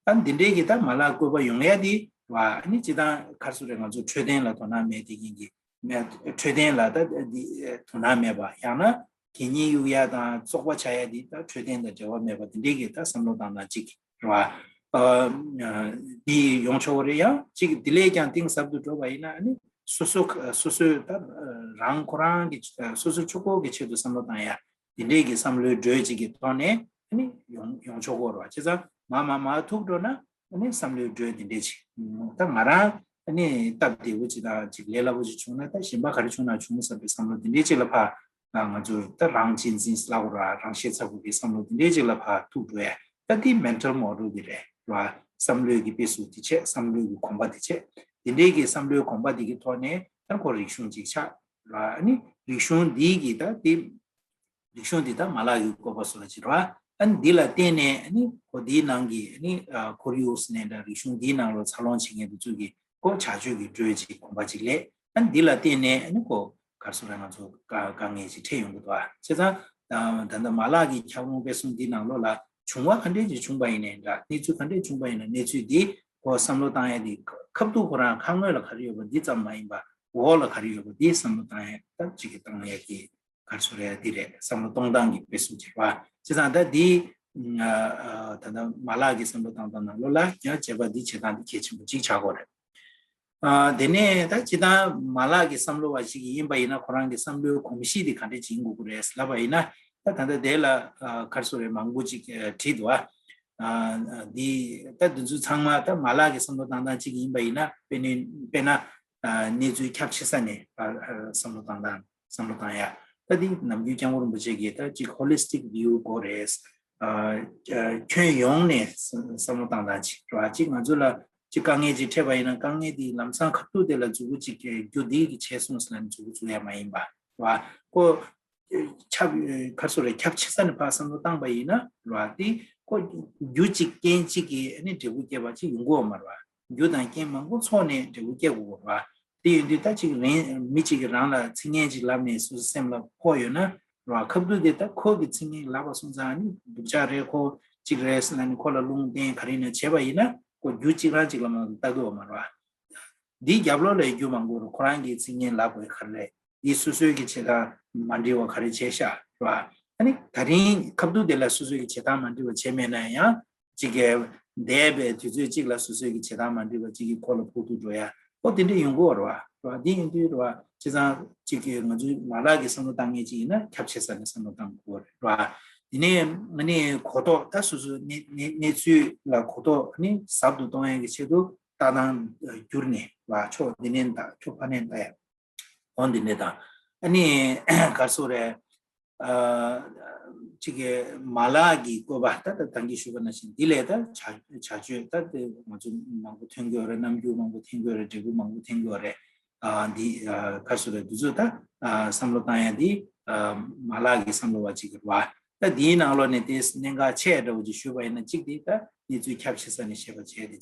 ཨ་འདི་འདྲའི་གི་ད་མ་ལག་བཀོད་པ་ཡོང་ཡ་དེ་རེད་བ། ཨ་ནི་སྤྱིར་བཏང་ག་རེ་ཟེར་རེད། ང་ཚོ་འཕྲོད་བསྟེན་ལ་དོ་སྣང་མེད་དེ་ཡིན་གི་མེད། འཕྲོད་བསྟེན་ལ་ད་འདི་དོ་སྣང་མེད་པ། ཡང་ན་གད་སྙིགས་གཡུག་ཡ་དང་བཙོག་པ་ཆགས་ཡ་དེ་ད་འཕྲོད་བསྟེན་དང་འབྲེལ་བ་མེད་པ་དེ་འདྲའི་གི་ད་བསམ་བློ་བཏང་སྟངས་ཅིག་རེད་བ། ཨ་འདི་ཡོང་ཆོག་གི་རེད། ཡང་གཅིག་དེ་ལས་ཀྱང་གཏིང་ཟབ་ཏུ་འགྲོ་བ་ཡིན་ན། ཨ་ནི་སོ་སོ་སོ་སོའི་ད་རང་ཁོ་རང་གི་སོ་སོའི་ཕྱུག་པོ་གི་ཆེད་དུ་བསམ་བློ་བཏང་ཡ་དེ་འདྲས་ཀྱི་བསམ་བློའི་འགྲོས་གཅིག་གི་ཐོག་ནས་ཨ་ནི་ཡོང་ཡོང་ཆོག་གི་རེད་བ། བྱས་ཙང་མར་མར་མར་ཐུག་འགྲོ་ན་ཨ་ནི་བསམ་བློའི་འགྲོས་དེ་འདྲས་ཅིག་ད་ང་རང་ཨ་ནི་སྟབས་བདེ་བོ་ཅིག་དང་ཅིག་ལས་སླ་པོ་ཅིག་བྱུང་ན་ད་གཞན་པ་ག་རེ་བྱུང་ན་བྱུང་བསམ་པའི་བསམ་བློ་དེ་འདྲས་ཅིག་ལ་ཕར་ང་ཚོ་ད་རང་གཅེས་འཛིན་ལབ་དགོས་ར། རང་ཤེས་ཚ་པོ་གི་བསམ་བློ་དེ་འདྲའི་ཅིག་ལ་ཕར་ཐུག་འགྲོ་ཡ། ད་དེ་mental model དེ་རེད་ར། བསམ་བློའི་གི་དཔེ་གཟུགས་དེ་བྱས། བསམ་བློའི་གི་གོམས་པ་དེ་བྱས། དེ་འདྲའི་གི་བསམ་བློའི་གོམས་པ་དེ་གི་ཐོག་ནས་ད་ཁོ་རིག་གཞུང་ཅིག་ཆགས་ར། ཨ་ནི་རིག་གཞུང་འདི་གི་ད་དེ་རིག་གཞུང་འདི་ད་མ་ལག་གི་བཀོད་པ་བཟོ་འདྲ་ཅིག་ར། ཨ་ནི་འདི་ལ་བརྟེན་ནས་ཨ་ནི་ཁོ་འདིའི་ནང་གི་ཨ་ནི་ཁོར་ཡུག་ཟེར་ནས་འདྲ། རིག་གཞུང་འདིའི་ནང་ལ་འཚར་ལོངས་བྱེད་མཁན་དེ་ཚོ་གི་ཁོ་བྱ་སྤྱོད་ཀྱི་འགྲོས་ཅིག་གོམས་པ་ཅིག་སླེབས། ཨ་ནི་འདི་ལ་བརྟེན་ནས་ཨ་ནི་ཁོ་ག་རེ་ཟེར་ར། ང་ཚོ་དཀའ་དཀའ་ངལ་ཅིག་འཕྲད་ཡོང་གི་འདུག་ཨ། བྱས་ཙང་ ད་ད་ལྟ་མ་ལག་གི་ཁྱབ་ཁོངས་སྤེལ་གསུམ་འདི་ནང་ལོགས་ལ་བྱུང་བ་ག་འདྲས་ཅིག་བྱུང་པ་ཡིན་ནའི་འདྲ། གནས་ཚུལ་ག་འདྲས་བྱུང་པ་ཡིན་ན། གནས་ཚུལ་འདི་ཁོ་བསམ་བློ་བཏང་ཡ་འདི་ཁ་ཐུག་ཁོ་རང་ཁ་ངོས་ལ་ག་རེ་ཡོད་པ་འདི་ཙམ་མ་ཡིན་པ། འོག་ལ་ག་རེ་ཡོད་པ་འདི་བསམ་བློ་བཏང་ཡ། ད་ཅིག་གི་བཏང་ཡ་གི་ག་རེ་ཟེར་རེད། འདི་རེད། བསམ་བློ་གཏོང་སྟངས་ཀྱི་སྤེལ་གསུམ་བྱེད་པ། བྱས་ཙང་ད་འདི་ཨ་ཨ་ད་ལྟ་མ་ལག་གི་བསམ་བློ་བཏང་སྟངས་ནང་ལོགས་ལ་ཡང་བྱས་པ་འདི་བྱེད་སྟངས་འདི་གལ་ཆེན་པོ་གཅིག་ཆགས་ཀྱི་ཡོད་རེད། ཨ་དེ་ནས་ད་སྤྱིར་བཏང་མ་ལག་གི་བསམ་བློ་བ་ཞིག་ཡིན་པ་ཡིན་ན། ཁོ་རང་གི་བསམ་བློའི་གོམས་གཤིས་དེ་ག་འདྲ་ཅིག་ཡིན་དགོས་ཀྱི་རེད་ལབ་པ་ཡིན་ན། ད་ད་ལྟ་དེ་ལ་ཨ་ག་རེ་ཟེར་རེད། མང་པོ་ཅིག་ཨ་བྲིས་འདུག་ཨ། ཨ་འདི་ད་འདི་ཚོ་ཚང་མ་ད་མ་ལག་གི་བསམ་བློ་བཏང་སྟངས་ཅིག་ཡིན་པ་ཡིན་ན། དཔེར་ན་དཔེར་ན་ཨ་གནས་ཚུལ་ཁྱབ་ཆེ་ས་ནས་ཨ་ཨ་བསམ་བློ་བཏང་སྟངས། བསམ་བློ་བཏང་ཡ། ད་འདི་ནམ་རྒྱུན་སྐྱབས་མགོན་རིན་པོ་ཆེ་གིས་ད་ཅིག་holistic view དགོས་རེད། ཨ་ཨ་ཁྱོན་ཡོངས་ནས་བསམ་བློ་བཏང་སྟངས་ཅིག་རེད་བ། ཅིག་ང་ཚོ་ལ་ཅིག་དཀའ་ངལ་ཅིག་འཕྲད་པ་ཡིན་ན། དཀའ་ངལ་འདི་ལམ་སང་ཁ་ཐུག་དེ་ལ་མཛུབ་གུ་ཅིག་རྒྱུ་འདི་གིས་བྱས་སོང་ཟེར་ནས་མཛུབ་གུ་འཛུགས་ཡ་མ་ཡིན་པ་རེད་བ། ཁོ་ཁྱབ་ག་རེ་ཟེར་རེད། ཁྱབ་ཆེ་ས་ནས་ཕར་བསམ་བློ་བཏང་པ་ཡིན་ན་རེད་བ། འདི་ཁོ་རྒྱུ་གཅིག་རྐྱེན་གཅིག་གིས་ཨ་ནི་འབྲས་བུ་སྐྱེས་པ་ཅིག་ཡོང་གི་ཡོད་མ་རེད་བ། རྒྱུ་དང་རྐྱེན་མང་པོ་ཚོགས་ནས་འབྲས་བུ་སྐྱེ་དགོས་པ་རེད་བ། དེ་ཡིན་དུས་ད་ཅིག་རང་མི་གཅིག་གིས་རང་ལ་ཚིག་ངན་ཅིག་ལབ་ནས་སོ་སོའི་སེམས་ལ་ཕོག་ཡོད་ན་རེད་བ། ཁ་ཐུག་དེ་ད་ཁོ་གི་ཚིག་ངན་ལབ་པ་སོང་ཙང་ཨ་ནི་སྡུག་ཅག་རེད། ཁོ་གཅིག་རེད་ཟེར་ནས་ཁོ་ལ་རླུང་བསྟན་ག་རེ་ཡིན་ན་བྱས་པ་ཡིན་ན། ཁོ་རྒྱུ་གཅིག་རང་གཅིག་ལ་མ་གཏོགས་ལྟ་གི་ཡོད་མ་རེད་བ། འདིའི་རྒྱབ་ལོགས་ལ་རྒྱུ་མང་པོ་རེད། ཁོ་རང་གིས་ཚིག་ངན་ལབ་དགོས་ག་རེ་རེད། འདི་སོ་སོའི་གི་བྱེད་སྟངས་མ་འགྲིག་པ་ག་རེ་བྱས་ཤག་རེད་བ། ཨ་ནི་ད་རིང་ཁ་ཐུག་དེ་ལ་སོ་སོའི་གི་བྱེད་སྟངས་མ་འགྲིག་པ་བྱས་མེད་ན་ཡང་། གཅིག་གི་འདས་པའི་དུས་ཚོད་གཅིག་ལ་སོ་སོའི་གི་བྱེད་སྟངས་མ་འགྲིག་པ་གཅིག་གི་ཁོག་ལ་ཕོག་ཐུག་འགྲོ་ཡ། ཨོ་དེ་འདྲ་ཡོང་གི་ཡོད་རེད་བ། རེད་བ། འདི་ཡིན་དུས་རེད་བ། བྱས་ཙང་གཅིག་གི་ང་ཚོའི་མ་ལག་གི་བསམ་བློ་བཏང་མཁན་གཅིག་ཡིན་ན་ཁྱབ་ཆེ་ས་ནས་བསམ་བློ་བཏང་དགོས་རེད་བ། དེ་ནས་ཨ་ནི་གོ་རྟོགས། ད་སོ་སོའི་གནས་གནས་གནས་ཚུལ་ལ་གོ་རྟོགས་ཨ་ནི་ཟབ་ཏུ་གཏོང་ཡ་གི་ཆེད་དུ་ལྟ་སྟངས་བསྒྱུར་ནས་རེད་བ། ཕྱོགས་འདི་ནས་ལྟ། ཕྱོགས་ཕ་ནས་ལྟ་ཡ། འོ་འདི་འདྲ་དང་། ཨ་ནི་ག་རེ་ཟེར་རེད། ཨ་གཅིག་གི་མ་ལག་གི་བཀོད་པ། ད་ད་ཐེངས་ཀྱི་ཞུས་པ་ནང་བཞིན་འདི་ལས་ད་བྱ་བྱ་སྤྱོད་ད་དེ་ང་ཚོ་མང་པོ་ཐོན་གྱི་ཡོད་རེད། རྣམ་འགྱུར་མང་པོ་ཐོན་གྱི་ཡོད་རེད། འབྲས་བུ་མང་པོ་ཐོན་གྱི་ཡོད་རེད། ཨ་འདི་ཨ་ག་རེ་ཟེར་རེད། འདི་ཚོ་ད་ཨ་བསམ་བློ་བཏང་ཡ་འདི་ཨ་མ་ལག་གི་བསམ་བློ་བ་གཅིག་གི་རེད་བ། ད་འདིའི་ནང་ལོགས་ནས་དེ་གནད་འགག་ཆེ་འདྲ་བོ་ཅིག་ཞུས་པ་ཡིན་ན། གཅིག་དེ་ད་གནས་ཚུལ་ཁྱབ་ཆེ་ས་ནས་བཤད་པ་བྱས་ཏེ་བྱས།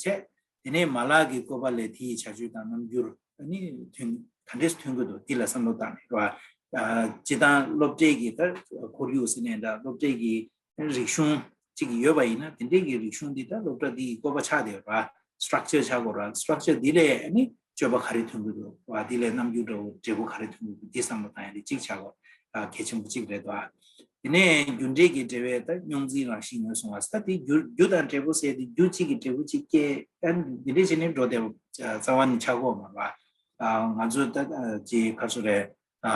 དེ་ནས་མ་ལག་གི་བཀོད་པ་ལས་དེའི་བྱ་སྤྱོད་དང་རྣམ་འགྱུར་ཨ་ནི་ཐོན་ག་འདྲས་སུ་ཐོན་གྱི་འདུག་འདི་ལ་བསམ་བློ་བཏང་ནས་རེད་བ། ཨ་སྤྱིར་བཏང་སློབ་གྲྭའི་གི་ད་ཁོར་ཡུག་ཟེར་ནའི་འདྲ། སློབ་གྲྭའི་གི་རིག་གཞུང་གཅིག་ཡོད་པ་ཡིན་ན། དེ་འདྲའི་གི་རིག་གཞུང་འདི་ད་སློབ་གྲྭ་འདི་ཡི་བཀོད་པ་ཆགས་བསྡད་ཡོད་རེད་བ། སི་ཊག་ཅར་ཆགས་དགོས་རེད་བ། སི་ཊག་ཅར་འདི་ལས་ཨ་ནི་སྤྱོད་པ་ག་རེ་ཐོན་གྱི་འདུག་བ། འདི་ལས་རྣམ་འགྱུར་འདྲ་བོ་འབྲས་བུ་ག་རེ་ཐོན་གྱི་འདུག་འདི་བསམ་བློ་བཏང་ཡ་དེ་གཅིག་ཆགས་དགོས། ཨ་གལ་ཆེན་པོ་གཅིག་རེད་དོ། དེ་ནས་རྒྱུ་འབྲས་ཀྱི་འབྲེལ་བའི་ད་རྙོག་འཛིང་རང་བཞིན་ངོས་བཟུང་བ། ད་དེ་རྒྱུ་རྒྱུ་དང་འབྲས་བུ་ཟེར་དེ། རྒྱུ་གཅིག་གིས་འབྲས་བུ་གཅིག་སྐྱེ། ཨ་འདི་འདྲས་བྱས་ནས་འགྲོ་བསྡད་པ་རྩ་བ་ནས་ཆགས་ཀྱི་ཡོད་མ་རེད་བ། ཨ་ང་ཚོ་ད་ཅིག་ག་རེ་ཟེར་རེད། ཨ་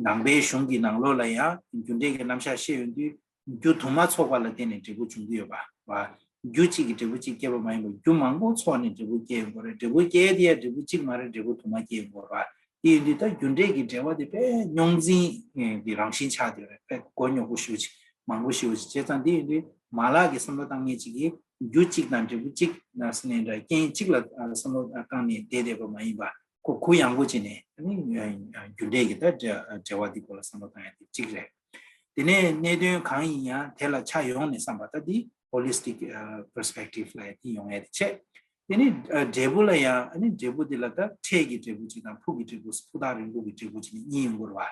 ནང་པའི་གཞུང་གི་ནང་ལོགས་ལ་ཡང་རྒྱུ་འབྲས་ཀྱི་རྣམ་གཞག་བཤད་ཡོང་དུས། རྒྱུ་དུ་མ་ཚོགས་པ་ལ་བརྟེན་ནས་འབྲས་བུ་འབྱུང་གི་ཡོད་པ་རེད་བ། རྒྱུ་གཅིག་གིས་འབྲས་བུ་གཅིག་སྐྱེས་པ་མ་ཡིན་པར། རྒྱུ་མང་པོ་ཚོགས་ནས་འབྲས་བུ་སྐྱེ་ཡོང་གི་རེད། འབྲས་བུ་སྐྱེ་དེ་ཡང་འབྲས་བུ་གཅིག་མ་རེད། འབྲས་བུ་དུ་མ་སྐྱེ་ཡོང་གི་རེད་བ། དེ་ཡིན་དུས་ད་རྒྱུ་འབྲས་ཀྱི་འབྲེལ་བ་དེ་དཔེ་རྙོག་འཛིང་གི་རང་བཞིན་ཆགས་བསྡད་རེད། དཔེ་མགོ་རྙོག་པོ་ཞེ་པོ་ཅིག་མང་པོ་ཞེ་པོ་ཅིག་བྱས་ཙང་། དེ་ཡིན་དུས་མ་ལག་གི་བསམ་བློ་བཏང་མཁན་ཅིག་གིས་རྒྱུ་གཅིག་དང་འབྲས་བུ་གཅིག་ན་ཟེར་ནའི་འདྲ། རྐྱེན་གཅིག་ལ་བསམ་བློ་བཏང་ནས་བསྡད་བསྡད་པ་མ་ཡིན་པ། ཁོ་གུ་ཡངས་པོ་བྱས་ནས་ཨ་ནི་རྒྱུ་འབྲས་ཀྱི་ད་འབྲེལ་བ་འདི་སྐོར་ལ་བསམ་བློ་བཏང་ཡ་དེ་གཅིག་རེད། དེ་ནས་གནད་དོན་གང་ཡིན་ཡང་དེ་ལ་ཆ་ཡོངས་ནས་བསམ་པ། ད་འདི་holistic perspective ལབ་ཡ་དེ་ཡོང་ཡ་དེ་བྱས། དེ་ནས་འབྲས་བུ་ལ་ཡང་ཨ་ནི་འབྲས་བུ་འདི་ལ་ད་འཕྲལ་གྱི་འབྲས་བུ་གཅིག་དང་ཕུགས་ཀྱི་འབྲས་བུ། ཕུགས་དང་རིང་པོ་གི་འབྲས་བུ་གཅིག་ནས་གཉིས་ཡོང་གི་རེད་བ།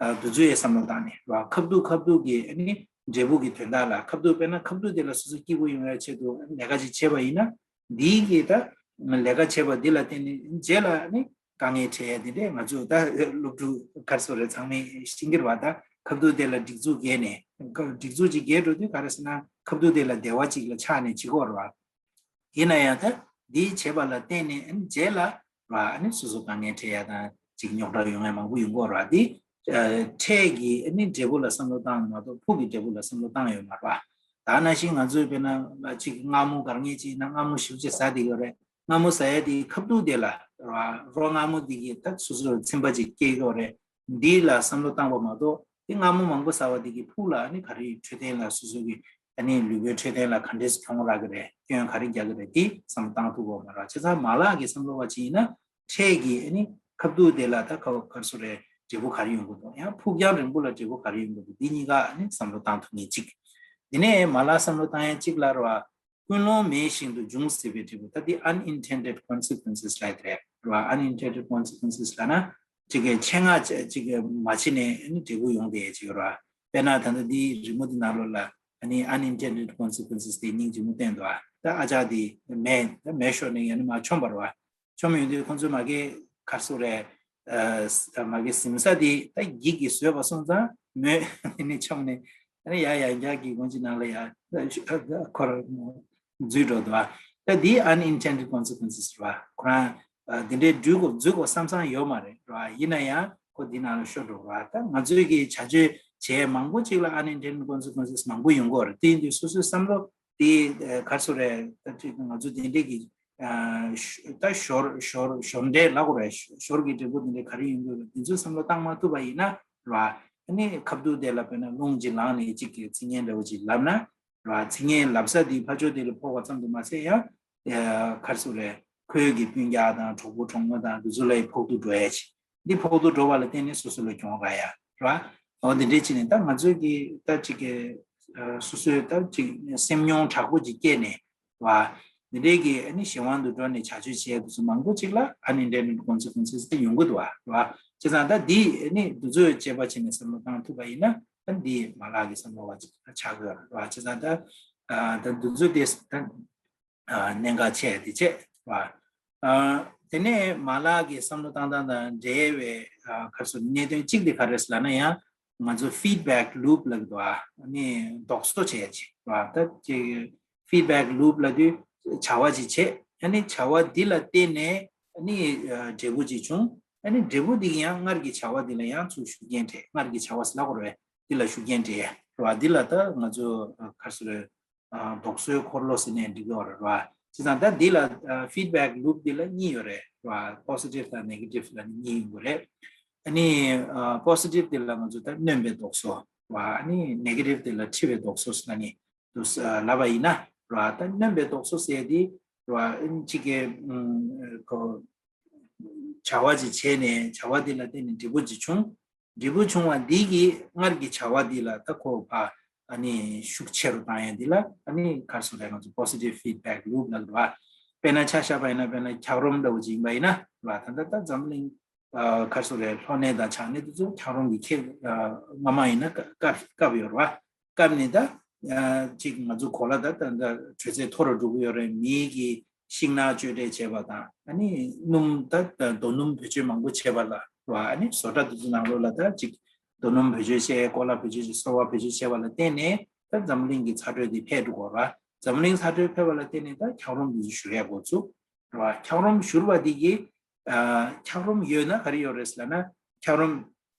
ཨ་དེ་ཚོའི་བསམ་བློ་བཏང་ནས་རེད་བ། ཁ་ཐུག་ཁ་ཐུག་གི་ཨ་ནི་འབྲས་བུ་གི་དོན་དག་ལ། ཁ་ཐུག་དཔེར་ན་ཁ་ཐུག་དེ་ལ་སོ་སོ་སྐྱིད་པོ་ཡོང་ཡ་ཆེད་དུ་ལས་ཀ་ཅིག་བྱས་པ་ཡིན་ན། འདིའི་གི་ད་ལས་ཀ་བྱས་པ་འདི་ལ་བརྟེན་ནས་རྗེས་ལ་ཨ་ནི་དཀའ་ངལ་འཕྲད་ཡ་དེ་འདྲས། ང་ཚོ་ད་སློབ་ཕྲུག་ག་རེ་ཟེར་རེད། ཚང་མས་ཤེས་ཀྱི་རེད་བ། ད་ཁ་ཐུག་དེ་ལ་སྒྲིག་འཛུགས་བརྒལ་ནས། སྒྲིག་འཛུགས་ཅིག་བརྒལ་འགྲོ་དུས་ག་རེ་ཟེར་ན། ཁ་ཐུག་དེ་ལ་བདེ་བ་ཅིག་ལ་ཆགས་ནས་བྱེད་ཀྱི་ཡོད་རེད་བ། ཡིན་ན་ཡང་ད་འདི་བྱས་པ་ལ་བརྟེན་ནས་ཨ་ནི་རྗེས་ལ་ར་ཨ་ནི་སོ་སོ་དཀའ་ངལ་འཕྲད་ཡ་དང་ཅིག་རྙོག་དྲ་ཡོང་ཡ་མང་པོ་ཡོང་གི་ཡོད་ར། འདི་ཨ་འཕྲལ་གྱི་ཨ་ནི་འབྲས་བུ་ལ་བསམ་བློ་བཏང་མ་གཏོགས་ཕུགས་ཀྱི་འབྲས་བུ་ལ་བསམ་བློ་བཏང་ཡོད་མ་རེད་བ། ད་ནང་བཞིན་ང་ཚོས་དཔེར་ན་ཅིག་མངར་མོ་ག་རེ་ཅིག་ཡིན་ན། མངར་མོ་ཞེ་པོ་ཅིག་ཟ་བསྡད་ཡོད་རེད། མངར་མོ་ཟ་ཡ་དེ་ཁ་ཐུག་དེ་ལ་ར་རོ་མངར་མོ་དེ་གིས་ད་སོ་སོར་ཚིམ་པ་ཅིག་སྐྱེ་གི་ཡོད་རེད། འདི་ལ་བསམ་བློ་བཏང་བ་མ་གཏོགས། དེ་མངར་མོ་མང་པོ་ཟ་བ་དེ་གིས་ཕུགས་ལ་ཨ་ནི་ག་རེ་འཕྲོད་བསྟེན་ལ་སོ་སོ་གི་ཨ་ནི་ལུས་པོའི་འཕྲོད་བསྟེན་ལ་ག་འདྲས་སེ་གྱོང་རག་གི་རེད། སྐྱོན་ག་རེ་རྒྱག་གི་རེད། དེ་བསམ་བློ་བཏང་ཐུབ་ཀྱི་ཡོད་མ་རེད། བྱས་ཙང་མ་ལག་གི་བསམ་བློ་བ་ཅིག་ཡིན་ན། འཕྲལ་གྱི་ཨ་ནི་ཁ་ཐུག་དེ་ལ་ད་ག་ག་རེ་ཟེར་རེད། འབྲས་བུ་ག་རེ་ཡོང་གི་འདུག་ཡང་ཕུགས་རྒྱང་རིང་པོ་ལ་འབྲས་བུ་ག་རེ་ཡོང་གི་འདུག་འདི་གཉིས་ཀ་ཨ་ནི་བསམ་བློ་བཏང་ཐུབ་མཁན་གཅིག་དེ་ནས་མ་ལག་བསམ་བློ་བཏང་ཡ་གཅིག་ལ་རེད་བ། ཀུན་སློང་མེད་བཞིན་དུ་འབྱུང་སྲིད་པའི་འབྲས་བུ། ད་འདི་unintended consequences ལབ་ཡ་དེ་རེད་བ། unintended consequences ལབ་ན་ཅིག་གི་ཆེད་མངགས་ཅིག་གི་མ་བྱས་ནས་ཨ་ནི་འབྲས་བུ་ཡོང་བསྡད་ཡ་ཅིག་ཡོད་རེད་བ། དཔེར་ན་ད་ལྟ་འདིའི་རི་མོ་འདི་ནང་ལོགས་ལ་ཨ་ནི་unintended consequences དེ་སྙིང་རྗེ་མོ་བསྟན་འདུག་ཨ། ད་ཨ་ཅག་དེ་མེ་ད་མེ་ཤོར་ནས་ཡང་ནི་མར་མཆོངས་པ་རེད་བ། མཆོངས་ཡོང་དུས་ཁོང་ཚོས་མ་གི་ག་རེ་ཟེར་དགོས་རེད། ཨ་མ་གི་གཟིམ་ས་དེ་ད་འགྱིག་གིས་བཟོས་པ་སོང་ཙང་མོས་དེ་ནས་མཆོངས་ནས་ཨ་ནི་ཡར་ཡར་འགྱིག་གི་སྒོ་ཅིག་ནང་ལ་ཡར་ཁོ་རང་འཛུལ་འགྲོ་འདུག་ཨ། ད་འདི་unintended consequences རེད་བ། ཁོ་རང་ཨ་འདི་འདྲའི་འགྲུལ་དགོས་འཛུལ་དགོས་བསམ་བསམ་ཡོད་མ་རེད་རེད་བ། ཡིན་ན་ཡང་ཁོ་འདི་ནང་ལ་ཤོར་འགྲོ་རེད་བ། ད་ང་ཚོས་ཀྱི་བྱ་སྤྱོད་བྱས་མང་པོ་ཅིག་ལ་unintended consequences མང་པོ་ཡོང་གི་ཡོད་རེད། དེ་ཡིན་དུས་སོ་སོའི་བསམ་བློ་དེ་ཨ་ག་རེ་ཟེར་དགོས་རེད། ད་ཅིག་ང་ཚོ་འདི་འདྲའི་གི་ཨ་ཤོ་ད་ཞོར་ཞོར་ཞོར་འབྲེལ་ལབ་དགོས་རེད། ཞོར་གྱི་འབྲས་བུ་འདི་འདྲའི་ག་རེ་ཡོང་གི་ཡོད་རེད། འདི་ཚོའི་བསམ་བློ་བཏང་མ་ཐུབ་པ་ཡིན་ན་རེད་བ། ཨ་ནི་ཁ་བསྡུར་དེ་ལ་དཔེར་ན་རླུང་གཅིག་ལངས་ནས་གཅིག་གི་ཚིག་ངན་འདྲ་བོ་ཅིག་ལབ་ན། ར་ཚིག་ངན་ལབ་ས་དེའི་ཕར་ཕྱོགས་དེ་ལ་ཕོག་པ་ཙམ་དུ་མ་ཟད་ཡང་ཨ་ག་རེ་ཟེར་དགོས་རེད། ཁོའི་གི་སྤུན་ཀྱག་དང་གྲོགས་པོ་གྲོགས་མོ་དང་དེ་ཚོ་ལ་ཡང་ཕོག་ཐུག་འགྲོ་ཡ་ཅིག་འདི་ཕོག་ཐུག་འགྲོ་བ་ལ་བརྟེན་ནས་སོ་སོ་ལ་གྱོང་རག་ཡ་རེད་བ། འོ་འདི་འདྲས་བྱས་ནས་ད་ང་ཚོའི་གི་ད་ཅིག་གི་ཨ་སོ་སོའི་ད་ཅིག་སེམས་མྱོང་དྲག་པོ་ཅིག་སྐྱེས་ནས་རེད་བ། འདི་འདྲས་གི་ཨ་ནི་གཞན་དབང་དུ་འགྲོ་ནས་བྱ་སྤྱོད་བྱས་དུས་ཚོད་མང་པོ་ཅིག་ལ་unintended consequences དེ་ཡོང་གི་འདུག་བ་རེད་བ། བྱས་ཙང་ད་འདི་ཨ་ནི་འདི་ཚོས་དཔྱད་པ་བྱས་ནས་བསམ་བློ་བཏང་ཐུབ་པ་ཡིན་ན། ད་འདི་མ་ལག་གི་བསམ་བློ་བ་ཅིག་ཆགས་ཀྱི་ཡོད་རེད་བ། བྱས་ཙང་ད་ཨ་ད་འདི་ཚོ་དེ་ད་ཨ་གནད་འགག་ཆེ་དེ་བྱས་རེད་བ། ཨ་དེ་ནས་མ་ལག་གི་བསམ་བློ་བཏང་སྟངས་དང་འབྲེལ་བའི་ཨ་ག་རེ་ཟེར་གནད་དོན་གཅིག་དེ་ག་རེ་རེད་ལབ་ན་ཡང་ང་ཚོ་feedback loop ལབ་ཀྱི་འདུག་ཨ་ནི་རྡོག་སོ་བྱས་ཅིག་རེད་བ། ད་ཅིག་feedback loop ལབ་དུས་བྱ་བ་ཅིག་བྱས་ཨ་ནི་བྱ་བ་འདི་ལ་བརྟེན་ནས་ཨ་ནི་ཨ་འབྲས་བུ་ཅིག་བྱུང་། ཨ་ནི་འབྲས་བུ་འདི་གིས་ཡང་སྔར་གྱི་བྱ་བ་འདི་ལ་ཡང་ཚུར་ཤུགས་རྐྱེན་སྤྲད། སྔར་གྱི་བྱ་བ་ཟེར་ལབ་དགོས་རེད་པས། འདི་ལ་ཤུགས་རྐྱེན་སྤྲད་རེད་བ། འདི་ལ་ད་ང་ཚོ་ཨ་ག་རེ་ཟེར་རེད། ཨ་རྡོག་སོལ་འཁོར་ལོ་ཟེར་ནས་འགྲིག་གི་ཡོད་རེད་བ། བྱས་ཙང་ད་འདི་ལ་ཨ་feedback loop འདི་ལ་གཉིས་ཡོད་རེད་བ། positive དང་negative ལ་གཉིས་ཡོང་གི་རེད། ཨ་ནི་ཨ་positive འདི་ལ་ང་ཚོ་ད་སྣོན་པའི་རྡོག་སོལ་བ། ཨ་ནི་negative འདི་ལ་འཁྲི་བའི་རྡོག་སོལ་ཟེར་ནི་འདུག་ལབ་པ་ཡིན་ན་རེད་བ། ད་སྣོན་པའི་རྡོག་སོལ་ཟེར་འདི་རེད་བ། ཨ་ནི་གཅིག་གི་ཨ་ཁོ་བྱ་བ་ཅིག་བྱས་ནས་བྱ་བ་འདི་ལ་བརྟེན་ནས་འབྲས་བུ་ཅིག་བྱུང་། འབྲས་བུ་བྱུང་བ་འདི་གིས་སྔར་གྱི་བྱ་བ་འདི་ལ་ད་ཁོ་ཕར་ཨ་ནི་ཤུགས་ཆེ་རུ་བཏང་ཡ་འདི་ལ་ཨ་ནི་ག་རེ་ཟེར་རེད། ང་ཚོ་positive feedback loop ལབ་རེད་བ། དཔེར་ན་ཆ་བཞག་པ་ཡིན་ན་དཔེར་ན་འཁྱགས་རོམ་འདྲ་བོ་ཅིག་ཡིན་པ་ཡིན་ན་རེད་བ། ད་ལྟ་ད་འཛམ་གླིང་ཨ་ག་རེ་ཟེར་རེད། ལྷོ་གནས་དང་བྱང་གནས་དེ་ཚོ་འཁྱགས་རོམ་གྱིས་ཁེབས། ཨ་སྔ་མ་ཡིན་ན་བཀབ་བཀབ་ཡོད་རེད་བ། བཀབ་ནས་ད་ཨ་ཅིག་ང་ཚོ་གོ་ལ་ད་ད་ད་དྲོད་ཚད་མཐོ་རུ་འགྲོ་གི་ཡོད་རེད། མིའི་གི་ཤིང་ནགས་གཅོད་འབྲེག་བྱས་པ་དང་ཨ་ནི་སྣུམ་ད་ད་རྡོ་སྣུམ་བེད་སྤྱོད་མང་པོ་བྱས་པ་ལ་རེད་བ། ཨ་ནི་བཟོ་གྲྭ་དེ་ཚོ་ནང་ལོགས་ལ་ད་ཅིག་རྡོ་སྣུམ་བེད་སྤྱོད་བྱས། གོ་ལ་བེད་སྤྱོད་བྱས། སོལ་བ་བེད་སྤྱོད་བྱས་པ་ལ་བརྟེན་ནས་ད་འཛམ་གླིང་གི་ཚ་དྲོད་དེ་འཕེལ་འགྲོ་གི་རེད་བ། འཛམ་གླིང་ཚ་དྲོད་འཕེལ་བ་ལ་བརྟེན་ནས་ད་འཁྱགས་རོམ་དེ་ཚོ་བཞུར་ཡག་འགོ་ཚུགས་རེད་བ། འཁྱགས་རོམ་བཞུར་བ་དེ་གིས་ཨ་འཁྱགས་རོམ་ཡོད་ན་ག་རེ་ཡོད་རེད་ཟེར་ལབ་ན། འཁྱགས་རོམ་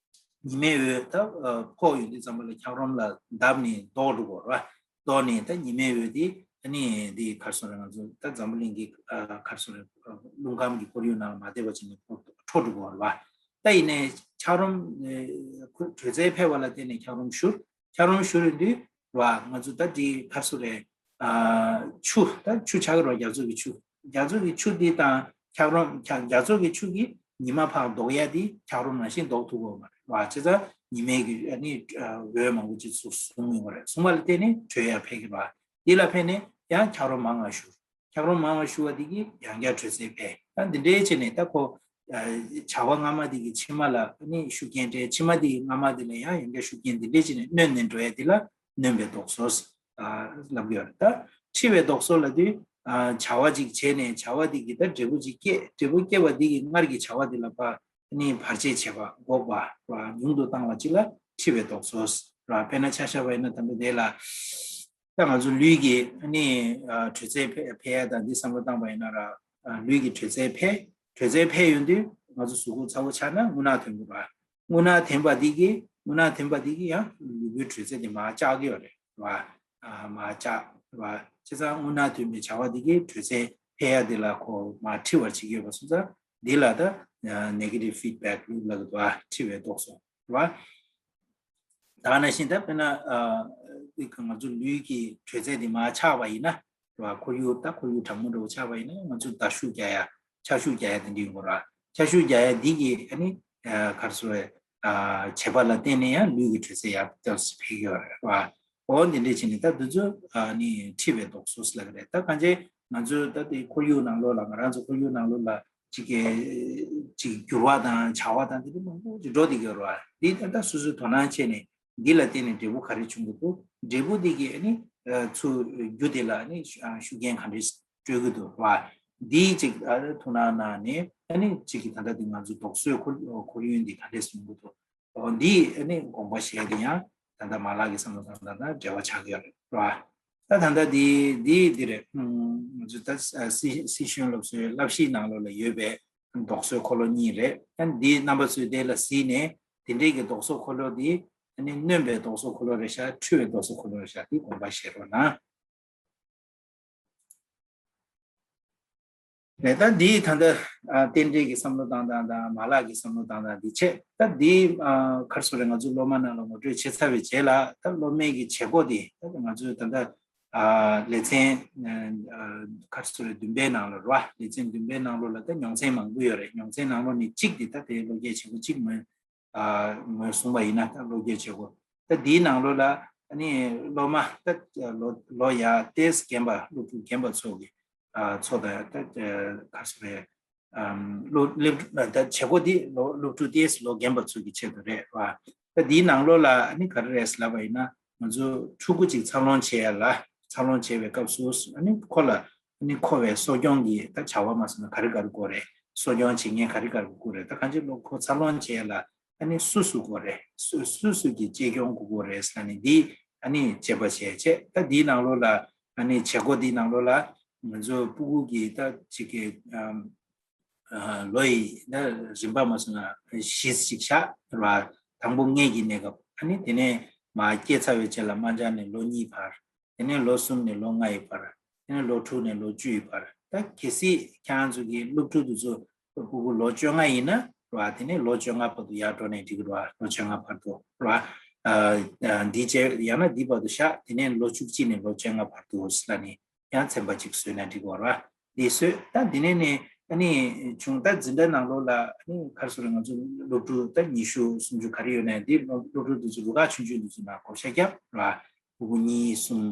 ཉི་མའི་འོད་ད་ཨ་ཕོག་ཡོང་དུས་ཙམ་པ་ལ་འཁྱགས་རོམ་ལ་བརྡབས་ནས་ལྡོག་འགྲོ་གི་རེད་བ། ལྡོག་ནས་ད་ཉི་མའི་འོད་དེ་ཨ་ནི་དེ་ག་རེ་ཟེར་རེད། ང་ཚོ་ད་འཛམ་བུ་གླིང་གི་ཨ་ག་རེ་ཟེར་རེད། ཨ་རླུང་ཁམས་ཀྱི་ཁོར་ཡུག་ནང་ལ་མ་བསྡད་པ་བྱས་ནས་འཕོ་འཕྲོ་འགྲོ་གི་རེད་བ། ད་ཡིན་ནའི་འཁྱགས་རོམ་ཨ་ཁོ་དྲོད་ཚད་འཕེལ་བ་ལ་བརྟེན་ནས་འཁྱགས་རོམ་བཞུར། འཁྱགས་རོམ་བཞུར་ཡོང་དུས་རེད་བ། ང་ཚོ་ད་དེ་ག་རེ་ཟེར་རེད། ཨ་ཆུ་ད་ཆུ་ཆགས་ཀྱི་རེད་བ། རྒྱ་མཚོ་གི་ཆུ། རྒྱ་མཚོ་གི་ཆུ་འདི་དང་འཁྱགས་རོམ་འཁྱགས་རྒྱ་མཚོ་གི་ཆུ་གིས་ཉི་མ་ཕར་ལྡོག་ཡ་དེ་འཁྱགས་རོམ་ནང་བཞིན་ལྡོག་ཐུབ་ཀྱི་ཡོད་མ་རེད་བ། བྱས་ཙང་ཉི་མའི་གི་ཨ་ནི་ཨ་འོད་མང་པོ་ཅིག་ཚུར་བཟུང་ཡོང་གི་རེད། བཟུང་བ་ལ་བརྟེན་ནས་དྲོད་ཡར་འཕེལ་གྱི་རེད་བ། འདི་ལ་ཕན་ནས་ཡང་འཁྱགས་རོམ་མང་བ་བཞུར། འཁྱགས་རོམ་མང་བ་བཞུར་བ་འདི་གིས་ཡང་བསྐྱར་དྲོད་ཚད་འཕེལ། ད་འདི་འདྲའི་བྱས་ནས་ད་ཁོ་ཨ་བྱ་བ་སྔ་མ་འདི་གི་ཕྱི་མ་ལ་ཨ་ནི་ཤུགས་རྐྱེན་སྤྲད། ཕྱི་མ་འདི་གི་སྔ་མ་འདི་ལ་ཡང་ཡང་བསྐྱར་ཤུགས་རྐྱེན་འདི་འདྲའི་བྱས་ནས་སྣོན་ནས་འགྲོ་ཡ་འདི་ལ་སྣོན་པའི་རྡོག་སོལ་ཨ་ལབ་ཀྱི་ཡོད་རེད། ད་འཁྲི་བའི་རྡོག་སོལ་ལབ་དུས་ཨ་བྱ་བ་ཅིག་བྱས་ནས་བྱ་བ་འདི་གི་ད་འབྲས་བུ་ཅིག་སྐྱེས། འབྲས་བུ་སྐྱེས་པ་འདི་གི་སྔར་གྱི་བྱ་བ་འདི་ལ་ཕར་ཨ་ནི་བར་ཆད་བྱེད་པ་འགོག་པ་ར་ཉུང་དུ་བཏང་བ་ཅིག་ལ་འཁྲི་བའི་རྡོག་སོལ་ར། དཔེར་ན་ཆ་བཞག་པ་ཡིན་ན་ད་ལྟ་དེ་ལ། ད་ང་ཚོ་ལུས་ཀྱི་ཨ་ནི་ཨ་དྲོད་ཚད་འཕེལ་འཕེལ་ཡ་དང་འདི་བསམ་བློ་བཏང་པ་ཡིན་ན་ར། ཨ་ལུས་ཀྱི་དྲོད་ཚད་འཕེལ། དྲོད་ཚད་འཕེལ་ཡོང་དུས་ང་ཚོ་གཟུགས་པོ་ཚ་པོ་ཆགས་ན་རྔུལ་ནག་ཐོན་གྱི་རེད་བ། རྔུལ་ནག་ཐོན་པ་འདི་གིས་རྔུལ་ནག་ཐོན་པ་འདི་གིས་ཡང་ལུས་པོའི་དྲོད་ཚད་དེ་མར་བཅག་གི་ཡོད་རེད་བ། ཨ་མར་བཅག་རེད་བ། བྱས་ཙང་རྔུལ་ནག་ཐོན་པའི་བྱ་བ་འདི་གིས་དྲོད་ཚད་འཕེལ་ཡ་འདི་ལ་ཁོ་མར་འཁྲི་བར་བྱེད་ཀྱི་ཡོད་པ་སོང་ཙང་འདི་ལ་ད་ཨ་negative feedback loop ལབ་ཀྱི་འདུག་བ། འཁྲི་བའི་རྡོག་སོལ་རེད་བ། ད་ག་ནང་བཞིན་ད་དཔེར་ན་ཨ་ང་ཚོ་ལུས་ཀྱི་དྲོད་ཚད་དེ་མར་ཆག་པ་ཡིན་ན་རེད་བ། ཁོར་ཡུག་ད་ཁོར་ཡུག་གྲང་མོ་འདྲ་བོ་ཆགས་པ་ཡིན་ན་ང་ཚོ་ད་ཤུགས་རྒྱག་ཡ་ཆར་ཤུགས་རྒྱག་ཡ་དེ་འདྲ་ཡོང་གི་རེད་བ། ཆར་ཤུགས་རྒྱག་ཡ་འདི་གི་ཨ་ནི་ཨ་ག་རེ་ཟེར་རེད། ཨ་བྱེད་པ་ལ་བརྟེན་ནས་ཡང་ལུས་ཀྱི་དྲོད་ཚད་ཡར་ཏོག་ཙམ་འཕེལ་གི་ཡོད་རེད་བ། འོ་འདི་འདྲས་བྱས་ནས་ད་འདི་ཚོ་ཨ་ནི་འཁྲི་བའི་རྡོག་སོལ་ལབ་ཀྱི་རེད། ད་གང་ཅི་ང་ཚོའི་ད་ལྟའི་ཁོར་ཡུག་ནང་ལོགས་ལ་ང་རང་ཚོ་ཁོར་ཡུག་ནང་ལོགས་ལ་ཅིག་གི་ཅིག་འགྱུར་བ་དང་བྱ་བ་དང་དེ་འདྲ་མང་པོ་ཅིག་འགྲོ་བསྡད་ཀྱི་ཡོད་རེད་བ། འདི་ད་ལྟ་སོ་སོའི་དོ་སྣང་བྱས་ནས་ འདི་ལ་བརྟེན་ནས་འབྲས་བུ་ག་རེ་བྱུང་གི་འདུག་འབྲས་བུ་འདི་གི་ཨ་ནི་ཚུར་རྒྱུ་དེ་ལ་ཨ་ནི་ཤུགས་རྐྱེན་ག་འདྲས་སྤྲོད་ཀྱི་འདུག་བ། འདིའི་ཅིག་ཐུགས་སྣང་གནང་ནས་ཨ་ནི་ཅིག་གི་ད་ལྟ་འདི་ང་ཚོའི་དོགས་སེལ་ཁོར་ཡུག་འདི་ག་འདྲས་ཡོང་གི་འདུག་འོ་འདི་ཨ་ནི་དགོངས་པ་བཞེས་ཏེ་ཡང་ད་ལྟ་མ་ལག་གི་བསམ་བློ་བཏང་སྟངས་དང་འབྲེལ་བ་ཆགས་ཀྱི་ཡོད་རེད་བ། ད་ད་ལྟ་འདི་འདི་འདི་རེད། ང་ཚོ་ད་སི་སི་ཤོན་སློབ་གསོའི་བསླབ་གཞིའི་ནང་ལོགས་ལ་ཡོད་པའི་དོགས་སེལ་འཁོར་ལོ་གཉིས་རེད། ཨ་ནི་འདི་རྣམ་པ་ཚོས་དེ་ལ་གཟིགས་ནས་དེ་འདྲའི་གི་དོགས་སེལ་འཁོར་ལོ་འདི་ཨ་ནི་སྣོན་པའི་དོགས་སེལ་འཁོར་ལོ་རེད་ཤག་འཁྲུལ་བའི་དོགས་སེལ་འཁོར་ལོ་རེད་ཤག་འདི་དགོངས་པ་བཞེས་རོགས་གནང་། ལས་ད་འདིའི་ད་ལྟ་ཨ་རྟེན་འབྲེལ་གྱི་བསམ་བློ་བཏང་སྟངས་དང་མ་ལག་གི་བསམ་བློ་བཏང་སྟངས་འདི་བྱས། ད་འདི་ཨ་ག་རེ་ཟེར་དགོས་རེད། ང་ཚོ་སློབ་མ་རྣམས་ལ་ངོ་སྤྲོད་བྱས་ཚར་བའི་རྗེས་ལ་ད་སློབ་མའི་གི་བྱེད་སྒོ་འདི་ད་ང་ཚོས་ད་ལྟ་ཨ་ལེ་ཚན་ཨ་ག་རེ་ཟེར་དགོས་རེད། བདུན་པའི་ནང་ལ་རེད་བ། ལེ་ཚན་བདུན་པའི་ནང་ལོགས་ལ་ད་མྱོང་ཚན་མང་པོ་ཡོད་རེད། མྱོང་ཚན་ནང་ལོགས་ནས་གཅིག་འདི་ད་དེ་བློ་སྐྱེད་བྱེད་སྒོ་གཅིག་མ་ཨ་ངོས་བཟུང་བ་ཡིན་ན་ད་བློ་སྐྱེད་བྱེད་དགོས། ད་འདིའི་ནང་ལོགས་ལ་ཨ་ནི་སློབ་མ་ད་ལོ་ལོ་ཡ་ཏོག་ཙམ་རྒན་པ་སློབ་ཕྲུག་རྒན་པ་ཚོ་གི་ཨ་ཚོ་དང་ད་ག་རེ་ཟེར་དགོས་རེད། ཨམ་སློབ་སློབ་ད་བྱེད་སྒོ་འདི་ལོ་སློབ་ཕྲུག་ཏོག་ཙམ་ལོ་རྒན་པ་ཚོ་གི་ཆེད་དུ་རེད་བ། ད་འདིའི་ནང་ལོགས་ལ་ཨ་ནི་ག་རེ་རེད་ལབ་པ་ཡིན་ན་ང་ཚོ་ཕྲུ་གུ་གཅིག་འཚར་ལོངས་བྱེད་ཡ་ལ་འཚར་ལོངས་བྱེད་པའི་སྐབས་སུ་ཨ་ནི་ཁོ་ལ་ཨ་ནི་མཁོ་བའི་གསོ་སྐྱོང་གི་ད་བྱ་བ་མ་སོང་ན་ག་རེ་ག་རེ་དགོས་རེད། གསོ་སྐྱོང་བྱེད་མཁན་ག་རེ་ག་རེ་དགོས་རེད། ད་གང་ཅི་ལོ་ཁོ་འཚར་ལོངས་བྱེད་ཡ་ལ་ཨ་ནི་སུ་སུ་དགོས་རེད། སུ་སུ་སུ་གི་གཅེས་སྐྱོང་དགོས་དགོས་རེད་ཟེར་ནས་འདི་ཨ་ནི་དཔྱད་པ་བྱས་བྱས། ད་འདིའི་ནང་ལོགས་ལ་ཨ་ནི་བྱེད་སྒོ་འདིའི་ནང་ལོགས་ལ་ང་ཚོ་སྤུ་གུ་གི་ད་ཅིག་གི་ཨམ་ཨ་ལོ་ཡི་ད་རིམ་པ་མ་སོང་ན་བཞི་ཞིག་བཞག་རེད་བ། དང་པོ་མངལ་གྱི་གནས་སྐབས། ཨ་ནི་དེ་ནས་མ་སྐྱེས་ཚར་བའི་རྗེས་ལ་དམར་འབྱར་ནས་ལོ་གཉིས་བར། དེ་ནས་ལོ་གསུམ་ནས་ལོ་ལྔ་ཡི་བར། དེ་ནས་ལོ་དྲུག་ནས་ལོ་བཅུ་ཡི་བར། ད་གལ་སྲིད་ཁྱེད་རང་ཚོ་གི་སློབ་ཕྲུག་དེ་ཚོ་སྤུ་གུ་ལོ་བཅོ་ལྔ་ཡིན་ན་རེད་བ། དེ་ནས་ལོ་བཅོ་ལྔ་བར་དུ་ཡར་འགྲོ་ནས་འགྲིག་གི་རེད་བ། ལོ་བཅོ་ལྔ་བར་དུ་རེད་བ། ཨ་ཨ་འདི་བྱས་ཡང་ན་འདི་བར་དུ་བཞག་དེ་ནས་ལོ་བཅུ་གཅིག་ནས་ལོ་བཅོ་ལྔ་བར་དུ་ཟེར་ལབ་ནས་ཡང་ཚན་པ་གཅིག་བཟོས་ན་འགྲིག་གི་རེད་བ། འདི་བཟོས། ད་འདི་ནས་ནས་ཨ་ནི་བྱུང་ད་འཛིན་གྲྭ་ནང་ལོགས་ལ་ཨ་ནི་ག་རེ་ཟེར་དགོས་རེད། ང་ཚོ་སློབ་ཕྲུག་ད་ཉི་ཤུ་སུམ་ཅུ་ག་རེ་ཡོད་ན་འདི་སློབ་སློབ་ཕྲུག་འདི་ཚོ་རུ་ཁག་ཆུང་ཆུང་འདི་ཚོ་ནང་བགོ་བཤའ་བརྒྱབ་རེད་བ། ཕྲུ་གུ་གཉིས་གསུམ་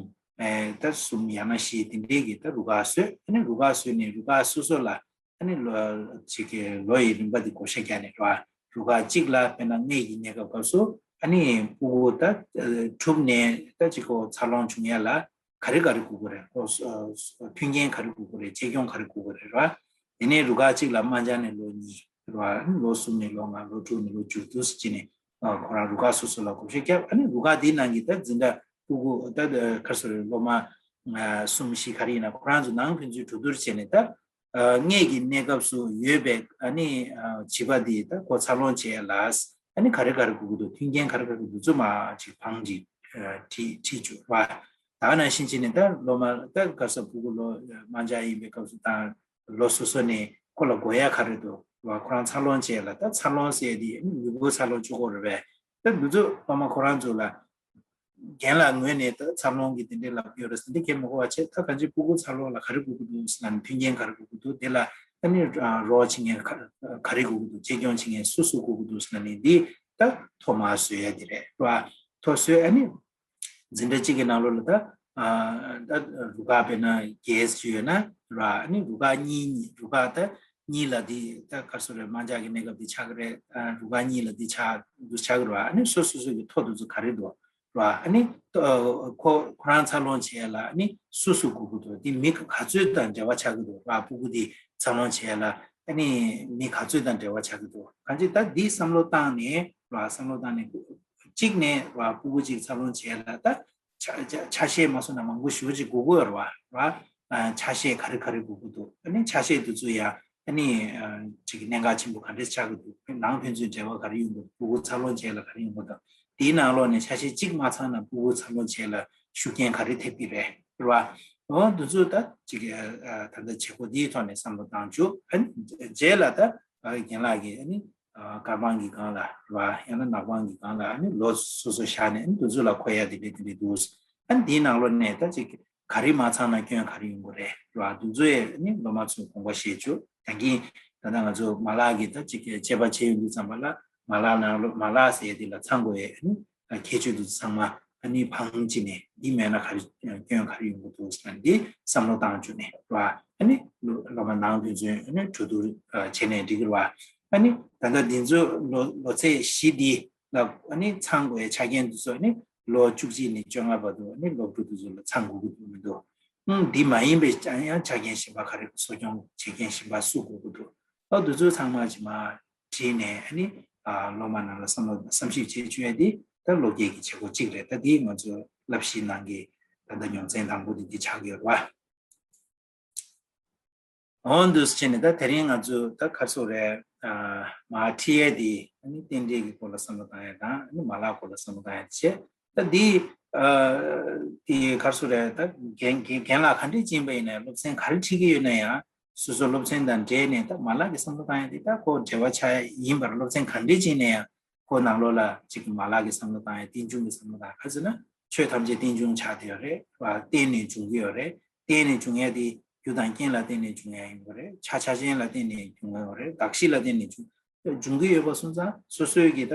ཨེ་ད་གསུམ་ཡང་ན་བཞི་དེ་འདྲས་ཀྱི་ད་རུ་ཁག་བཟོས། ཨ་ནི་རུ་ཁག་བཟོས་ནས་རུ་ཁག་སོ་སོ་ལ་ཨ་ནི་ལོ་ཅིག་གི་ལོ་ཡི་རིམ་པ་འདི་བགོ་བཤའ་བརྒྱབ་ནས་རེད་བ། རུ་ཁག་གཅིག་ལ་དཔེར་ན་མངལ་གྱི་གནས་སྐབས་སྐབས་སུ་ཨ་ནི་ཕྲུ་གུ་ད་ཨ་གྲུབ་ནས་ད་ཅིག་གོ་འཚར་ལོངས་བྱུང་ཡ་ལ་ག་རེ་ག་རེ་དགོས་ཀྱི་རེད། ཨོ་ཨ་མཐུན་རྐྱེན་ག་རེ་དགོས་ཀྱི་རེད། གཅེས་སྐྱོང་ག་རེ་དགོས་ཀྱི་རེད་ར། དེ་ནས་རུ་ཁག་གཅིག་ལ་དམར་འབྱར་ནས་ལོ་གཉིས་ར། ལོ་གསུམ་ནས་ལོ་ལྔ། ལོ་དྲུག་ནས་ལོ་བཅུ་འདུག་སེ་བྱས་ནས་ཨ་ཁོ་རང་རུ་ཁག་སོ་སོ་ལ་བགོ་བཤའ་བརྒྱབ། ཨ་ནི་རུ་ཁག་དེའི་ནང་གི་ད་འཛིན་གྲྭ་ཕྲུ་གུ་ད་ད་ག་རེ་ཟེར་སློབ་མ་ཨ་གསུམ་བཞི་ག་རེ་ཡིན་ན་ཁོ་རང་ཚོ་ནང་ཕན་ཚུན་གྲོས་བསྡུར་བྱས་ནས་ད་ཨ་མངལ་གྱི་གནས་སྐབས་སུ་ཡོད་པའི་ཨ་ནི་ཨ་བྱིས་པ་དེ་ད་ཁོ་འཚར་ལོངས་བྱེད་ཡ་ལ་ཨ་ནི་ག་རེ་ག་རེ་དགོས་ཀྱི་འདུག་མཐུན་རྐྱེན་ག་རེ་ག་རེ་དགོས་ཀྱི་འདུག་ཚུར་མར་ཅིག་བང་ཅིག་ཨ་ཁྲིད་ཁྲིད་བཅུག་ར། ད་ག་ནང་བཞིན་བྱས་ནས་ད་སློབ་མ་ད་ག་ས་ཕྲུ་གུ་ལོ་དམར་འབྱར་ཡིན་པའི་སྐབས་སུ་དང་ལོ་སོ་སོ་ནས་ཁོ་ལ་དགོས་ཡ་ག་རེ་འདུག་ར། ཁོ་རང་འཚར་ལོངས་བྱེད་ཡ་ལ་ད་འཚར་ལོངས་ཟེར་ཡ་དེ་ཡུལ་སྐོར་འཚར་ལོངས་བྱེད་དགོས་རེད་པས། ད་འདི་ཚོ་སློབ་མ་ཁོ་རང་ཚོ་ལ་རྒན་ལགས་ངོས་ནས་ད་འཚར་ལོངས་ཀྱི་དེ་འདྲའི་ལབ་ཡོད་རེད་ཟེར་འདི་གས་མི་གོ་བ་བྱས། ད་གང་ཅི་ཕྲུ་གུ་འཚར་ལོངས་ལ་ག་རེ་དགོས་ཀྱི་འདུག་ཟེར་ན་ནི་མཐུན་རྐྱེན་ག་རེ་དགོས་ཀྱི་འདུག་དེ་ལ་ཨ་ནི་རོགས་བྱེད་མཁན་ག་ག་རེ་དགོས་ཀྱི་འདུག་གཅེས་སྐྱོང་བྱེད་མཁན་སུ་སུ་དགོས་ཀྱི་འདུག་ཟེར་ན་ནི་འདི་ད་ཐོ་མ་བཟོ་ཡ་དེ་རེད་ར། ཐོ་བཟོས་ཨ་ནི་འཛིན་གྲྭ་གཅིག་གི་ནང་ལོགས་ལ་ད་ཨ་ད་རུ་ཁག་དཔེར་ན་བརྒྱད་ཅིག་ཡོད་ན་ར། ཨ་ནི་རུ་ཁག་གཉིས་གཉིས་རུ་ཁག་ད་གཉིས་ལ་འདི་ད་ག་རེ་ཟེར་དགོས་རེད། དམར་འབྱར་གྱི་གནས་སྐབས་འདི་ཆགས་ཀྱི་རེད། ཨ་རུ་ཁག་གཉིས་ལ་འདི་ཆགས་འདི་ཆགས་ཀྱི་རེད་བ། ཨ་ནི་སོ་སོ་སོ་གི་ཐོ་འདི་ཚོ་ག་རེ་འདུག་ར། ཨ་ནི་ཨ་ཁོ་ཁོ་རང་འཚར་ལོངས་བྱེད་ཡ་ལ་ཨ་ནི་སུ་སུ་དགོས་ཀྱི་འདུག་འདི་མི་ག་ཚོད་དང་འབྲེལ་བ་ཆགས་ཀྱི་འདུག་ར། ཕྲུ་གུ་འདི་འཚར་ལོངས་བྱེད་ཡ་ལ་ཨ་ནི་མི་ག་ཚོད་དང་འབྲེལ་བ་ཆགས་ཀྱི་འདུག་གང་ཅི་ད་འདི་བསམ་བློ་བཏང་ནས་ར། བསམ་བློ་བཏང་ནས་གཅིག་ནས་ར་ཕྲུ་གུ་གཅིག་འཚར་ལོངས་བྱེད་ཡ་ལ་ད་ཆ་ཆ་ཆ་ཤས་མ་སོང་ན་མང་པོ་ཞེ་པོ་ཅིག་དགོས་ཀྱི་ཡོད་རེད་བ། ར་ཨ་ཆ་ཤས་ག་རེ་ག་རེ་དགོས་ཀྱི་འདུག་ཨ་ནི་ཆ་ཤས་དེ་ཚོ་ཡ་ཨ་ནི་ཨ་ཅིག་གནད་འགག་ཆེན་པོ་ག་འདྲས་ཆགས་ཀྱི་འདུག་ནང་ཕན་ཚུན་འབྲེལ་བ་ག་རེ་ཡོང་གི་འདུག་ཕྲུ་གུ་འཚར་ལོངས་བྱེད་ཡ་ལ་ག་རེ་ཡོང་གི་འདུག་དེའི་ནང་ལོགས་ནས་ཆ་ཤས་གཅིག་མ་ཚང་ན་ཕྲུ་གུ་འཚར་ལོངས་བྱེད་ཡ་ལ་ཤུགས་རྐྱེན་ག་རེ་ཐེབས་ཀྱི་རེད་རེད་བ། འོ་འདི་ཚོ་ད་ཅིག་ཨ་ད་ལྟ་བྱེད་སྒོ་འདིའི་ཐོག་ནས་བསམ་བློ་བཏང་བཅུག་ཨ་ནི་རྗེས་ལ་ད་ཨ་རྒན་ལགས་ཀྱིས་ཨ་ནི་ཨ་སྐར་མང་གི་སྒང་ལ་རེད་བ། ཡང་ན་ནག་པང་གི་སྒང་ལ་ཨ་ནི་ལོ་སོ་སོ་བཞག་ནས་ཨ་ནི་འདི་ཚོ་ལ་མཁོ་ཡ་དེ་འདྲས་དེ་འདྲས་འདུག་ཨ་ནི་འདིའི་ནང་ལོགས་ནས་ད་ཅིག་ག་རེ་མ་ཚང་ན་སྐྱོན་ག་རེ་ཡོང་གི་རེད་རེད་བ། འདི་ཚོ་ཡས་ཨ་ནི་སློབ་མ་ཚོས་དགོངས་པ་བཞེས་བཅུག་ད་གིན་ད་ལྟ་ང་ཚོ་མ་ལག་གི་ད་ཅིག་དཔྱད་པ་བྱེད་ཡོང་དུས་ཙམ་པ་ལ་མ་ལག་ནང་ལོགས་མ་ལག་ཟེར་ཡ་དེ་ལ་ཚང་དགོས་ཡས་ཨ་ནི་ཁྱད་ཆོས་དེ་ཚང་མ་ཨ་ནི་བང་ཅི་ནས་འདི་མེད་ན་ག་རེ་སྐྱོན་ག་རེ་ཡོང་གི་འདུག་ཟེར་ན་འདི་བསམ་བློ་བཏང་བཅུག་ནས་རེད་བ། ཨ་ནི་སློབ་མ་ནང་དོན་ཚུན་ཨ་ནི་གྲོས་བསྡུར་བྱས་ནས་འགྲིག་གི་རེད་བ། ཨ་ནི་ད་ལྟ་འདི་ཚོ་ལོ་ལོ་ཚད་བཞི་འདི་ ལ་ཨ་ནི་ཚང་དགོས་ཡ་ཆ་རྐྱེན་དེ་ཚོ་ཨ་ནི་ལོ་བཅུ་གཅིག་ནས་བཅོ་ལྔ་བར་དུ་ཨ་ནི་སློབ་ཕྲུག་དེ་ཚོ་ལ་ཚང་དགོས་ཀྱི་འདུག་མི་འདུག་ཨང་། འདི་མ་ཡིན་པའི་ཡང་ཆ་རྐྱེན་གཞན་པ་ག་རེ་གསོ་སྐྱོང་བྱེད་མཁན་གཞན་པ་སུ་དགོས་ཀྱི་འདུག་ཨ་དེ་ཚོ་ཚང་མ་ཇི་མ་བྲིས་ནས་ཨ་ནི་ཨ་སློབ་མ་རྣམས་ལ་བསམ་བློ་བསམ་ཞིབ་བྱེད་བཅུག་ཡ་འདི་ད་སློབ་དགེ་གི་བྱེད་སྒོ་གཅིག་རེད། ད་འདི་ང་ཚོ་བསླབ་གཞིའི་ནང་གི་ད་ལྟ་རྙོག་འཛིང་དང་པོ་འདི་འདི་ཆགས་ཀྱི་ཡོད་རེད་བ། འོ་འདུག་སེ་བྱས་ནས་ད་དེ་རིང་ང་ཚོ་ད་ག་རེ་ཟེར་དགོས་རེད། ཨ་མར་ཁྲིད་ཡས་དེ་ཨ་ནི་རྟེན་འབྲེལ་གྱི་སྐོར་ལ་བསམ་བློ་བཏང་ཡས་དང་ཨ་ནི་མ་ལག་སྐོར་ལ་བསམ་བློ་བཏང་ཡས་དེ་བྱས། ད་འདི་ཨ་དེ་ག་རེ་ཟེར་དགོས་རེད། ད་རྒན་རྒན་རྒན་ལགས་ག་འདྲས་ཅིག་ཡིན་པ་ཡིན་ནའི་སློབ་ཚན་ག་རེ་ཁྲིད་ཀྱི་ཡོད་ན་ཡང་སོ་སོ་སློབ་ཚན་དང་འབྲེལ་ནས་ད་མ་ལག་གི་བསམ་བློ་བཏང་ཡས་དེ་ད་ཁོ་འབྲེལ་བ་ཆགས་ཡིན་པར་སློབ་ཚན་ག་འདྲས་ཅིག་ཡིན་ན་ཡང་། ཁོ་ནང་ལོགས་ལ་གཅིག་གི་མ་ལག་གི་བསམ་བློ་བཏང་ཡ་རྟེན་འབྱུང་གི་བསམ་བློ་བཏང་ག་ཟེར་ན་ཆོས་ཐམས་ཅད་རྟེན་འབྱུང་ཆགས་བསྡད་ཡོད་རེད། བ་རྟེན་ནས་འབྱུང་གི་ཡོད་རེད། རྟེན་ནས་འབྱུང་ཡ་དེ་རྒྱུ་དང་རྐྱེན་ལ་བརྟེན་ནས་འབྱུང་ཡ་ཡིན་དགོས་རེད། ཆ་ཆ་ཅན་ལ་བརྟེན་ནས་འབྱུང་ཡ་ཡོད་རེད། གདགས་གཞི་ལ་བརྟེན་ནས་འབྱུང་འབྱུང་གི་ཡོད་པ་སོང་ཙང་སོ་སོའི་གི་ད་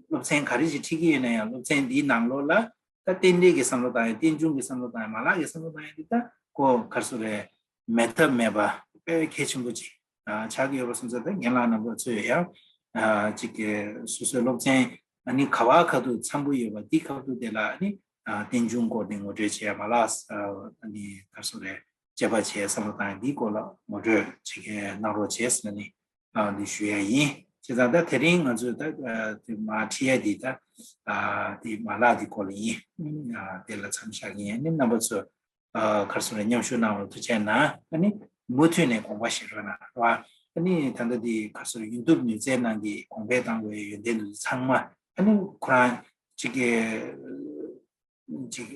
སློབ་ཚན་ག་རེ་ཞིག་ཁྲིད་ཀྱི་ཡོད་ན་ཡང་སློབ་ཚན་འདིའི་ནང་ལོགས་ལ་ད་རྟེན་འབྲེལ་གྱི་བསམ་བློ་བཏང་ཡ་རྟེན་འབྱུང་གི་བསམ་བློ་བཏང་ཡ་མ་ལག་གི་བསམ་བློ་བཏང་ཡ་འདི་ད་ཁོ་ག་རེ་ཟེར་དགོས་རེད། མེད་ཐབས་མེད་པ་དཔེ་གལ་ཆེན་པོ་ཅིག་ཆགས་ཀྱི་ཡོད་པ་སོང་ཙང་ད་རྒན་ལགས་རྣམ་པ་ཚོས་ཡང་ཅིག་གི་སོ་སོའི་སློབ་ཚན་ཨ་ནི་ག་བ་ག་དུས་འཚམ་པོ་ཡོད་པ་འདི་ག་དུས་དེ་ལ་ཨ་ནི་རྟེན་འབྱུང་སྐོར་དེ་ངོ་སྤྲོད་བྱས་མ་ལགས་ཨ་ནི་ག་རེ་ཟེར་དགོས་རེད། དཔྱད་པ་བྱས་བསམ་བློ་བཏང་ཡ་འདིའི་སྐོར་ལ་ངོ་སྤྲོད་ཅིག་གནང་རོགས་བྱས་ཟེར་ནས་འདི་ཞུ་ཡ་ཡིན། བྱས་ཙང་ད་དེ་རིང་ང་ཚོས་ད་དེ་མར་ཁྲིད་ཡ་འདི་ད་དེ་མ་ལག་འདི་སྐོར་ལ་ཡིན། དེ་ལ་མཚམས་བཞག་གི་ཡིན། ཨ་ནི་རྣམ་པ་ཚོས། ཨ་ག་རེ་ཟེར་དགོས་རེད། མཉམ་ཞུགས་གནང་བར་ཐུགས་རྗེ་གནང་། ཨ་ནི་མུ་མཐུད་ནས་དགོངས་པ་བཞེས་རོགས་གནང་རོགས། ཨ་ནི་ད་ལྟ་འདི་ག་རེ་ཟེར་དགོས་རེད། ཡུན་བཏུབ་ནུས་ཚད་ནང་གི་དགོངས་པ་བཏང་བའི་ཡོན་ཏན་དེ་ཚོ་ཚང་མ་ཨ་ནི་ཁོ་རང་གཅིག་གི་གཅིག་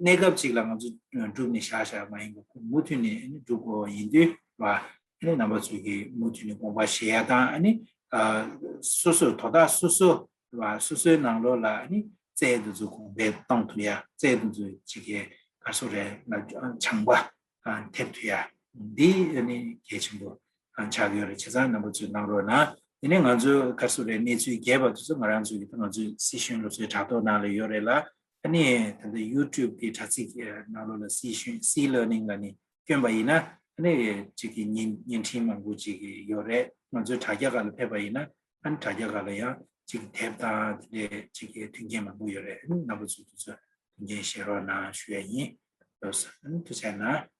གནས་སྐབས་གཅིག་ལ་ང་ཚོ་བསྒྲུབས་ནས་བཞག་བཞག་མ་ཡིན་པར་མུ་མཐུད་ནས་ཨ་ནི་བསྒྲུབ་དགོས་པ་ཡིན་དུས་རོགས། ཨ་ནི་རྣམ་པ་ཚོས་ཀྱིས་མུ་མཐུད་ནས་དགོངས་པ་བཞེས་ཡ་དང་། ཨ་ནི་ཨ་སོ་སོ་དོ་བདག་སོ་སོ་རོགས། སོ་སོའི་ནང་ལོགས་ལ་ཨ་ནི་རྩལ་དེ་ཚོ་གོང་འཕེལ་གཏོང་ཐུབ་ཡ། རྩལ་དེ་ཚོ་གཅིག་གི་ག་རེ་ཟེར་དགོས་རེད། ལ་སྦྱང་བ་ཐེབས་ཐུབ་ཡ་འདི་ཨ་ནི་གལ་ཆེན་པོ་ཆགས་ཡོད་རེད། བྱས་ཙང་རྣམ་པ་ཚོས་གནང་རོགས་གནང་། དེ་ནས་ང་ཚོས་ག་རེ་ཟེར་དགོས་རེད། གནས་ཚུལ་རྒྱས་པ་དེ་ཚོ་ང་རང་ཚོའི་གི་ད་ང་ཚོའི་སི་ཤུན་སློབ་གསོའི་དྲ་ཐོག་ནང་ལ་ཡོད་རེད་ལ། ཨ་ནི་ད་ལྟ་ཡུ་ཊུབ་གི་དྲ་ཚིགས་ནང་ལོགས་ལ་སི་ཤུན་སི་ལར་ནིང་ལ་ནི་བསྐྱོན་པ་ཡིན་ན་ཨ་ནི་གཅིག་གི་བརྙན་བརྙན་འཕྲིན་མང་པོ་ཅིག་ཡོད་རེད། ང་ཚོའི་དྲ་རྒྱ་སྒང་ལ་ཕེབས་པ་ཡིན་ན་ཨ་ནི་དྲ་རྒྱ་སྒང་ལ་ཡང་གཅིག་གི་དེབ་དང་དེ་འདྲའི་གཅིག་གི་མཐུན་རྐྱེན་མང་པོ་ཡོད་རེད། ཨ་ནི་རྣམ་པ་ཚོས་དེ་ཚོ་མཐུན་རྐྱེན་བཞེས་རོགས་གནང་ཞུ་ཡ་ཡིན། ལགས་སོ། ཨ་ནི་ཐུགས་རྗེ་གནང་།